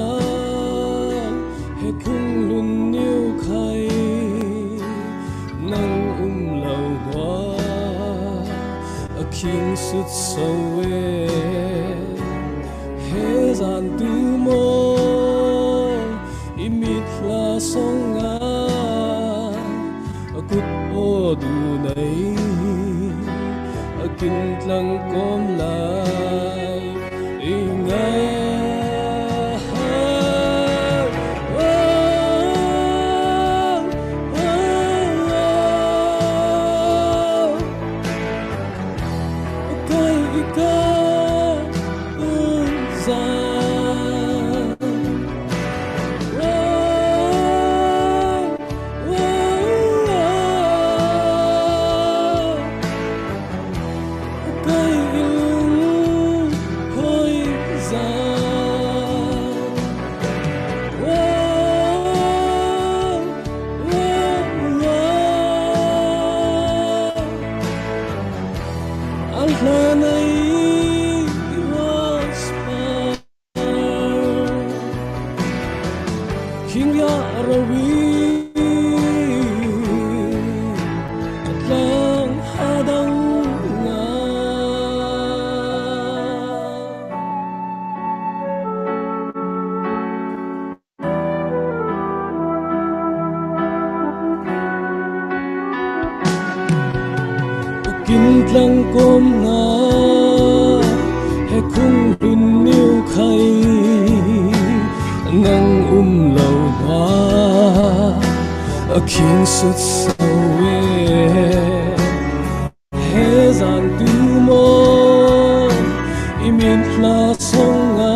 he khung lun niu khai nang um lo hua a khing sut so e. He zan tu maw i mit hla song a a kut aw du nei a kin tlang kom lai i ngai. Khing ya rawi a tlang hadang nga. Kin tlang kom na he khung lun niu khai nang um lo hua a khing sut so e. He zan tu maw i mit hla song a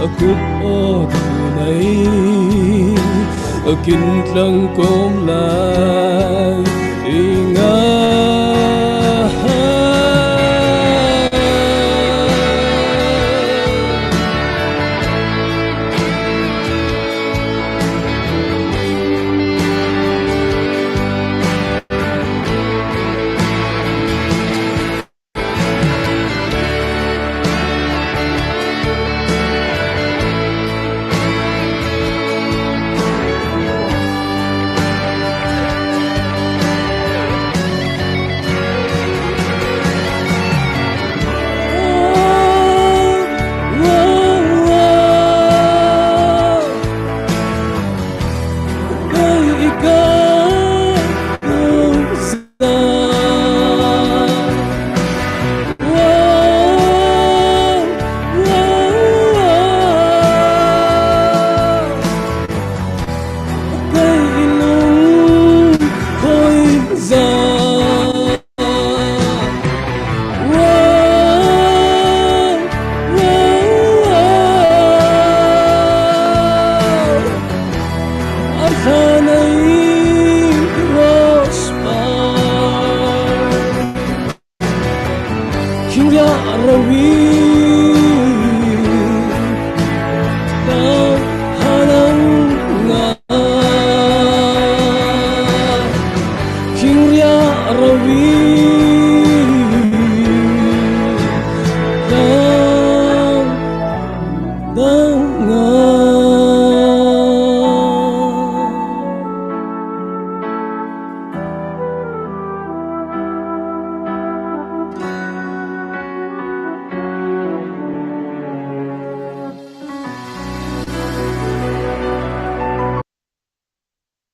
a kut aw tu nei a kin tlang kom lai i ngai.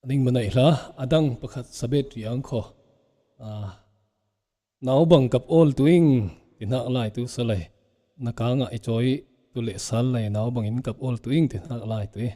Ning manai hla, adang pakhat sabet riang kho. A, nau bang kap ol tuing, ti nak lai tu salai. Na kangah i choi tu le salai, nau bangin kap ol tuing, ti nak lai tu i.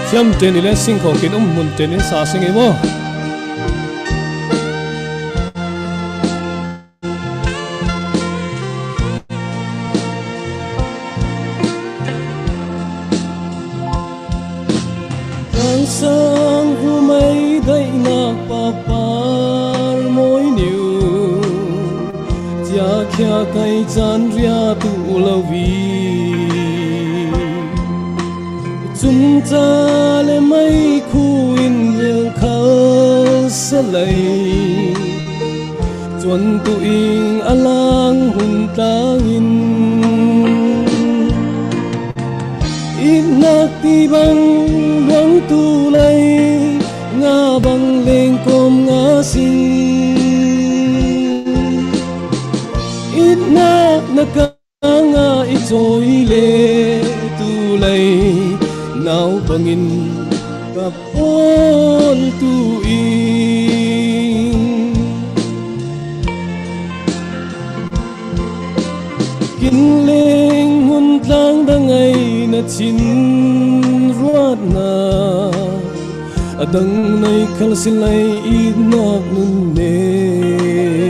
Siam ten ile sing kho kin um mun ten in sa sing i maw. Sang vu mai daihnak papar mawi niu, cia khia kai caan ria tu lo vi. Cun ca le mai khu in lel khal salai. Cuan tu ing a lang hun tlangin. Itnak ti bang luang tu lei, nga bang leng kawm nga sin. Itnak na ka nga i cawi le tu lei, nau bangin kap awl tu i. Kin leng hmun tlang dang ai na chin ruatnak, a dang nei khal si lei itnak nun nen.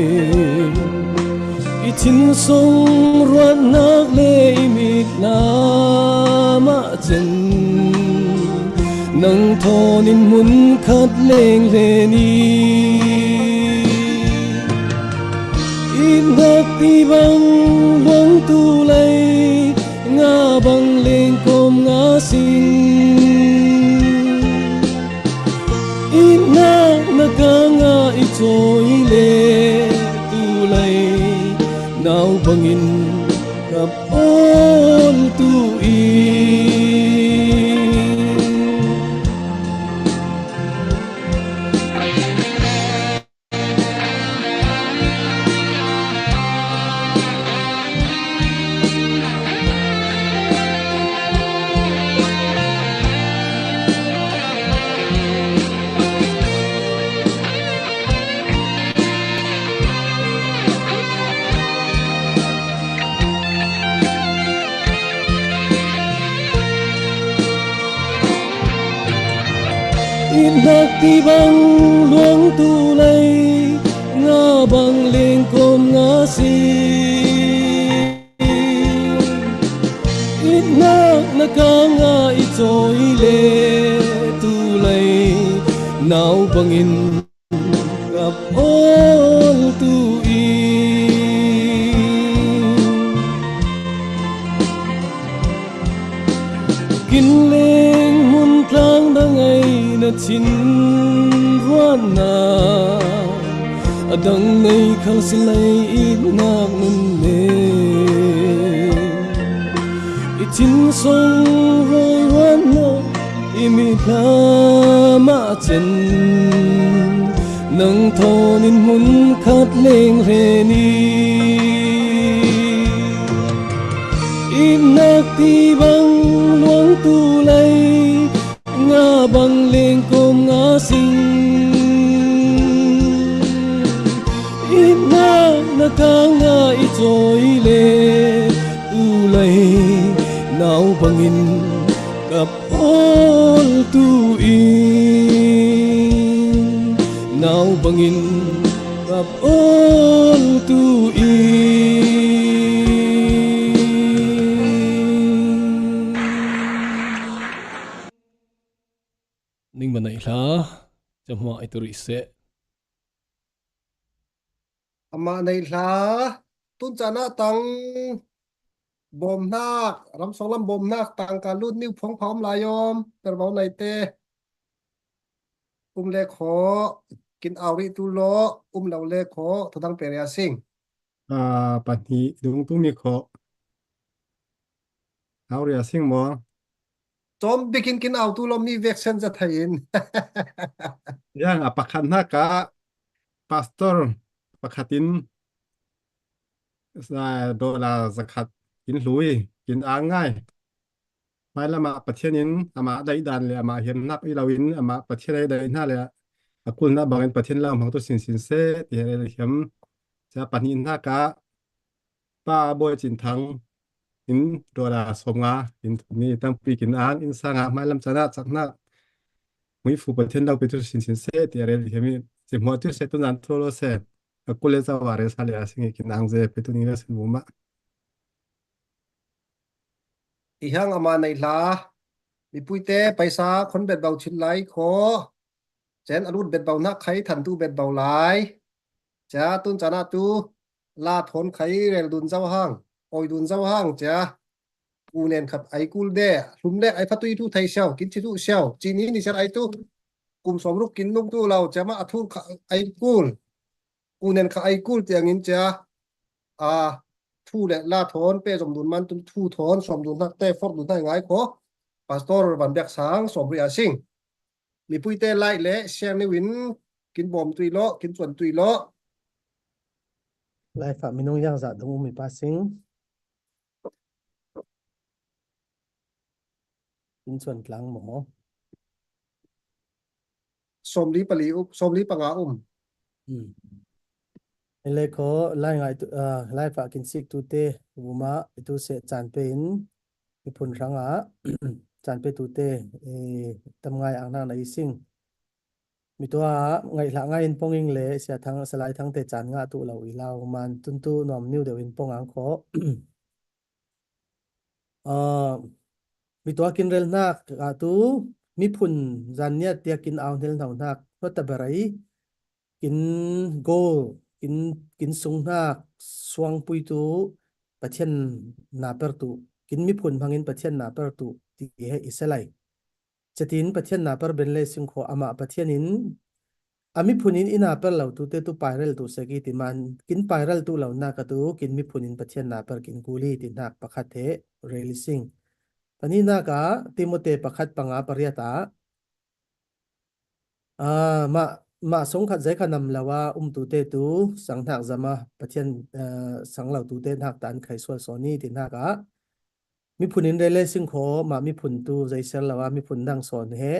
I thin sung ruatnak le i mit lamah cen, nang thawn in hmun khat leng len i. Itnak ti bang luang tu lei, nga bang leng kawm nga sin. Itnak na ka nga i cawi le tu lei, nau bangin kap awl tu i. Itnak ti bang luang tu lei, nga bang leng kawm nga sin. Itnak na ka nga i cawi le tu lei, nau bangin kap awl tu i. Kin leng hmun tlang dang ai na chin ruatnak, a dang nei khal si lei itnak nun nen. I thin sung ruai ruatnak, i mit lamah cen, nang thawn in hmun khat leng len i. Itnak ti bang luang tu lei, nga bang leng kawm nga sin. Itnak na ka nga i cawi le tu lei, nau bangin kap awl tu i. Nau bangin kap awl tu i. Ning manai hla, cahmah i tu rih seh. Amah nei hla, tun caan ah tang bawmhnak, ramsawng lam bawmhnak tangka lut niu phuang pha om lai om, pervo nei te. um le kho, kin au rih tu lo, um lo le kho, thudang pe ria sing. A, pahnih dung tu mi kho. Au ria sing mo. Tom bikin kin au tu lo mi vek sen za thai in. Yang a pakhat na ka pastor pakhat in sa dola zakhat kin hlui, kin ang ngai. Hmai lamah Pathian in amah daih dan le amah hiamnak i lo in amah Pathian a daih hna le a kulhna bangin Pathian lo hmang tu sinsin seh ti he le hiam. Cia pahnih hna ka pa Bawi Cin Thang in dola sawmnga in ni tampi kin ang in sanga hmai lam cana cak hna. Muifu Pathian lo pe tu sinsin seh ti a rel hiam i cimhuah tu seh tu nan tu lo seh. A kul le cawa rel sa le a sing i kin ang ze pe tu ni le sin bu mah. I hang ama nei hla, mipuite paisa khon bet bau chin lai kho, cen a lut bet bau nak khai than tu bet bau lai. Cia tun cana tu la thon khai rel dun zau hang, oi dun zau hang cia. Ku nen khat ai kul de, hlum lek ai phatui thu thei siau, kin chi thu siau, cini ni sian ai tu. Kum sawm ruk kin nung tu lau, cia ma a thu kha ai kul. Ku nen kha ai kul tiangin cia. A, thu le la thon, pe zom dun man tun thu thon, sawm dun hnak te, forh dun hnak ngai kho. Pastor Van Biak Sang, sawm ri a sing. Mipuite like le share niwin kin bawm tui lo, kin cuan tui lo. Live ah minung yang zah dong um i pa sing. Kin cuan tlang maw? Sawmli pali um, sawmli panga um. Hmm. Ele kho lai ngai tu, ah, live ah kin sik tu te, vuma itu se caan pe in, i phun hrang ah, caan pe tu te, eh, tam ngai ang hnak na i sing. Mi tua ngaih hlah ngai in pong ing le sia thang, salai thang te caan ngah tu lo i lau man tun tu nuam niu deuh in pong ang kho. Ah, mi tua kin rel hnak ah tu miphun zan niat tiak kin au hnel hno hnak hnuata berai kin goal kin, kin sung hnak suangpui tu Pathian na per tu kin miphun hmangin Pathian na per tu ti he i selai. Cetin Pathian na per ben le sing kho amah Pathian in a miphun in i na per lo tu te tu pairel tu sek i ti man kin pairel tu lo nak a tu kin miphun in Pathian na per kin kul i ti hnak pakhat he rel i sing. Pani nak a Timote pakhat panga pariat ah, ah, mah, mah song khat zei kha nam lo a um tu te tu sang hnak zama Pathian, ah, sang lo tu te hnak tan khai sual sawn i ti hnak ah, miphun in rel le sing kho, mah miphun tu zei ser lo a, miphun dang sawn he,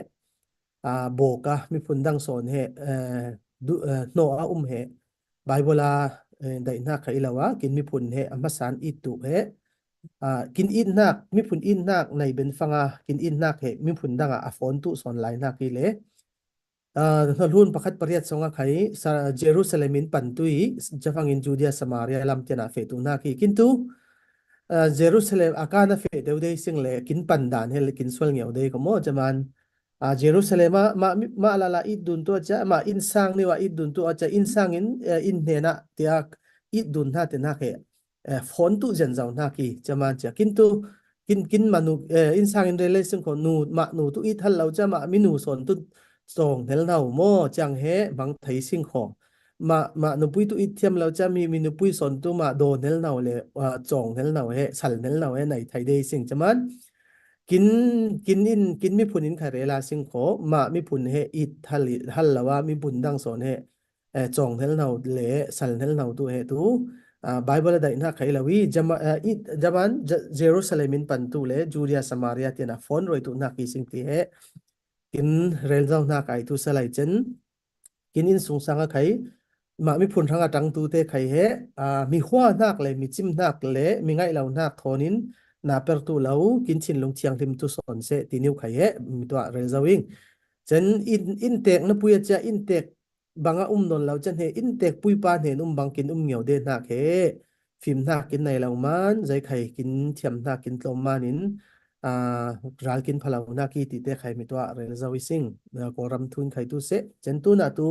ah, bawk a, miphun dang sawn he, eh, du, eh, hnawh a um he, Bible a, eh, daih hnak kha i lo a, kin miphun he, a hmasan it tu he, ah, kin it hnak, miphun it hnak nei ben fang a, kin it hnak he, miphun dang a, a phone tu sawn lai hnak i le, ah, hnahlun pakhat pariat song a khai, sa-, Jerusalem in pan tu i, cafang in Judea, Samaria lam tian a feh tu hnak hi. Kin tu, ah, Jerusalem a kan a feh deuh dei sing le, kin pan dan he le, kin sual ngeu dei ko maw, caman, ah, Jerusalem ah, mah, mah lala it dun tu a cia, mah innsang niwa it dun tu a cia, innsang in, eh, inn hnen ah tiak it dun hna te hnak he, eh, phone tu zian zau hnak hi, caman cia. Kin tu, kin, kin manu, eh, innsang in rel le sing kho, nu, mah nu tu it hal lo cia, mah minu sawn tu cawng hnel hno maw, ciang he hmang thei sing kho. Mah, mah nupui tu it thiam lo cia, mi, mi nupui sawn tu mah daw hnel hno le, ah, cawng hnel hno he, sal hnel hno he, nei thei dei sing caman. Kin, kin in, kin miphun in kha rel a sing kho, mah miphun he it hal, hal lo a, miphun dang sawn he, eh, cawng hnel hno le sal hnel hno tu he tu, ah, Bible a daih hnak kha i lo i, jama, eh, i, jaman, Ja-, Jerusalem in pan tu le Judea, Samaria tian a phone roi tu hnak hi sing ti he, kin rel zau hnak ai tu salai cen, kin inn sung sang a khai, mah miphun hrang a tang tu te khai he, ah, mi hua hnak le, mi cim hnak le, mi ngaih lo hnak thawn in na per tu lo, kin thinlung thianghlim tu sawn seh ti niu khai he, mi tuah rel zau ing. Cen in, in tek na pui a cia, in tek bang a um nawn lo can he, in tek puipa hnen um bang kin um ngeu de hnak he, fim hnak kin nei lo man, zei khai kin thiam hnak kin tlawm man in, aa, ral kin pha lo hnak i ti te khai mi tuah rel zo i sing, aa, Kawlram thu in khai tu seh, cen tu na tu,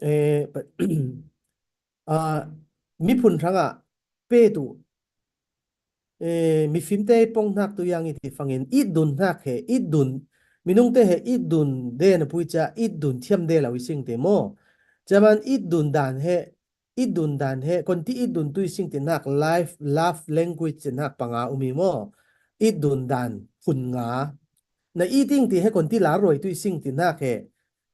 eh, pa-, aa, miphun hrangah pe tu, eh, mifimte pong hnak tu yang i ti fangin, it dun hnak he, it dun, Minungte he it dun de na pui cia, it dun thiam de lo i sing te maw. Caman it dun dan he, it dun dan he, kon ti it dun tu i sing te nak life, love language te nak panga um i maw. It dun dan phun nga. Na it ing ti he kon ti lar ruai tu i sing te nak he,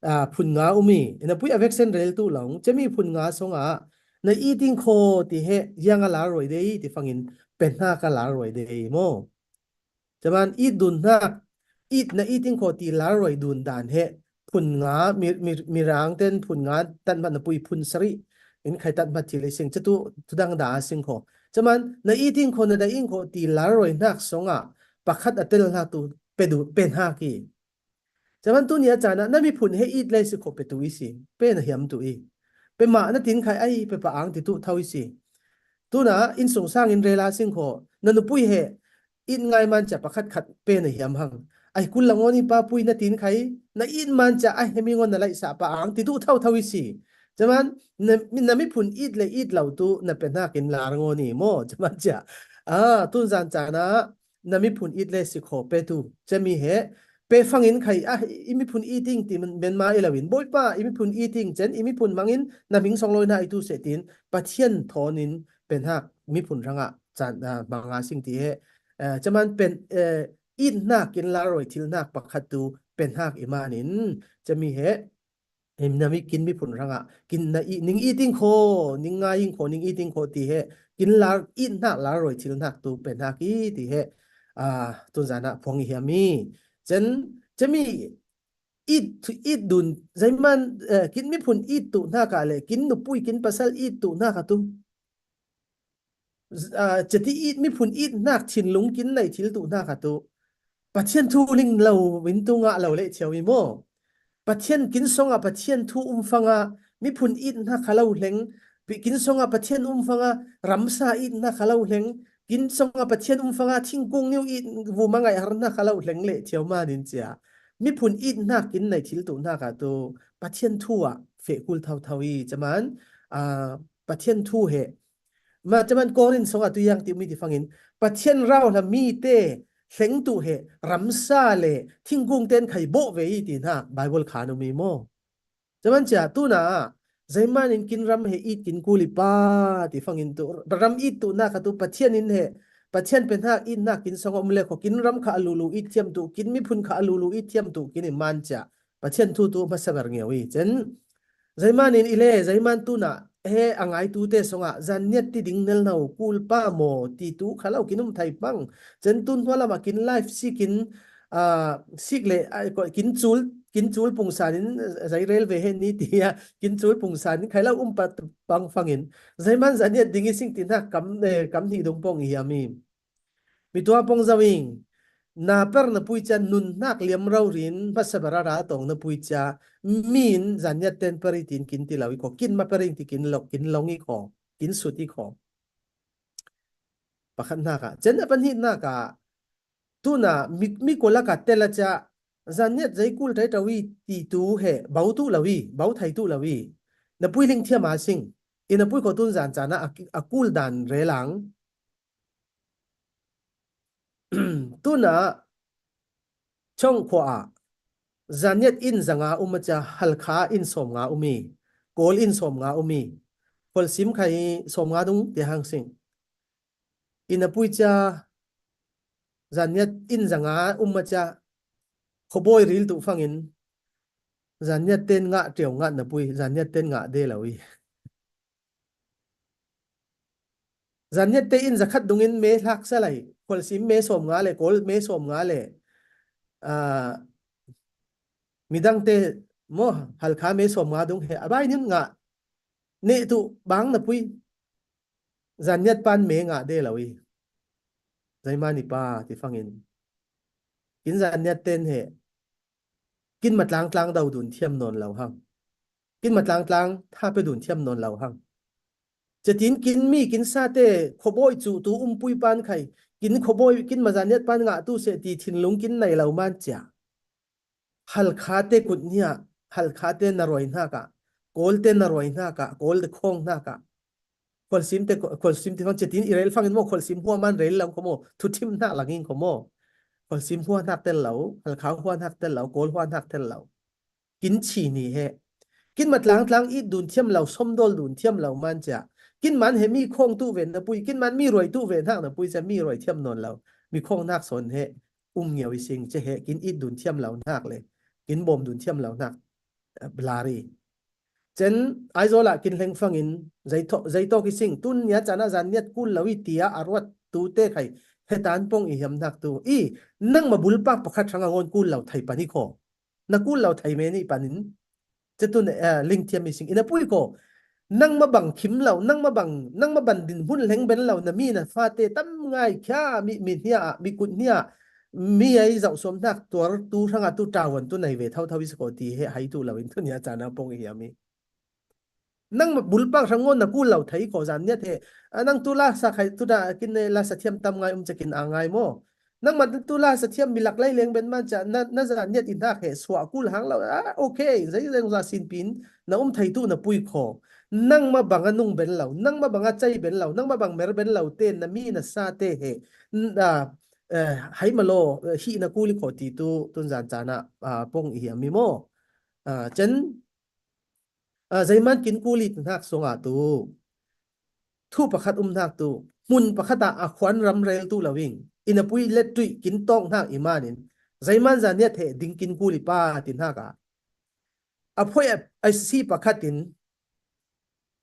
a, phun nga um i. Na pui a veksen rel tu long, cemi phun nga song a, na it ing kho ti he, yang a lar ruai de i ti fangin, pen hnak a lar ruai de i maw. Caman it dun hnak, it na it ing kho ti lar ruai dun dan he, phun nga, mi, mi, mirang ten phun nga, tan hmat na pui phun sari, in khai tan hmat ti le sing, catu, tudang da sing kho. Caman, na it ing kho, na da ing kho ti lar ruai hnak song a, pakhat a tel hnak tu, pe du, pen hak i. Caman tu nia cana, na miphun he it le si kho pe tu i si, pe na hiam tu i. Pe ma na tin khai ai, pe pa ang ti tu thau i si. Tuna, in sung sang in rela sing kho, na nupui he, it ngai man cia pakhat khat pe na hiam hang. Ai kul langon i pa pui na tin khai, na it man cia ai hemi ngon na lai sa pa ang ti tu thau thau i si. Caman, na, na miphun it le it lau tu, na pe hnak in lar ngon i maw, caman cia. A, tun zan cana, na miphun it le si kho pe tu, cemi he, pe fangin khai, a, i miphun it ing ti men, men ma i lo in, Bawipa, i miphun it ing cen, i miphun mangin, na ming song loi na i tu se tin, Pathian thon in pen hak, miphun rang a, can, a, manga sing ti he, a, caman pen, a, it hnak kin lar ruai thil hnak pakhat tu, pen hak i man in, cemi he, Em, na mi kin miphun rang a, kin na i, ning it ing kho, ning ngai ing kho, ning it ing kho ti he, kin lar, it hnak lar ruai thil hnak tu pen hak i ti he, a, tun zan a phuang i hiam i. Cen, cemi it, it dun, zaiman, eh, kin miphun it tu hnak a le, kin nupui, kin pasal it tu hnak a tu. Z-, a, ceti it, miphun it hnak thinlung kin nei thil tu hnak a tu. Pathian thu ling lo in tu ngah lo le thiau i maw. Pathian kin song a Pathian thu um fang a, miphun it hnak kha lo hleng, pi-, kin song a Pathian um fang a, ramsa it hnak kha lo hleng, kin song a Pathian um fang a, thingkung niu it vuma ngaih har hnak kha lo hleng le thiau man in cia. Miphun it hnak kin nei thil tu hnak a tu, Pathian thu a feh kul thau thau i, caman, a, Pathian thu he. Ma caman Korin song a tu yang ti mi ti fangin, Pathian rau hla mi te hleng tu he, ramsa le, thingkung ten khai bawh ve i ti hnak, Bible kha nu mi maw. Caman cia, tuna, zaiman in kin ram he it kin kul i pa, ti fangin tu, ram it tu hnak a tu, Pathian in he, Pathian pen hak it hnak kin song a um le kho, kin ram kha a lulu it thiam tu, kin miphun kha a lulu it thiam tu, kin i man cia, Pathian thu tu hmasa ber ngeu i, cen, Zaiman in i le, zaiman tuna, he a ngai tu te song a, zan niat ti ding nel nau, kul pa maw, ti tu kha lo kin um thai pang. Cen tun hua lam a kin life sik in, a, sik le, a, ko-, kin cul, kin cul pungsan in, zai rel ve he ni ti a, kin cul pungsan in khai lo um pa pang fangin. Zaiman zan niat ding i sing ti hnak kam, eh, kam hnih dong pong i hiam i. Mi tua pong zau ing, na per na pui cia nun hnak liam rau rin, hmasa ber a ra tong na pui cia, min zan niat ten per i tin kin ti lo i kho, kin ma per i ti kin lo, kin long i kho, kin sut i kho. Pakhat hnak a, cen a pahnih hnak a, tuna mi, mi kua lak a tel a cia, zan niat zai kul tai tau i ti tu he, bau tu lo i, bau thai tu lo i, na pui ling thiam a sing, i na pui kho tun zan cana a, a kul dan relang, Tuna, Chong khua ah, zaniat in zanga um a cia, Halkha in sawm nga um i, Kawl in sawm nga um i, Khualsim khai sawm nga dung ti hang sing. Inn a pui cia, zaniat in zanga um a cia, khuabawi ril tuh fangin, zaniat ten ngah ṭiau ngah na pui, zaniat ten ngah de lo i. Zaniat te in zakhat dungin me hlak sa lai, Khualsim me sawm nga le, Kawl me sawm nga le, ah, midang te maw, Halkha me sawm nga dung he, a bai nin ngah neh tuh bang na pui, zaniat pan me ngah de lo i. Zaimani pa ti fangin. Kin zaniat ten he, kin matlang tlang do dun thiam nawn lo hang. Kin matlang tlang tha pe dun thiam nawn lo hang. Cetin kin mi kin sa te khuabawi cuh tu umpui pan khai. Kin khuabawi, kin mazaniat pan ngah tu seh ti thinlung kin nei lo man cia. Halkha te kut nia, Halkha te na ruai hnaka, Kawl te na ruai hnaka, Kawl te khawng hnaka. Khualsim te, Khualsim te fang cetin i rel fangin maw, Khualsim hua man rel lang kho maw, thuthim hna langin kho maw. Khualsim huan hak tel lo, Halkhau huan hak tel lo, Kawl huan hak tel lo. Kin chi ni he. Kin ma tlang tlang it dun thiam lo, somdol dun thiam lo man cia. Kin man he mi khong tu ven na pui, kin man mi roi tu ven hak na pui cia, mi roi thiam non lo. Mi khong nak son he. Um ngiau i sing cia he, kin it dun thiam lo nak le. Kin bom dun thiam lo nak. Blari. Cen Aizawl ah kin hleng fangin, zei tho-, zei tawk i sing, tun nia cana zan niat kul lo i tia a ruat tu te khai, hetan pong i hiam nak tu. I, nang ma bulpak pakhat hrang a ngon kul lo thei pan i kho. Na kul lo thei me ni panin. Cetun, eh, ling thiam i sing, ina pui kho. Nang ma bang khim lo, nang ma bang, nang ma ban din hun hleng ben lo, na mi na fate tam ngai khia, mi, mi hnia, mi kut hnia, mi ai zau som nak tuar tu hrang a tu tawan tu nei ve thau thau i siko ti he hai tu lo in tu nia cana pong i hiam i. Nang ma bulpak hrang ngon na kul lo thei kho zan niat he. A nang tu la sa khai tu da kin ne la sa thiam tam ngai um cekin a ngai mo. Nang ma tu la sa thiam milak lai leng ben man cia na, na zan niat in hak he suah kul hang lo. A, okay, zei zeng za sin pin na um thei tu na pui kho. Nang ma bang a nung ben lo, nang ma bang a cai ben lo, nang ma bang mer ben lo te na mi na sa te he. N-, a, eh, hai ma lo, eh, hi na kul i kho ti tu tun zan cana, a, pong i hiam i mo. A, cen A, zeiman kin kul i hnak sungah tu thu pakhat um hnak tu, hmun pakhat ah a khuan ram rel tu lo in, ina pui le tuih kin tawng hnak i manin, zeiman zaniat he ding kin kul i pa ti hnak ah, a phoih a, a si pakhat in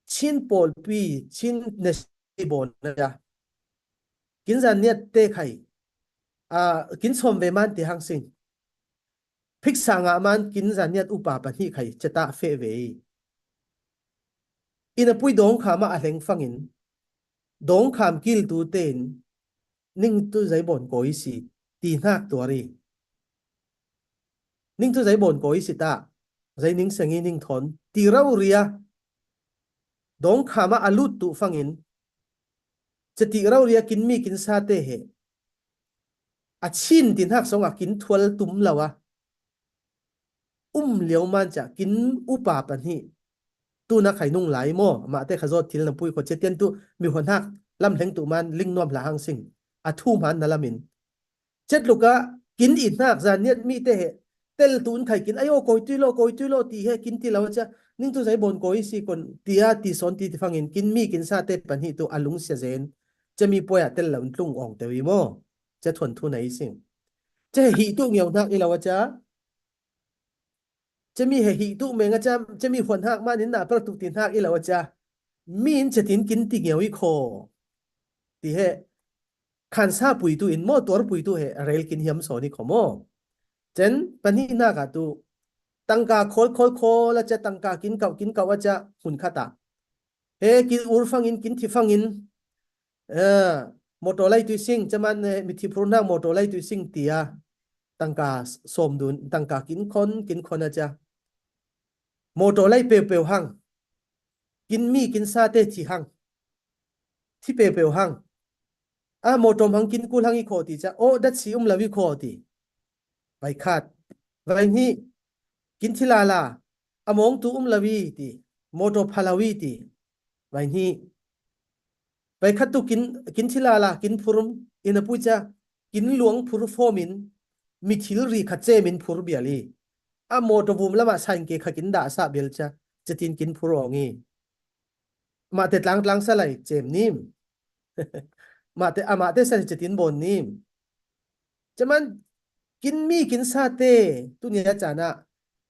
Chin pawlpi, Chin nation bawn na ya. Kin zaniat te khai, a, kin sawm ve man ti hang sing. Phiksa ngah man kin zaniat upa pahnih khai cetah feh ve i. Ina pui Dawngkham ah a hleng fangin, Dawngkham kiltu tein, ning tu zei bawn kawi si, ti hnak tuar i. Ning tu zei bawn kawi si ta, zei ning seng i ning thawn, ti rauria. Dawngkham ah a lut tu fangin, cetih rauria kin mi kin sa te he. A Chin ti hnak song a kin thual tum lo a. Um lio man cia kin upa pahnih. Tu na khai nung lai maw, mah te kha zawt thil na pui kho cia tian tu mi huan hak lam hleng tu man ling nuam hla hang sing. A thu man na lamin. Cetluk ah kin i hnak zaniat mi te he. Tel tu un khai kin, ai aw, kawi tui lo, kawi tui lo, ti he kin ti lo cia. Ning tu zei bawn kawi si kon, tia ti sawn ti ti fangin, kin mi kin sa te pahnih tu a lungsia zen. Cia mi puai ah tel lo tlung awng te i maw. Cia thuan thu na i sing. Cia he hi tu ngiau hnak i lo a cia. Cia mi he hi tu meng a cia, cia mi huan hak man in na per tu ti hnak i lo a cia. Mi in cia tin kin ti ngiau i kho. Ti he. Khansa pui tu in maw tuar pui tu he, rel kin hiam sawn i kho maw. Cen, pahnih hnak ah tu. Tangka khawl khawl khawl a cia, tangka kin kauh kin kauh a cia, hun khat ah. He kin ur fangin, kin thi fangin. Eh, motor lai tui sing, cia man, eh, mi thi phur hnak motor lai tui sing tia. Tangka sawm dun, tangka kin khon, kin khon a cia. Motor lai peu peu hang. Kin mi, kin sa te thi hang. Thi peu peu hang. A motor hmang kin kul hang i kho ti cia. O, dat si um lo i kho ti. Vai khat. Vai hnih. Kin thi lala. A mawng tu um lo i ti. Motor pha lo i ti. Vai hnih. Vai khat tu kin, kin thi lala, kin phur um. Ina pui cia. Kin luang phur fawm in. Mi thil ri khat cem in phur bial i. A motor vum lamah sain ke kha kin dah sa bial cia. Cia tin kin phur awng i. Mah te tlang tlang sa lai, cem nim. Mah te, a mah te sa cia tin bawn nim. Cia man, kin mi, kin sa te, tu nia cana,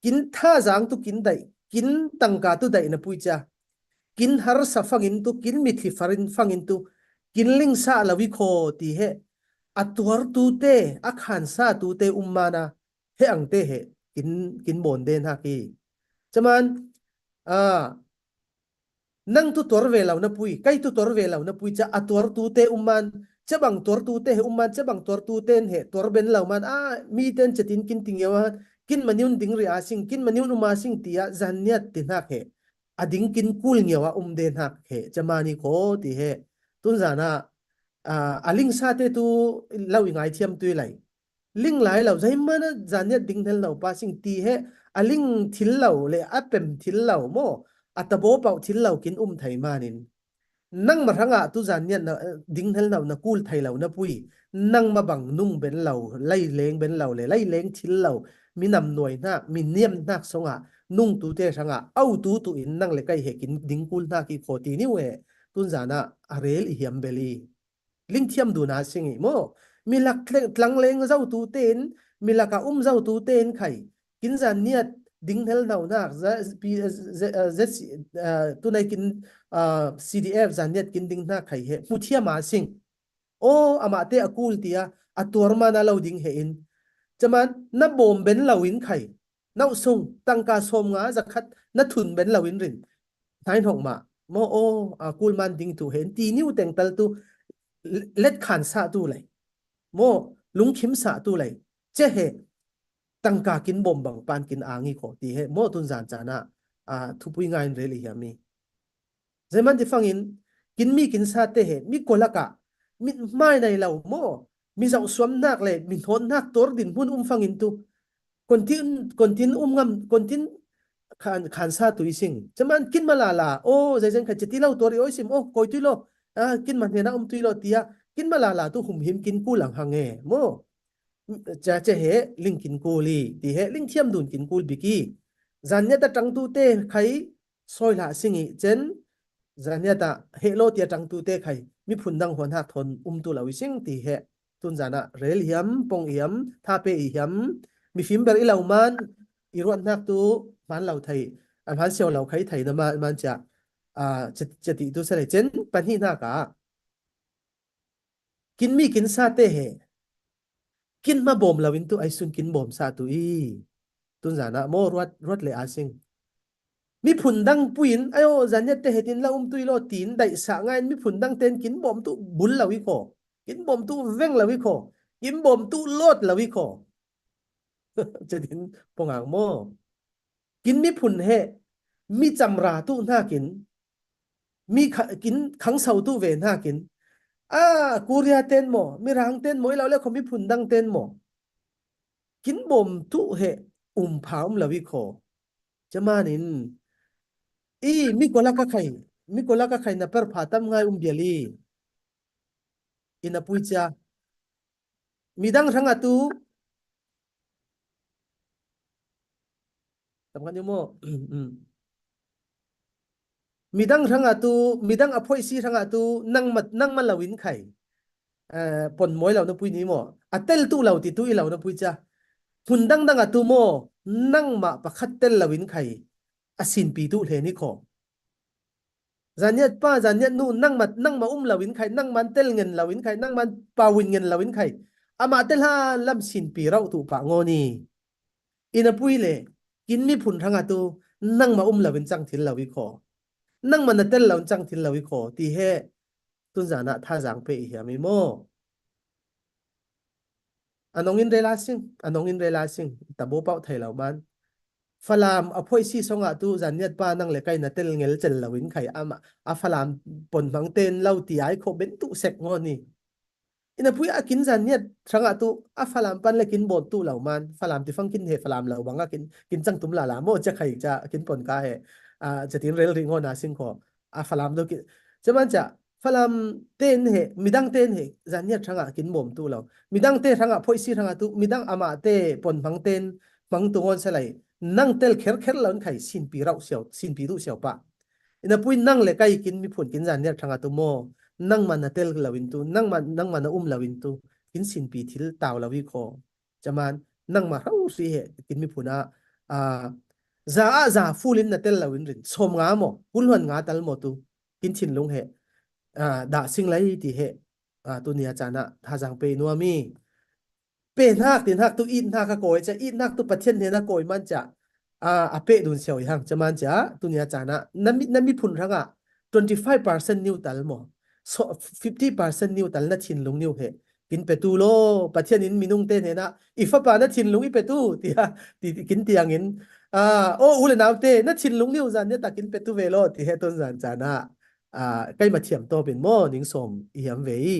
kin tha zang tu kin daih, kin tangka tu daih na pui cia. Kin harsa fangin tu, kin mitthli farin fangin tu, kin lingsa lo i kho ti he. A tuar tu te, a khansa tu te um mana, he ang te he, kin, kin bawn den hak i. Cia man, a, nang tu tuar ve lo na pui, kai tu tuar ve lo na pui, cia a tuar tu te um man, cia bang tuar tu te he um man, cia bang tuar tu ten he, tuar ben lo man, a, mi ten cia tin kin ti ngiau a, kin maniun ding ri a sing, kin maniun um a sing tia, zaniat ti hnak he. A ding kin kul ngiau a um den hak he, cia mani kho ti he. Tun zana, a, a lingsa te tu lo i ngai thiam tu i lai. Ling lai lo, zeimana zaniat ding hnel lo pa sing ti he, a ling thil lo le a pem thil lo maw, a tabo pauh thil lo kin um thei manin. Nangmah hrangah tu zanniat na, eh, ding hnel na, na kul thei lo na pui. Nangmah bang nung ben lo, laileng ben lo le, laileng thil lo, minam nuai hnak, miniam hnak songah nungtute hrangah, autu tu in nang le kai he kin ding kul hnak i khaw ti niu he, tunzanah a rel i hiam bel i. Lingthiam dun a sing i maw? Milak tleng-, tlangleng zotu ten, milak a um zotu ten khai. Kin zanniat ding hnel no hnak, Z-, P-, Z-, Z-, Z-, eh, tunai kin, ah, C D F zanniat kin ding hnak khai he. Hmuthiam a sing. Aw, amahte a kul tia, a tuar man a lo ding he in. Caman, na bawm ben lo in khai. Nauh sung, tangka sawm nga zakhat na thun ben lo in rin. Hnai hnawk mah. Maw aw, a kul man ding tu he in. Ti niu teng tal tu, let khan sa tu lei. Maw, lungkhim sa tu lei. Ce he, tangka kin bawm bang pan kin ang i khaw. Ti he, maw tunzan canah, a, thupui ngai in rel i hiam i. Zeiman ti fangin, kin mi kin sa te he, mi kua lakah, mi hmai nai lo maw, mi zoh suam hnak le, mi hnawt hnak tuar din hmun um fangin tu. Kontin, kontin um ngam, kontin khan, khan sa tu i sing. Caman kin malala, aw, zeizen kha ceti lo tuar i aw i sim, aw, koi tui lo, ah, kin ma hnena um tui lo tia, kin malala tu humhim kin kul ang hang e, maw. Ca ce he, ling kin kul i, ti he, lingthiam dun kin kul bik i. Zanniat a tangtute khai, soi hlah sing i cen, zanniat ah heh lo tia tangtute khai, miphun dang huan hak thawn um tu lo i sing ti he, tunzanah rel i hiam, pong i hiam, tha pe i hiam, mifim ber i lo man, i ruat hnak tu hman lo thei, a hman siau lo khai thei na ma-, man cia, a, cia, cia ti tu sa le cen, pahnih hnak ah. Kin mi kin sa te he. Kin ma bawm lo in tu ai sun kin bawm sa tu i. Tunzanah maw ruat, ruat le a sing. Miphun dang puin, ai aw, zanniat te he tin la um tui lo tin, daih sa ngai in miphun dang ten kin bawm tu bul lo i khaw. Kin bawm tu veng lo i khaw. Kin bawm tu lawt lo i khaw. Cetin pong ang maw. Kin miphun he, mi camra tu hnakin, mi kha-, kin khangso tu ve hnakin, a, Korea ten maw, Mirang ten maw, i lo le khaw miphun dang ten maw. Kin bawm tu he, um pha um lo i khaw. Caman in, i, mi kua lak a khai, mi kua lak a khai na per pha tam ngai um bial i. I na pui cia. Midang hrangah tu. Tam kan i maw? Midang hrangah tu, midang a phoihsi hrangah tu, nangma, nangma lo in khai. Eh, pon mawi lo na pui ni maw? A tel tu lo ti tu i lo na pui cia. Hmun dangdang a tu maw? Nangmah pakhat tel lo in khai. A sinpi tu hle ni khaw. Zanniat pa, zanniat nu, nangma, nangma um lo in khai, nangman tel ngen lo in khai, nangman pau in ngen lo in khai. Amah te hlan lam sinpi rauh tu pah ngaw ni. I na pui le, kin miphun hrangah tu, nangma um lo in cang thil lo i khaw. Nangma na tel lo in cang thil lo i khaw. Ti he, tunzanah thazang pe i hiam i maw? A nong in rela sing, a nong in rela sing, tabu pauh thei lo man. Falam a phoihsi songah tu, zanniat pa nang le kai na tel ngel cel lo in khai ama, a Falam pon hmang ten lo ti ai kho ben tu sek ngaw ni. I na pui a kin zanniat hrangah tu, a Falam pan le kin bawm tu lo man, Falam ti fang kin he Falam lo bang a kin, kin cang tum lala maw cia khai cia, kin pon ka he, a, cia tin rel ri ngaw na sing kho, a Falam do kin, cia man cia, Falam ten he, midang ten he, zanniat hrangah kin bawm tu lo. Midang te hrangah phoihsi hrangah tu, midang amah te pon hmang ten, hmang tu ngawn sa lai. Nang tel kher kher lo in khai sinpi rauh siau, sinpi duh siau pah. I na pui nang le kai kin miphun kin zanniat hrangah tu maw. Nangma na tel lo in tu, nangma, nangma na um lo in tu, kin sinpi thil tau lo i khaw. Caman, nangma hro si he, kin miphun ah, a, za ah za full in na tel lo in rin. Sawm nga maw, kul hluan nga tal maw tu, kin thinlung he, a, dah sing lai ti he, a, tu nia canah, thazang pe nuam i. Pe hnak, ti hnak tu, it hnak a kawi, ca it hnak tu, Pathian hnena kawi man ca, a, a peh dun siau i hang, caman ca, tu nia canah, na mi, na miphun hrangah, twenty five percent niu tal maw, so, fifty percent niu tal na thinlung niu he, kin petu law, Pathian in minung te hnenah, i fapa na thinlung i petu, tia, ti, kin tiangin, a, aw, u le nau te, na thinlung niu zan nia ta kin petu ve law, ti he tun zan canah, a, kai ma thiam tawpin maw, ning sawm i hiam ve i.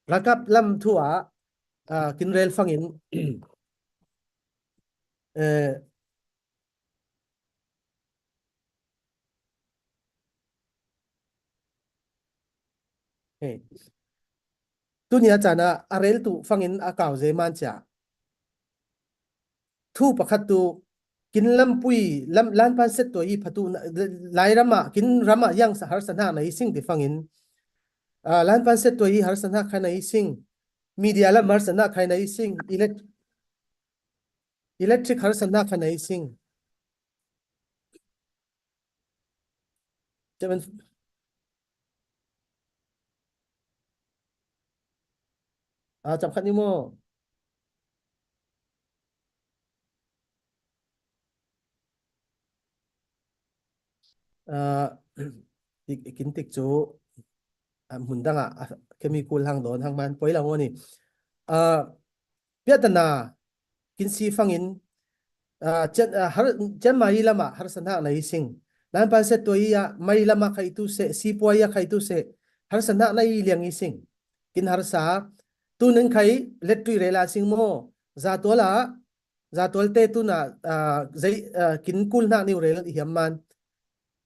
Rakap lam thu ah, a, kin rel fangin, eh, Hei. Tunia cana a rel tu fangin a kau zei man cia. Thu pakhat tu kin lampui lam lanpan set tua i phatu na- lairama kin rama yang sa harsa hnak na i sing ti fangin. Ah, lanpan set tua i harsa hnak kha na i sing. Media lam harsa hnak kha na i sing. Elect- electric harsa hnak kha na i sing. Cam, ah, cam khat ni maw? Ah, i- i kin tik cu, ah, hmun dang ah, ah, kemi kul hang dawn hang man poi lo ni. Ah, piahtana kin si fangin, ah, cian, ah, har, cian mai lamah harsa hnak na i sing. Lanpan set tua i ah mai lamah khai tu seh, sipuai ah khai tu seh, harsa hnak na i liang i sing. Kin harsa, tu nan khai let tui rela sing maw? Zatual ah, zatual te tuna, ah, zei, ah, kin kul hnak niu rel i hiam man.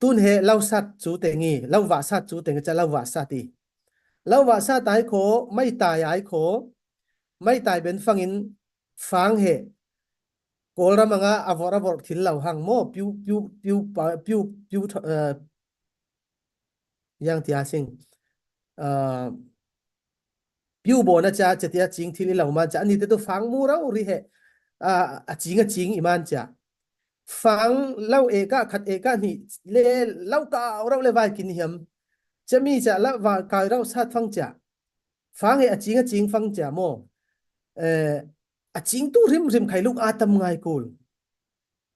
Tun he lo sat cu te ngi, lo vah sat cu te ngi ca lo vah sat i. Lo vah sat ai kho, mai tai ai kho, mai tai ben fangin fang he. Kawlram anga a vorh a vorh thil lo hang maw, piu, piu, piu, pa- piu, piu, eh, yang tia sing. Ah, piu bawn a cia, cia tia cing thil i lo man cia. Ani te tu fang mu rau ri he. Ah, a cing a cing i man cia. Fang lo ekah khat ekah hnih le lo kau rau le vai kin hiam. Cia mi cia lo va kau rau sat fang cia. Fang he a cing a cing fang cia maw? Eh, a cing tu rim rim khai luk a tam ngai kul.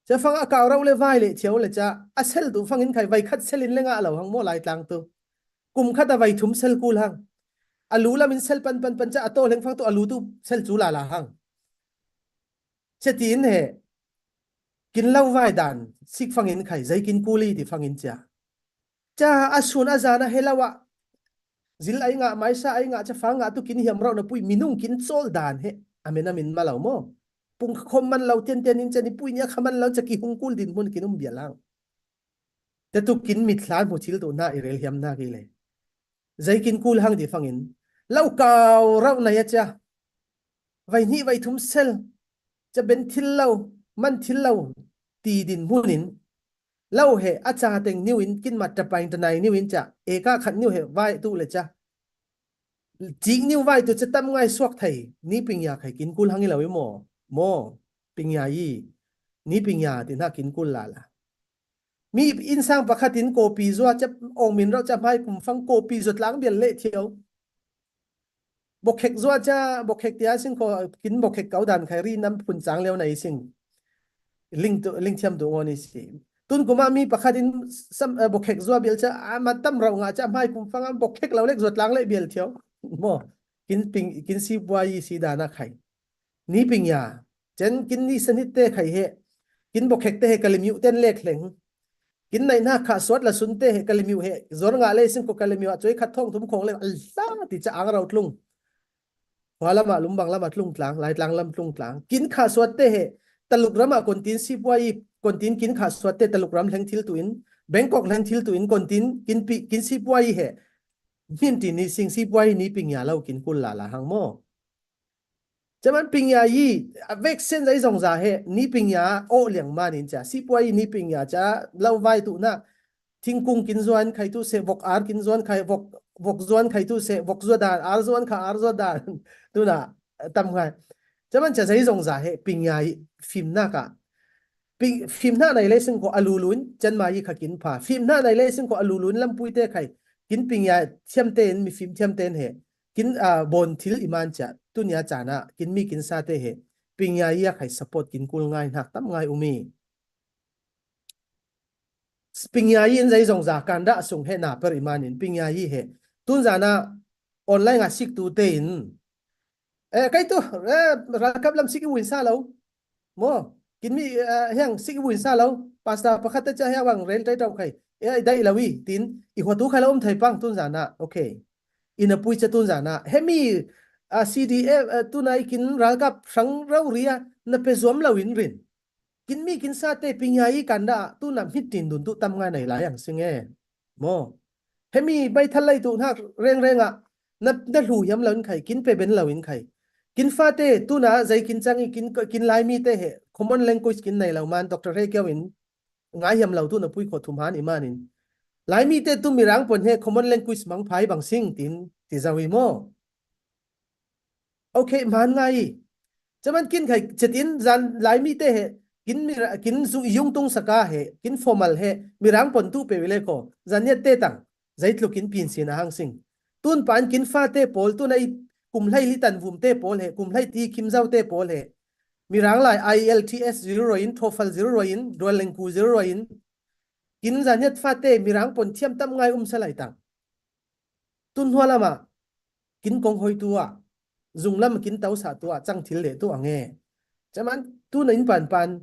Cia fang a kau rau le vai le thiau le cia a sel tu fangin khai vai khat sel in le ngah lo hang maw Laitlang tu. Kum khat a vai thum sel kul hang. A lu lam in sel pan pan pan cia a taw leng fang tu a lu tu sel cu lala hang. Cia tiin he kin lo vai dan sik fangin khai zei kin kuli ti fangin cia. Ca a sun a zan a he lo ah zil ai ngah, maisa ai ngah, ca fang ngah tu kin hiam rauh na pui minung kin cawl dan he a men a min ma lo maw? Pung kha khom man lo tian tian in ca ni pui ni a kha man lo ca ki hung kul din hmun kin um bial hang. Te tu kin mit hlan hmu thil tu hna i rel hiam hna ki le. Zei kin kul hang ti fangin lo kau rauh na ia cia. Vai hnih vai thum sel ca ben thil lo, man thil lo ti din hmun in lo he a ca teng niu in kin mat tapain tanai niu in ca eka khat niu he vai tu le ca. Cik niu vai tu ca tam ngai suak thei ni ping ya khai kin kul hang i lo i maw? Maw? Ping ya i ni ping ya ti hna kin kul lala. Mi innsang pakhat in kopi zua ca ong min rauh ca hmai kum fang kopi zua tlang bial leh thiau. Bokhek zua ca bokhek tia sing ko kin bokhek kau dan khai ri nam phun cang lio na i sing. Ling tu, ling thiam tu ngon i si. Tun kuma mi pakhat in sam, eh, bokhek zua bial ca a ma tam rauh nga ca hmai kum fang a bokhek lo lek zua tlang leh bial thiau. Maw? Kin ping, kin si bua i si dan a khai. Ni ping ya. Cen kin ni sanit te khai he. Kin bokhek te he ka limiu ten lek hleng. Kin naih hna kha suat la sun te he ka limiu he. Zor ngah le sing ko ka limiu a cuai khat thawng thum khawng le a hla ti ca ang rau tlung. Khua lamah lumbang lamah tlung tlang, Laitlang lam tlung tlang. Kin kha suat te he Taluk ramah kontin sipuai i kontin kin kha suat te Taluk ram hleng thil tu in, Bangkok hleng thil tu in kontin kin pi, kin sipuai i he. Hmin ti ni sing sipuai ni ping ya lo kin kul lala hang maw? Caman ping ya i a vek sen zai zong za he ni ping ya aw liang man in ca sipuai ni ping ya ca lo vai tu na thingkung kin zuan khai tu se vok ar kin zuan khai vok vok zuan khai tu se vok zua dan ar zuan kha ar zua dan tu na tam ngai. Caman ca zai zong za he ping ya i fim na ka ping fim na nai le sing ko a lu lun can ma i kha kin pha fim na nai le sing ko a lu lun lampui te khai kin ping ya thiam te in mi fim thiam te in he kin, ah, bawn thil i man cia, tunia caan ah kin mi kin sa te he, ping ya i a khai support kin kul ngai hnak tam ngai um i. Ping ya i in zai zong za kan dah sung he na per i man in ping ya i he. Tun zan ah online ah sik tu te in, eh, kai tu, eh, ralkap lam sik i win sa lo. Maw, kin mi, eh, hiang sik i win sa lo. Pastor pakhat te ca hiang bang rel tai tau khai. Eh, i dai lo i, tin, i hua tu khai lo um thai pang tun zan ah. Okay. I na pui ca tun zan ah. Hemi, ah, C D F, eh, tunai kin ralkap hrang rau ria, na pe zuam lo in rin. Kin mi kin sa te ping ya i kan dah, tu na hmit tin dun tu tam ngai nai lai ang sing e. Maw. Hemi bai thal lai tu hnak reng reng ah. Na, na hlu hiam lo in khai, kin pe ben lo in khai. Kin fate, tuna zei kin chang i kin, kin Laimi te he, common language kin nei lo man, Doctor He Kiau in, ngai hiam lo tu na pui kho thum han i manin. Laimi te tu Mirang pon he, common language mang phai bang sing tin, ti zau i mo. Okay, man ngai i. Chaman kin khai, chetin zan Laimi te he, kin Mira-, kin zu yung tung saka he, kin formal he, Mirang pon tu pe wile ko, zan yet te tang, zai tlu kin pin sin a hang sing. Tun pan kin fate pol, tuna i kum hlei li tan vum te pol he, kum hlei ti kim zau te pol he. Mirang lai I E L T S zero in, TOEFL zero in, Duolingo zero in. Kin zan yet fate, Mirang pon thiam tam ngai um sa lai tang. Tun hua lama, kin kong hoi tua, zung lam kin tau sa tua, chang thil le tu ange. Chaman, tuna in pan pan,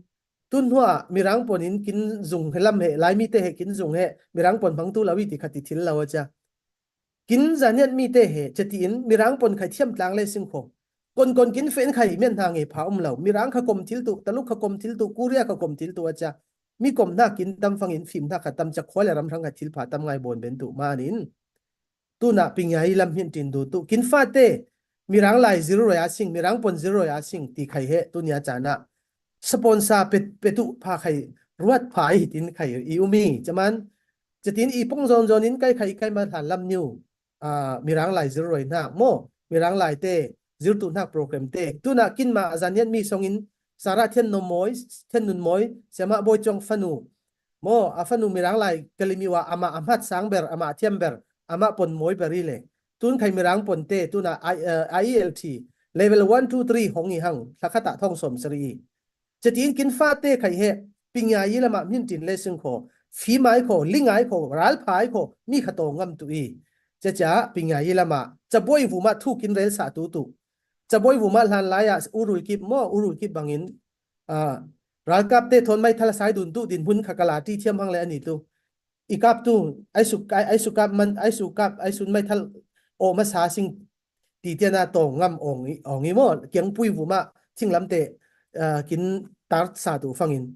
tun hua Mirang pon in kin zung he lam he, Laimi te he kin zung he, Mirang pon mang tu lo i ti khat i thil lo a cha. Kin zan yet mi te he, chetin, Mirang pon khai thiam tlang le sing kho. Kon kon kin fen khai mian hna nge pha um lo. Mirang kha kom thil tu, Taluk kha kom thil tu, Korea kha kom thil tu a cha. Mi kom hna kin tam fang in fim hna kha tam chak khua le ram hrang kha thil pha tam ngai bon ben tu manin. Tuna pingyai lam hin tin du tu. Kin fate, Mirang lai zero roi a sing, Mirang pon zero roi a sing, ti khai he, tunia chana. Sponsor pe, pe tu pha khai, ruat pha i tin khai i umi, chaman. Chetin i pong zon zon in kai khai kai ma hlan lam niu. Ah, Mirang lai zero roi hnak, mo. Mirang lai te, zir tu hnak program te. Tuna kin ma zan yet mi song in, Sarah Thian Nun Moi, Thian Nun Moi, Siama Boi Chong fanu. Mo, a fanu Mirang lai kalimiwa ama a hmat sang ber, ama a thiam ber, ama pon moi ber i le. Tun khai Mirang pon te, tuna I, eh, I E L T, level one, two, three hong i hang, hlakhat ah thong som sari i. Chetin kin fate khai he, pingyai lama min tin le sing kho, fimai kho, lingai kho, ralphai kho, mi kha tong ngam tu i. Checha, pingyai lama, chaboi vuma thu kin rel sa tu tu. Chaboi vuma hlan lai a, urul kip mo, urul kip bangin, ah, ralkap te thon mai thala sai dun tu din hun kha kala ti thiam hang le ani tu. I kap tu, ai su, ai, ai su kap man, ai su kap, ai sun mai thal o ma sa sing ti tiana tong ngam ong i, ong i mo, kiang pui vuma, thing lam te, ah, kin tar sa tu fangin.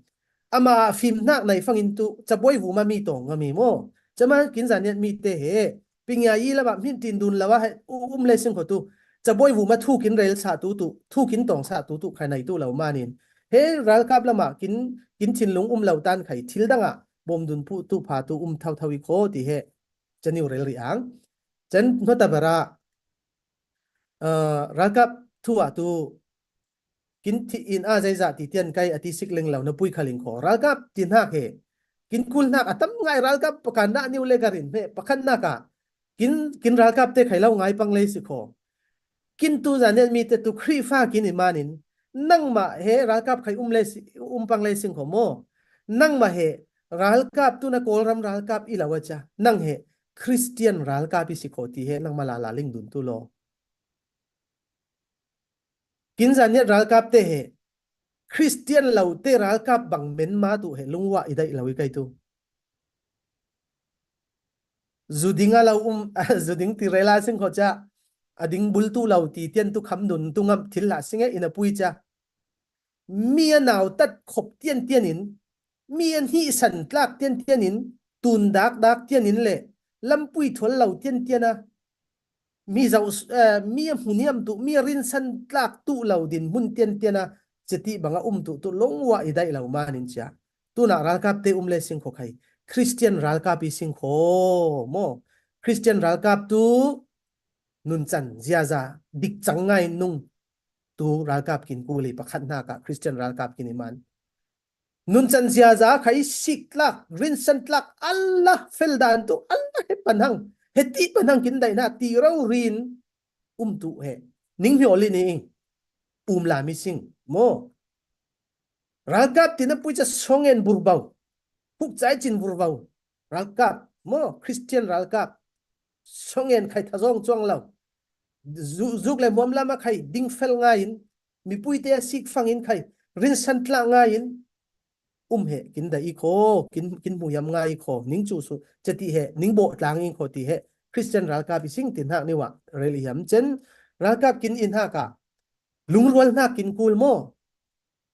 Ama fim hnak nai fangin tu, chaboi vuma mi tong ngam i mo. Chama kin zan yet mi te he, pingyai lama min tin dun lawa he, u-, um le sing kho tu, chaboi vuma thu kin rel sa tu tu, thu kin tong sa tu tu, khai nai tu lo manin. He ralkap lama kin, kin thinlung um lo tan khai, thil danga, bom dun pu tu pha tu um thau thau i kho ti he, chaniu rel ri ang. Chan nota bara, ah, ralkap thu a tu, kin thi in a zai za ti tian kai a ti sik leng lo na pui kha ling kho. Ralkap ti hnak he. Kin kul hnak a tam ngai ralkap pakan na niu le ka rin he. Pakhat hnak a. Kin, kin ralkap te khai lo ngai pang le si kho. Kin tu zan yet mi te tu Khrihfa kin i manin. Nangmah he ralkap khai um le si, um pang le sing kho mo. Nangmah he ralkap tu na Kawlram ralkap i lo a cha. Nang he Christian ralkap i si kho ti he nangmah lala ling dun tu lo. Kin zan yet ralkap te he, Christian lo te ralkap bang men ma tu he lungwa i daih lo i kai tu. Zu ding a lo um, zu ding ti rela sing kho cha, a ding bul tu lo ti tian tu kham dun tu ngam thil la sing e ina pui cha. Mi a nau tat khop tian tian in, mi an hih san tlak tian tian in, tun dak dak tian in le, lampui thual lo tian tian a, mi zau, eh, mi a hmu niam tu, mi a rinsan tlak tu lo din hmun tian tian a, cheti bang a um tu, tu longwa i daih lo manin cia. Tuna ralkap te um le sing kho khai. Christian ralkap i sing kho mo. Christian ralkap tu nunchan ziaza dik cang ngai nung tu ralkap kin kuli pakhat hna ka Christian ralkap kin i man. Nunchan ziaza kha i sik tlak, rinsan tlak, Allah fel dan tu, Allah he panhang, he ti panhang kin daihna ti ro rin um tu he. Ning hi oli ni ing, um la mi sing, mo. Ralkap tina pui cha songen burbau, huk chai chin burbau, ralkap, mo, Christian ralkap, songen khai thazong chuang lo. Zu-, zuk le muam lama khai ding fel ngai in, mipui te a sik fangin khai, rinsan tla ngai in, um he, kin da i kho, kin, kin muyam ngai i kho, ning chu su, cheti he, ning bo tlang i kho ti he, Christian ralkap i sing tin hak niwa, rel i hiam chen, ralkap kin in haka, lungrual hnak kin kul mo.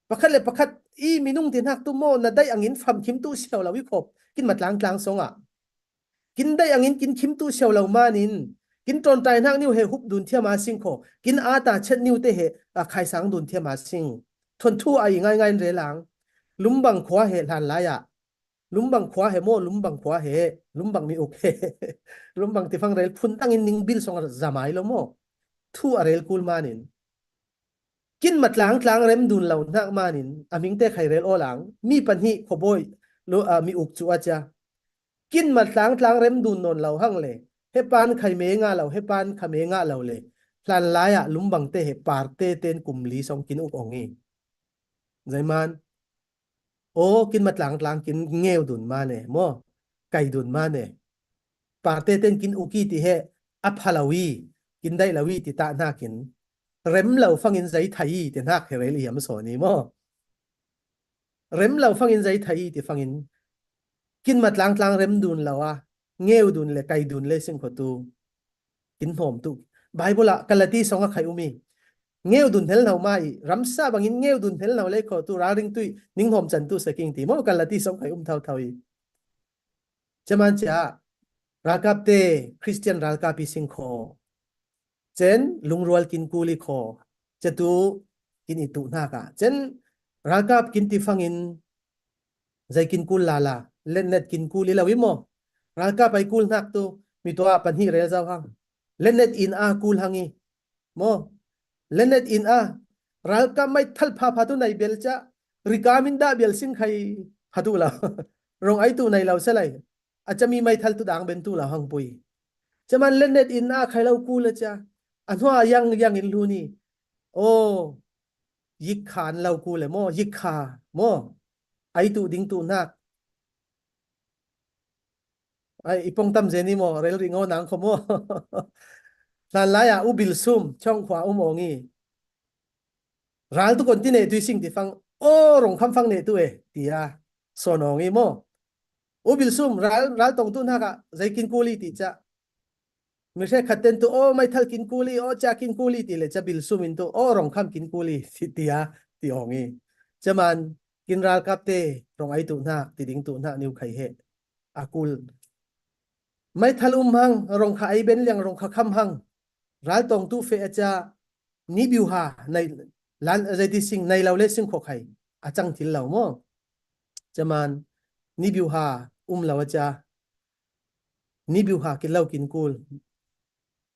Pakhat le pakhat i minung tin hak tu mo, na dai angin fam khim tu siau lo i khop, kin matlang tlang songa. Kin dai angin kin khim tu siau lo manin, Kin ṭawnṭai hnak niu he hup dun thiam a sing kho. Kin ata chet niu te he a khaisang dun thiam a sing. Thuanthu a i ngaingai in rel ang. Lumbang khua he hlan lai ah. Lumbang khua he maw, lumbang khua he. Lumbang mi uk he. Lumbang tifang rel phun tangin ning bil song a zamai lo maw. Thu a rel kul manin. Kin matlang tlang rem dun lo hnak manin a mingte khai rel aw lang. Mi pahnih khuabawi lo, a, mi uk cu a cia. Kin matlang tlang rem dun nawn lo hang le. He pan khai me nga lo, he pan kha me nga lo le. Hlan lai ah lumbang te he parte ten kum li song kin uk ong i. Zeiman. Aw, kin matlang tlang kin ngeu dun mane, maw? Kai dun mane. Parte ten kin uk i ti he a pha lo i, kin daih lo i ti ta hnakin. Rem lo fangin zei thai i ti hnak he rel i hiam sawn i maw? Rem lo fangin zei thai i ti fangin. Kin matlang tlang rem dun lo a, ngeu dun le, kai dun le sing kho tu. Kin hnawm tu. Bible ah Galati song a khai um i. Ngeu dun hel hno ma i, ramsa bangin ngeu dun hel hno le kho tu, ralring tu i, ning hnawm can tu saking ti maw, Galati song khai um thau thau i. Caman cia, ralkap te, Christian ralkap i sing kho. Cen, lungrual kin kul i kho. Cia tu, kin i tu hnak ah. Cen, ralkap kin ti fangin, zei kin kul lala, letnet kin kul i lo i maw. Ralkap ai kul hnak tu, mi tua pahnih rel zau hang. Letnet in a kul hang i. Maw. Letnet in a. Ralkap mai thal pha pha tu nai bel ca. Rikam in dah bel sing khai pha tu lo. Rong ai tu nai lo sa lai. A cami mai thal tu dang ben tu lo hang pui. Caman letnet in a khai lo kul a cia. A hnua yang yang in hlun i. Aw. Yikha an lo kul e maw. Yikha. Maw. Ai tu ding tu hnak. Ai, i pong tam zen i maw, rel ring aw nang kho maw. Hlan lai ah u bil sum, chong khua um ong i. Ral tu kon ti ne tu i sing ti fang, aw, rong kham fang ne tu e, ti a. Sawn ong i maw. U bil sum, ral, ral tong tu hnak ah, zei kin kul i ti ca. Mi hre khat ten tu, aw, mai thal kin kul i, aw, ca kin kul i ti le ca bil sum in tu, aw, rong kham kin kul i, ti, ti a, ti ong i. Caman, kin ralkap te, rong ai tu hnak, ti ding tu hnak niu khai he. A kul. Mai thal um hang, rong kha ai ben liang, rong kha kham hang. Ral tong tu fe a ca, ni biu ha, nai, lan, zei ti sing, nai lo le sing kho khai. A cang thil lo maw. Caman, ni biu ha, um lo a ca. Ni biu ha kin lo kin kul.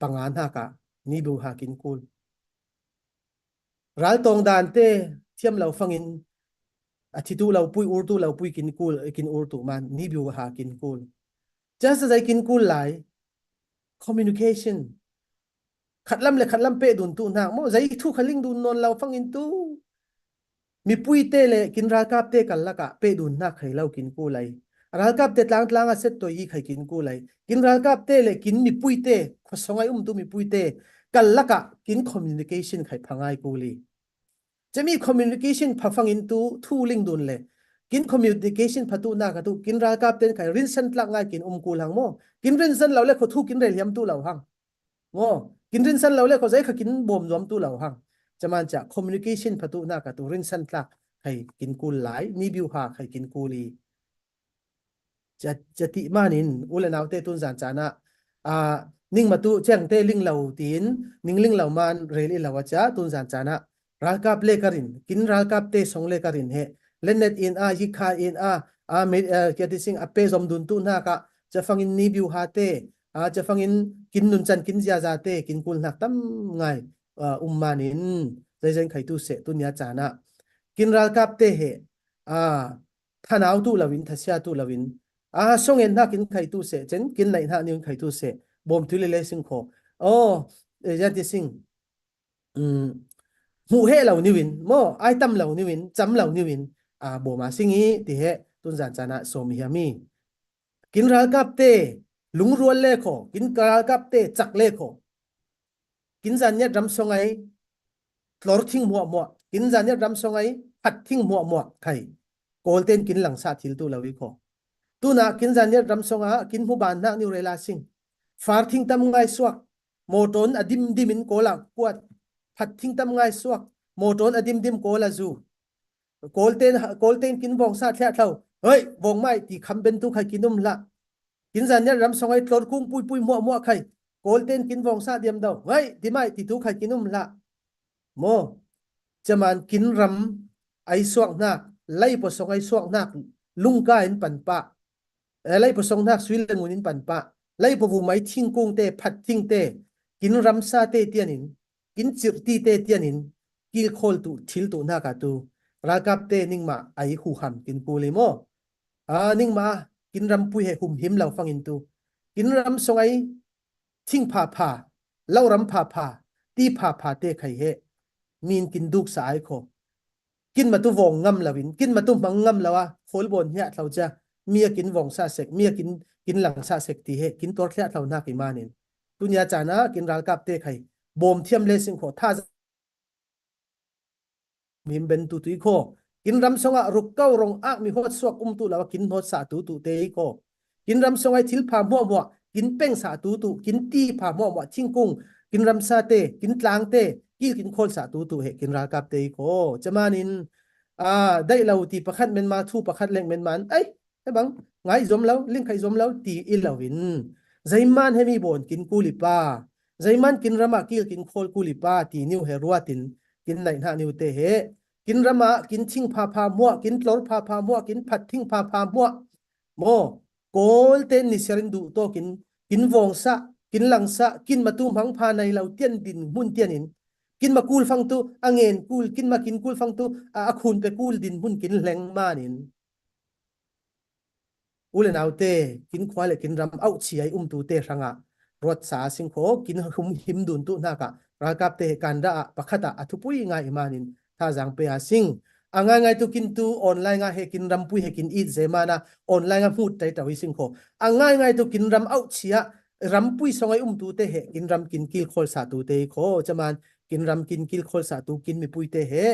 Panga hnak ah, ni biu ha kin kul. Ral tong dan te, thiam lo fangin, a thi tu lo pui, ur tu lo pui kin kul, kin ur tu man, ni biu ha kin kul. Just a zei kin kul lai, communication. Khat lam le khat lam peh dun tu hnak maw, zei thu kha ling dun nawn lo fangin tu. Mipui te le kin ralkap te kal lakah peh dun hnak khai lo kin kul lai. Ralkap te tlang tlang a set toi i khai kin kul lai. Kin ralkap te le kin mipui te, khuasong ai um tu mipui te kal lakah kin communication khai pha ngai kul i. Cemi communication pha fangin tu thu ling dun le. Kin communication pha tu hnak a tu, kin ralkap ten khai rinsan tlak ngai kin um kul hang maw. Kin rinsan lo le kho thu kin rel hiam tu lo hang. Maw, kin rinsan lo le kho zei kha kin bawm zuam tu lo hang. Caman ca communication pha tu hnak a tu rinsan tlak khai kin kul lai, ni biu ha khai kin kul i. Ca, ca ti manin, u le nau te tun zan caan ah, a, ning ma tu ceng te ling lo tiin, ning ling lo man rel i lo a ca tun zan caan ah, ralkap le ka rin, kin ralkap te song le ka rin he, letnet in a, yikha in a, a, me, a, kia ti sing a pe zom dun tu hnak ah, ca fangin ni biu ha te, a, ca fangin kin nuncan kin ziaza te, kin kul hnak tam ngai, a, um manin, zeizen khai tu seh, tu nia caan ah, kin ralkap te he, a, thanau tu lo in, thasia tu lo in, a, song en hnak in khai tu seh, cen kin naih hnak niu in khai tu seh, bawm tu le le sing kho. Aw, e, zia ti sing. Um, hmuh he lo niu in, maw, ai tam lo niu in, cam lo niu in, a, bawm a sing i, ti he, tun zan caan ah sawm i hiam i. Kin ralkap te, lungrual le kho, kin ralkap te, cak le kho. Kin zan niat ram song ai, tlor thing hmuahhmuah, kin zan niat ram song ai, phat thing hmuahhmuah khai. Kawl ten kin langsa thil tu lo i kho. Tuna kin zan niat ram song ah, kin hmu ban hnak niu rel a sing. Far thing tam ngai suak, mawtaw in a dim dim in Kawl ah kuat. Phat thing tam ngai suak, mawtaw in a dim dim Kawl a zu. Kawl ten, Kawl ten kin vawngsa thliah thlo. Hoi, vawng mai ti kham ben tu khai kin um hlah. Kin zan niat ram song ai tlor kung pui pui hmuahhmuah khai. Kawlte'n kin vawngsah diam dau. Ngai, ti mai, ti tu khai kin um hlah. Maw, caman kin ram ai suak hnak, lei pawsawng ai suak hnak, lungka in pan pah. Eh, lei pawsawng hnak sui le ngun in pan pah. Lei pawvum ai thingkung te, phat thing te, kin ramsa te tianin, kin cirh ti te tianin, kilkhawl tu, thil tu hnak ah tu, ralkap te ningmah ai huham kin kul i maw. Ah, ningmah kin rampui he humhim lo fangin tu, kin ram sawng ai thing phapha, lo ram phapha, ti phapha te khai he, min kin duksa ai kho. Kin matu vawng ngam lo in, kin matu hmang ngam lo a, khawl bawn hiah thlo cia, mi a kin vawngsah sek, mi a kin, kin langsah sek ti he, kin tuar thliah thlo hnak i manin. Tunia caan ah, kin ralkap te khai, bawm thiam le sing kho, tha mim ben tu tu i kho. Kin ram sawng ah ruk kau rong ak mi hawt suak um tu lo a kin hawt sa tu tu te i kho. Kin ram sawng ai thil pha hmuahhmuah, kin peng sa tu tu, kin ti pha hmuahhmuah, thingkung, kin ramsa te, kin tlang te, kil kin khawl sa tu tu he, kin ralkap te i kho. Caman in, ah, daih lo ti pakhat menma, thu pakhat leng menman, ai, he bang, ngai zom lo, lingkhai zom lo, ti i lo in. Zeiman he mi bawn kin kul i pa, zeiman kin ram ah kil kin khawl kul i pa, ti niu he ruat in, kin naih hna niu te he. Kin ram ah, kin thing phapha hmuah, kin tlor phapha hmuah, kin phat thing phapha hmuah. Maw, Kawlte'n nisiar in duh tawk in, kin vawngsah, kin langsah, kin matu hmang pha nai lo tian din hmun tianin, kin ma kul fang tu, a ngen kul, kin ma kin kul fang tu, a, a khun pe kul din hmun kin hleng manin. U le naute, kin khua le kin ram auh chi ai um tu te hrangah, ruat sa a sing kho, kin humhim dun tu hnak ah, ralkap te kan dah ah, pakhat ah, a thupui ngai i manin, thazaang pe a sing. A ngaingai tu kin tu online ah he kin rampui he kin it zeman ah online ah hmut tai tau i sing kho. A ngaingai tu kin ram auh chi ah rampui sawng ai um tu te he kin ram kin kil khawl sa tu te i kho. Caman kin ram kin kil khawl sa tu kin mipui te he,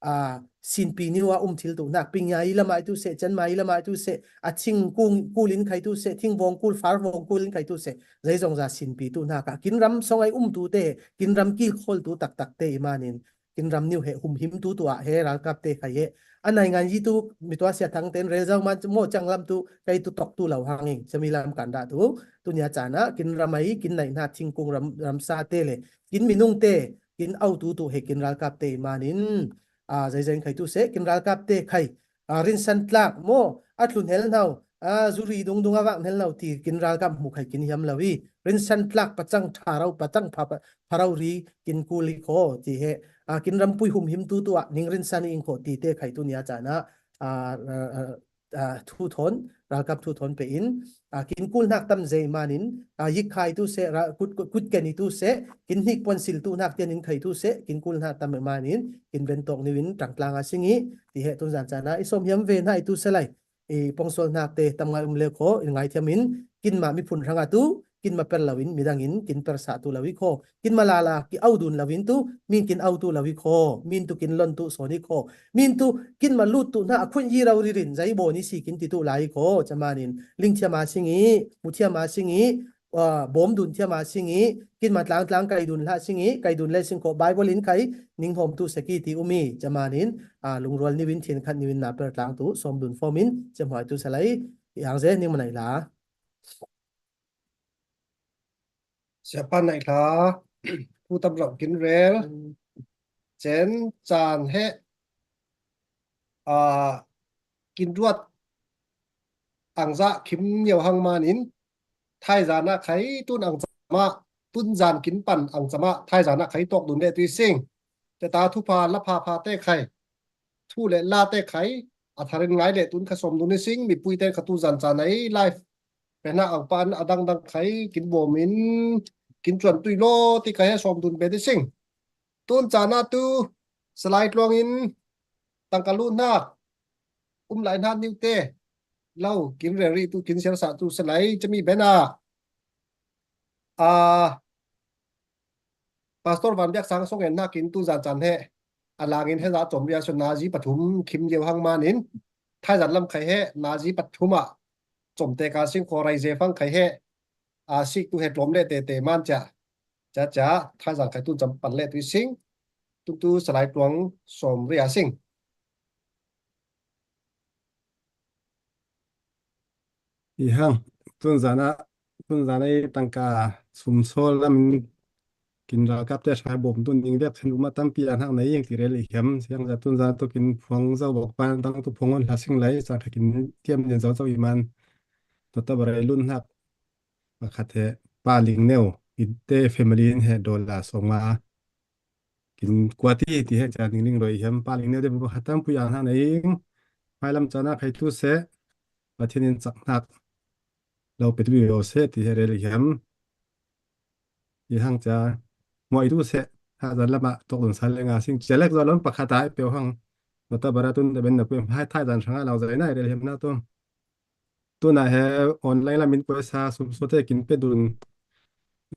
a, sinpi niu ah um thil tu hnak ping ya i lamah i tu seh, chan ma i lamah i tu seh, a thing kung kul in khai tu seh, thing vawng kul, far vawng kul in khai tu seh, zeizong za sinpi tu hnak ah kin ram sawng ai um tu te he, kin ram kil khawl tu taktak te i manin, kin ram niu he humhim tu tu ah he ralkap te khai he. A naingan yi tu mi tua sia thang ten rel zau man maw cang lam tu kai tu tok tu lo hang ing. Sami lam kan dah tu. Tunia caan ah kin ram ai kin naih hna thingkung ram, ramsa te le kin minung te kin au tu tu he kin ralkap te i manin. Ah, zeizeng khai tu seh kin ralkap te khai. Ah, rinsan tlak maw a tlun hel hno, a, zuri dungdung a vak hel hno ti kin ralkap hmuh khai kin hiam lo i, rinsan tlak pacang ṭha ro, pacang pha, pha, pha ro ri kin kul i kho ti he, a, kin rampui humhim tu tu ah ning rinsan i ing kho ti te khai tunia caan ah, a, a, a, a, thu thawn, ralkap thu thawn pe in, a, kin kul hnak tam zei manin, a, yik khai tu seh, ra, kut, kut, kut ken i tu seh, kin hnik puan sil tu hnak tian in khai tu seh, kin kul hnak tam manin, kin ben tawk niu in ṭangtlang a sing i, ti he tun zan caan ah i sawm hiam ve hna i tu seh lai. I pawngsual hnak te tam ngai um le kho, in ngaithiam in, kinmah miphun hrangah tu, kinmah per lo in, midang in, kin per sa tu lo i kho. Kinmah lala, ki au dun lo in tu, min kin au tu lo i kho. Min tu kin lon tu sawn i kho. Min tu, kinmah lut tu hna, a khun yi ro ririn, zei bawn i si kin ti tu lai i kho. Caman in, lingthiam a sing i, muthiam a sing i, aa, bawm dun thiam a sing i, kinmah tlang tlang kai dun hlah sing i, kai dun le sing kho Bible in khai, ning hawm tu seki ti um i, caman in, aa, lungrual niu in, thian khat niu in na per tlang tu, sawm dun form in, cem huai tu salai, i ang ze, ning manai la. Siapa naih hla, pu tam rauh kin rel, cen caan he, aa, kin ruat ang zah khim nio hang manin, thaizan ah khai tun ang camah, tun zan kin pan ang camah, thaizan ah khai tawk dun le tui sing. Teta thupha, la phapha te khai, thu le la te khai, a tharin ngai le tun kha sawm dun i sing, mipui te kha tu zan caan ai life. Pena ang pan a dangdang khai, kin bawm in, kin cuan tui law, ti khai he sawm dun be ti sing. Tun caan ah tu, salai tluang in, tangka luh hna, um lai hna niu te, lo, kin rel rih tu, kin siar sa tu, salai, cami ben ah, aa, Pastor Van Biak Sang song en hna kin tu zan caan he, a lang in he za cawm ria sun nazi pathum khim lio hang manin, thaizan lam khai he, nazi pathum ah, cawm te ka sing kho rai ze fang khai he, a sik tu he tlawm le te te man cia. Cia cia, thaizan khai tun cam pan le tu i sing, tun tu salai tluang sawm ria sing. I hang, tun zan ah Tunzan ei tangka sumsawl lamin kin ralkapte hrai bawm tun ding vek chen uma tampi a hnak nei ing ti rel i hiam. Siang za tunzan tu kin phuang zo bawk pan dang tu phuang on hla sing lai, sang kha kin tiam nen zo zo i man. Tuata barai lun hnak pakhat he pa ling neu i te family in he dollar sawm nga kin kuat i ti he ca ning ling roi hiam. Pa ling neu te bu pakhat tam pui ang hna nei ing. Hmailam cana khai tu se Pathian in cak hnak lo pe tu lo se ti he rel hiam. I hang ca muai tu se ha zan lama tok dun sa le nga sing ca lek zo lom pakhat ai peo hang. Tuata bara tun da ben na pui hai thai zan hrang a lo zai na rel hiam na tu. Tuna he online lamin pawisa sumsawte kin pe dun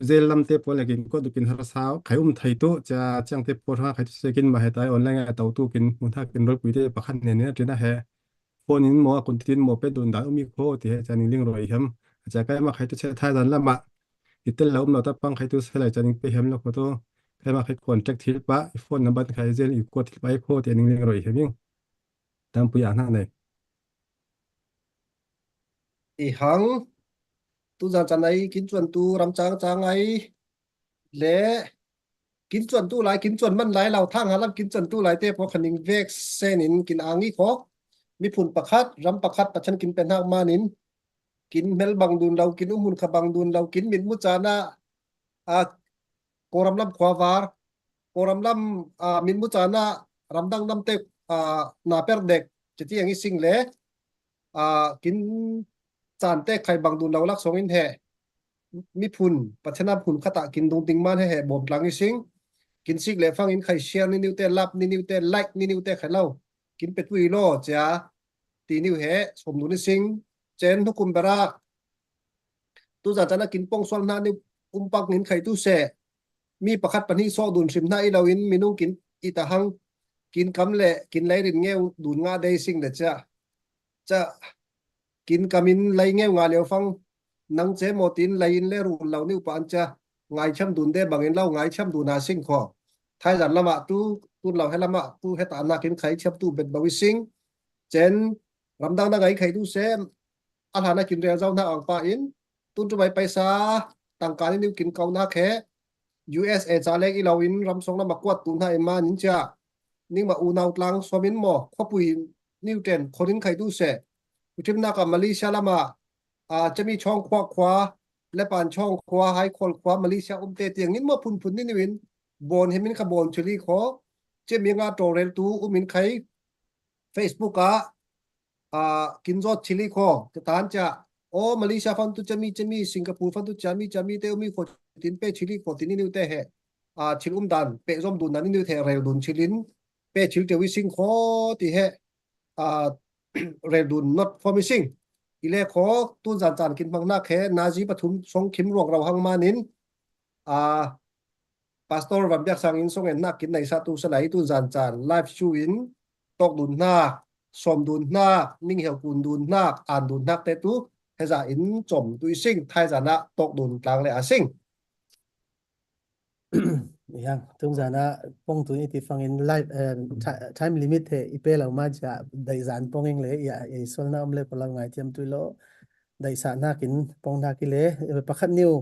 zel lamte pawl le kin kawt kin harsa khai um thei tu cia ciangte pawl hrang khai tu se kin ma he tai online a tau tu kin mun ha kin rol pui te pakhat ne ne tina he phone in maw a kun tin maw pe dun dan um i kho ti he ca ning ling roi hiam. A ca kai ma khai tu se thai dan lama i tel la um lo ta pang khai tu se lai ca ning pe hiam lo kho tu khai ma khai contact thil pa i phone number khai zel i kawt thil pa i kho ti ning ling roi hiam ing. Tam pui a hna nei. I hang tu zan can ai kin cuan tu ram cang cang ai le kin cuan tu lai kin cuan man lai lo thang halam kin cuan tu lai te pawh khaning vek sen in kin ang i kho. Miphun pakhat ram pakhat Pathian kin pe hnak man in kin hmel bang dun lo kin um hun kha bang dun lo kin mit mu cana a Kawlram lam khuavar, Kawlram lam a min mu cana ramdang namte a na per dek citi ang i sing le a kin cante khai bang dun lo lak song in he miphun Pathian a phun khat ah kin dung ding man he he bawm tlang i sing. Kin sik le fang in khai share ni niu te, lap ni niu te, like ni niu te khai lo kin pe tui lo cia ti niu he sawm dun i sing. Cen hukum bera tu zan cana kin pong sual hna ni um pak nin khai tu se mi pakhat pahnih sawh dun hrim hna i lo in minung kin i ta hang kin kam le kin lei rin ngeu dun nga dei sing le cia ca kin kam in lei ngeu nga lio fang nang ce maw tin lei in le rul lo ni upa an cia ngai cham dun de bang in lo ngai cham dun a sing kho thai zan lama tu tun lo he lama tu he ta na kin khai cham tu bet bo i sing cen ramdang na ngai khai tu se a hlan a kin rel zo hna ang pa in tun tumai paisa tangka ni niu kin kau nak he U S A ca lek i lo in ram song lam a kuat tu hna i man in cia ningma unau tlang sawm in maw khuapui niu ten khon in khai tu se u thim nak a Malaysia lam a a cemi chawng khua khua le pan chawng khua hai khawl khua Malaysia um te tiang in maw phunphun ni niu in bawn he min kha bawn chili kho cemi nga tawrel tu um in khai Facebook ah a kin zawt chili kho te tan cia aw Malaysia fan tu cemi cemi Singapore fan tu cami cami te umi kho tin pe chili kho tin i niu te he a chil um dan pe zom dun dan i niu te rel dun chilin pe chil te wi sing kho ti he a rel dun not for missing i le kho tun zan can kin hmang nak he nazi pathum song khim ruang rau hang manin a Pastor Van Biak Sang in song en hnak kin nei sa tu salai tun zan can live show in tawk dun hnak, sawm dun hnak, ning hiau kun dun hnak, an dun hnak te tu heza in cawm tu i sing thai zan ah tawk dun tlang le a sing. Yang tun zan ah pong tu i ti fang in live eh, ti- time limit he i pe lo ma cia dai zan pong ing le ya i sol na om le ko lo ngai thiam tu lo. Daihsah hnakin pong hna ki le pakhat niu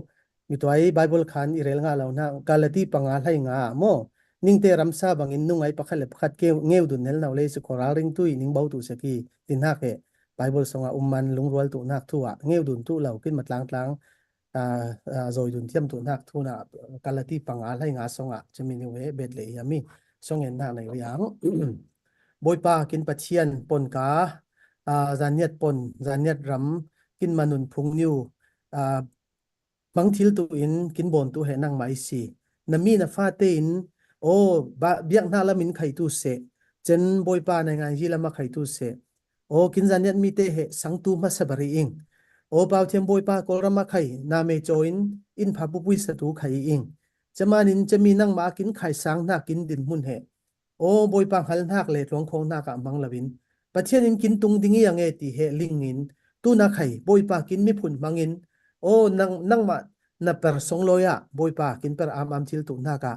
mituai Bible khan i rel ngah lo hna Galati panga hlei nga maw ningte ramsa bangin nungai pakhat le pakhat keu ngeu dun nel no le si kho ralring tui ning bo tu seki ti hnak he Bible songa um man lungrual tu hnak thu ah ngeu dun tu lo kin matlang tlang a zoi dun thiam tu hnak thu na Galati panga hlei nga songa cemi niu he bet le hiam i song en hnak nei riang Bawipa kin Pathian pon ka a zaniat pon zaniat ram kin manun phung niu a hmang thil tu in kin bawn tu he nangmah i si. Na mi na fate in aw biak hna lam in khai tu seh. Cen Bawipa na ngai hi lam a khai tu seh. Aw kin zaniat mi te he sang tu hmasa bari ing. Aw Pau Thiam Bawipa Kawlram a khai na mei caw in in pha pupui sa tu khai ing. Caman in cemi nangmah a kin khai sang hna kin din hmun he. Aw Bawipa hngal hnak le tluangkhawng hnak ah hmang lo in Pathian in kin tung ding i a nge ti he ling in tuna khai Bawipa kin miphun hmang in aw nang nangmah na per songlawi ah Bawipa kin per am am thil tu hnak ah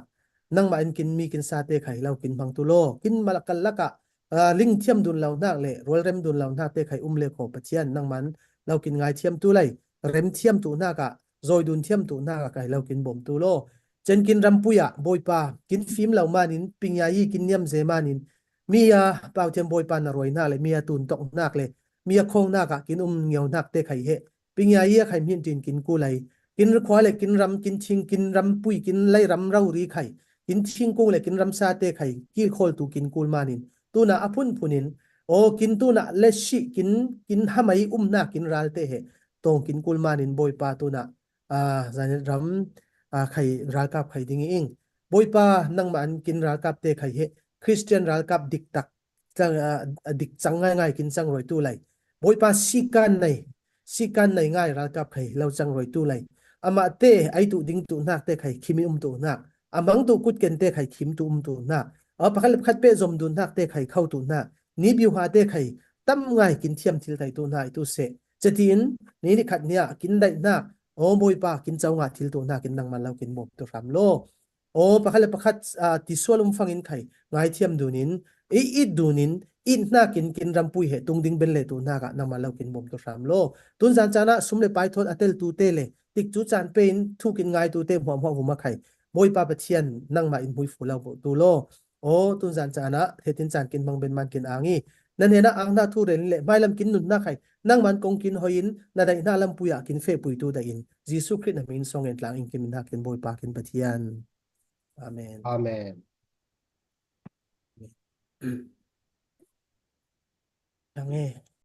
nangmah in kin mi kin sa te khai lo kin hmang tu law kin malakal lak ah ling thiam dun lo hnak le rualrem dun lo hnak te khai um le kho Pathian nangman lo kin ngai thiam tu lai rem thiam tuhnakah, zawidun thiam tuhnakah kai lo kin bawmtu law. Cen kin rampui ah Bawipa kin fim lo manin, pingiai kin niamze manin, mi a pauthiam Bawipa na ruainak le mi a tuntoknak le mi a khawngnak ah kin um ngiaunak te khai he. Pingiai a khai hmin tin kin kulai. Kin khua le kin ram, kin thing, kin rampui, kin lai ram rori khai, kin thingkung le kin ramsa te khai kilkhawltu kin kul manin, tuna a phunphunin, aw, kin tuna le si kin, kin hamai umnak kin ral te he tawng kin kul manin Bawipa tuna, a, Zion ram, a, khai ralkap khai ding i ing. Bawipa nangmah an kin ralkap te khai he, Khristian ralkap diktak cang, a, a dik cang ngaingai kin cang ruaitu lai. Bawipa sikan nei, sikan nei ngai ralkap khai lo cang ruaitu lai. Amah te ai tuh ding tuhnak te khai khimi um tuhnak. A mang tuh kutken te khai khim tuh um tuhnak. A pakhat le pakhat peh zom dunnak te khai khau tuhnak. Ni biuha te khai tam ngai kin thiam thil thai tuhnak i tu seh. Cetiin, ni ni khat nia kin daihnak, aw Bawipa kin cau ngah thil tuhnak in nangman lo kin bawm tu hram law. Aw, pakhat le pakhat, a, tisual um fangin khai ngaithiam dunin, i it dunin, it hnakin kin rampui he tung ding ben le tuhnakah nangmah lo kin bawm tu hram law. Tun zan canah sum le pai thawn a teltu te le, tikcu caan pein thukin ngaitu te hmuahhmuah vuma khai. Bawipa Pathian nangmah in hmuifu lo bawh tu law. Aw, tun zan canah, hetin caan kin hmang ben man kin ang i, na hnenah ang hna thu rel in le, hmailam kin nunnak khai, nangman kong kin hoi in, na daihna lampui ah kin fehpui tu dahin, Jesuh Khrih na min song en tlang in kin min hak kin Bawipa kin Pathian. Amen. Amen. Ang e.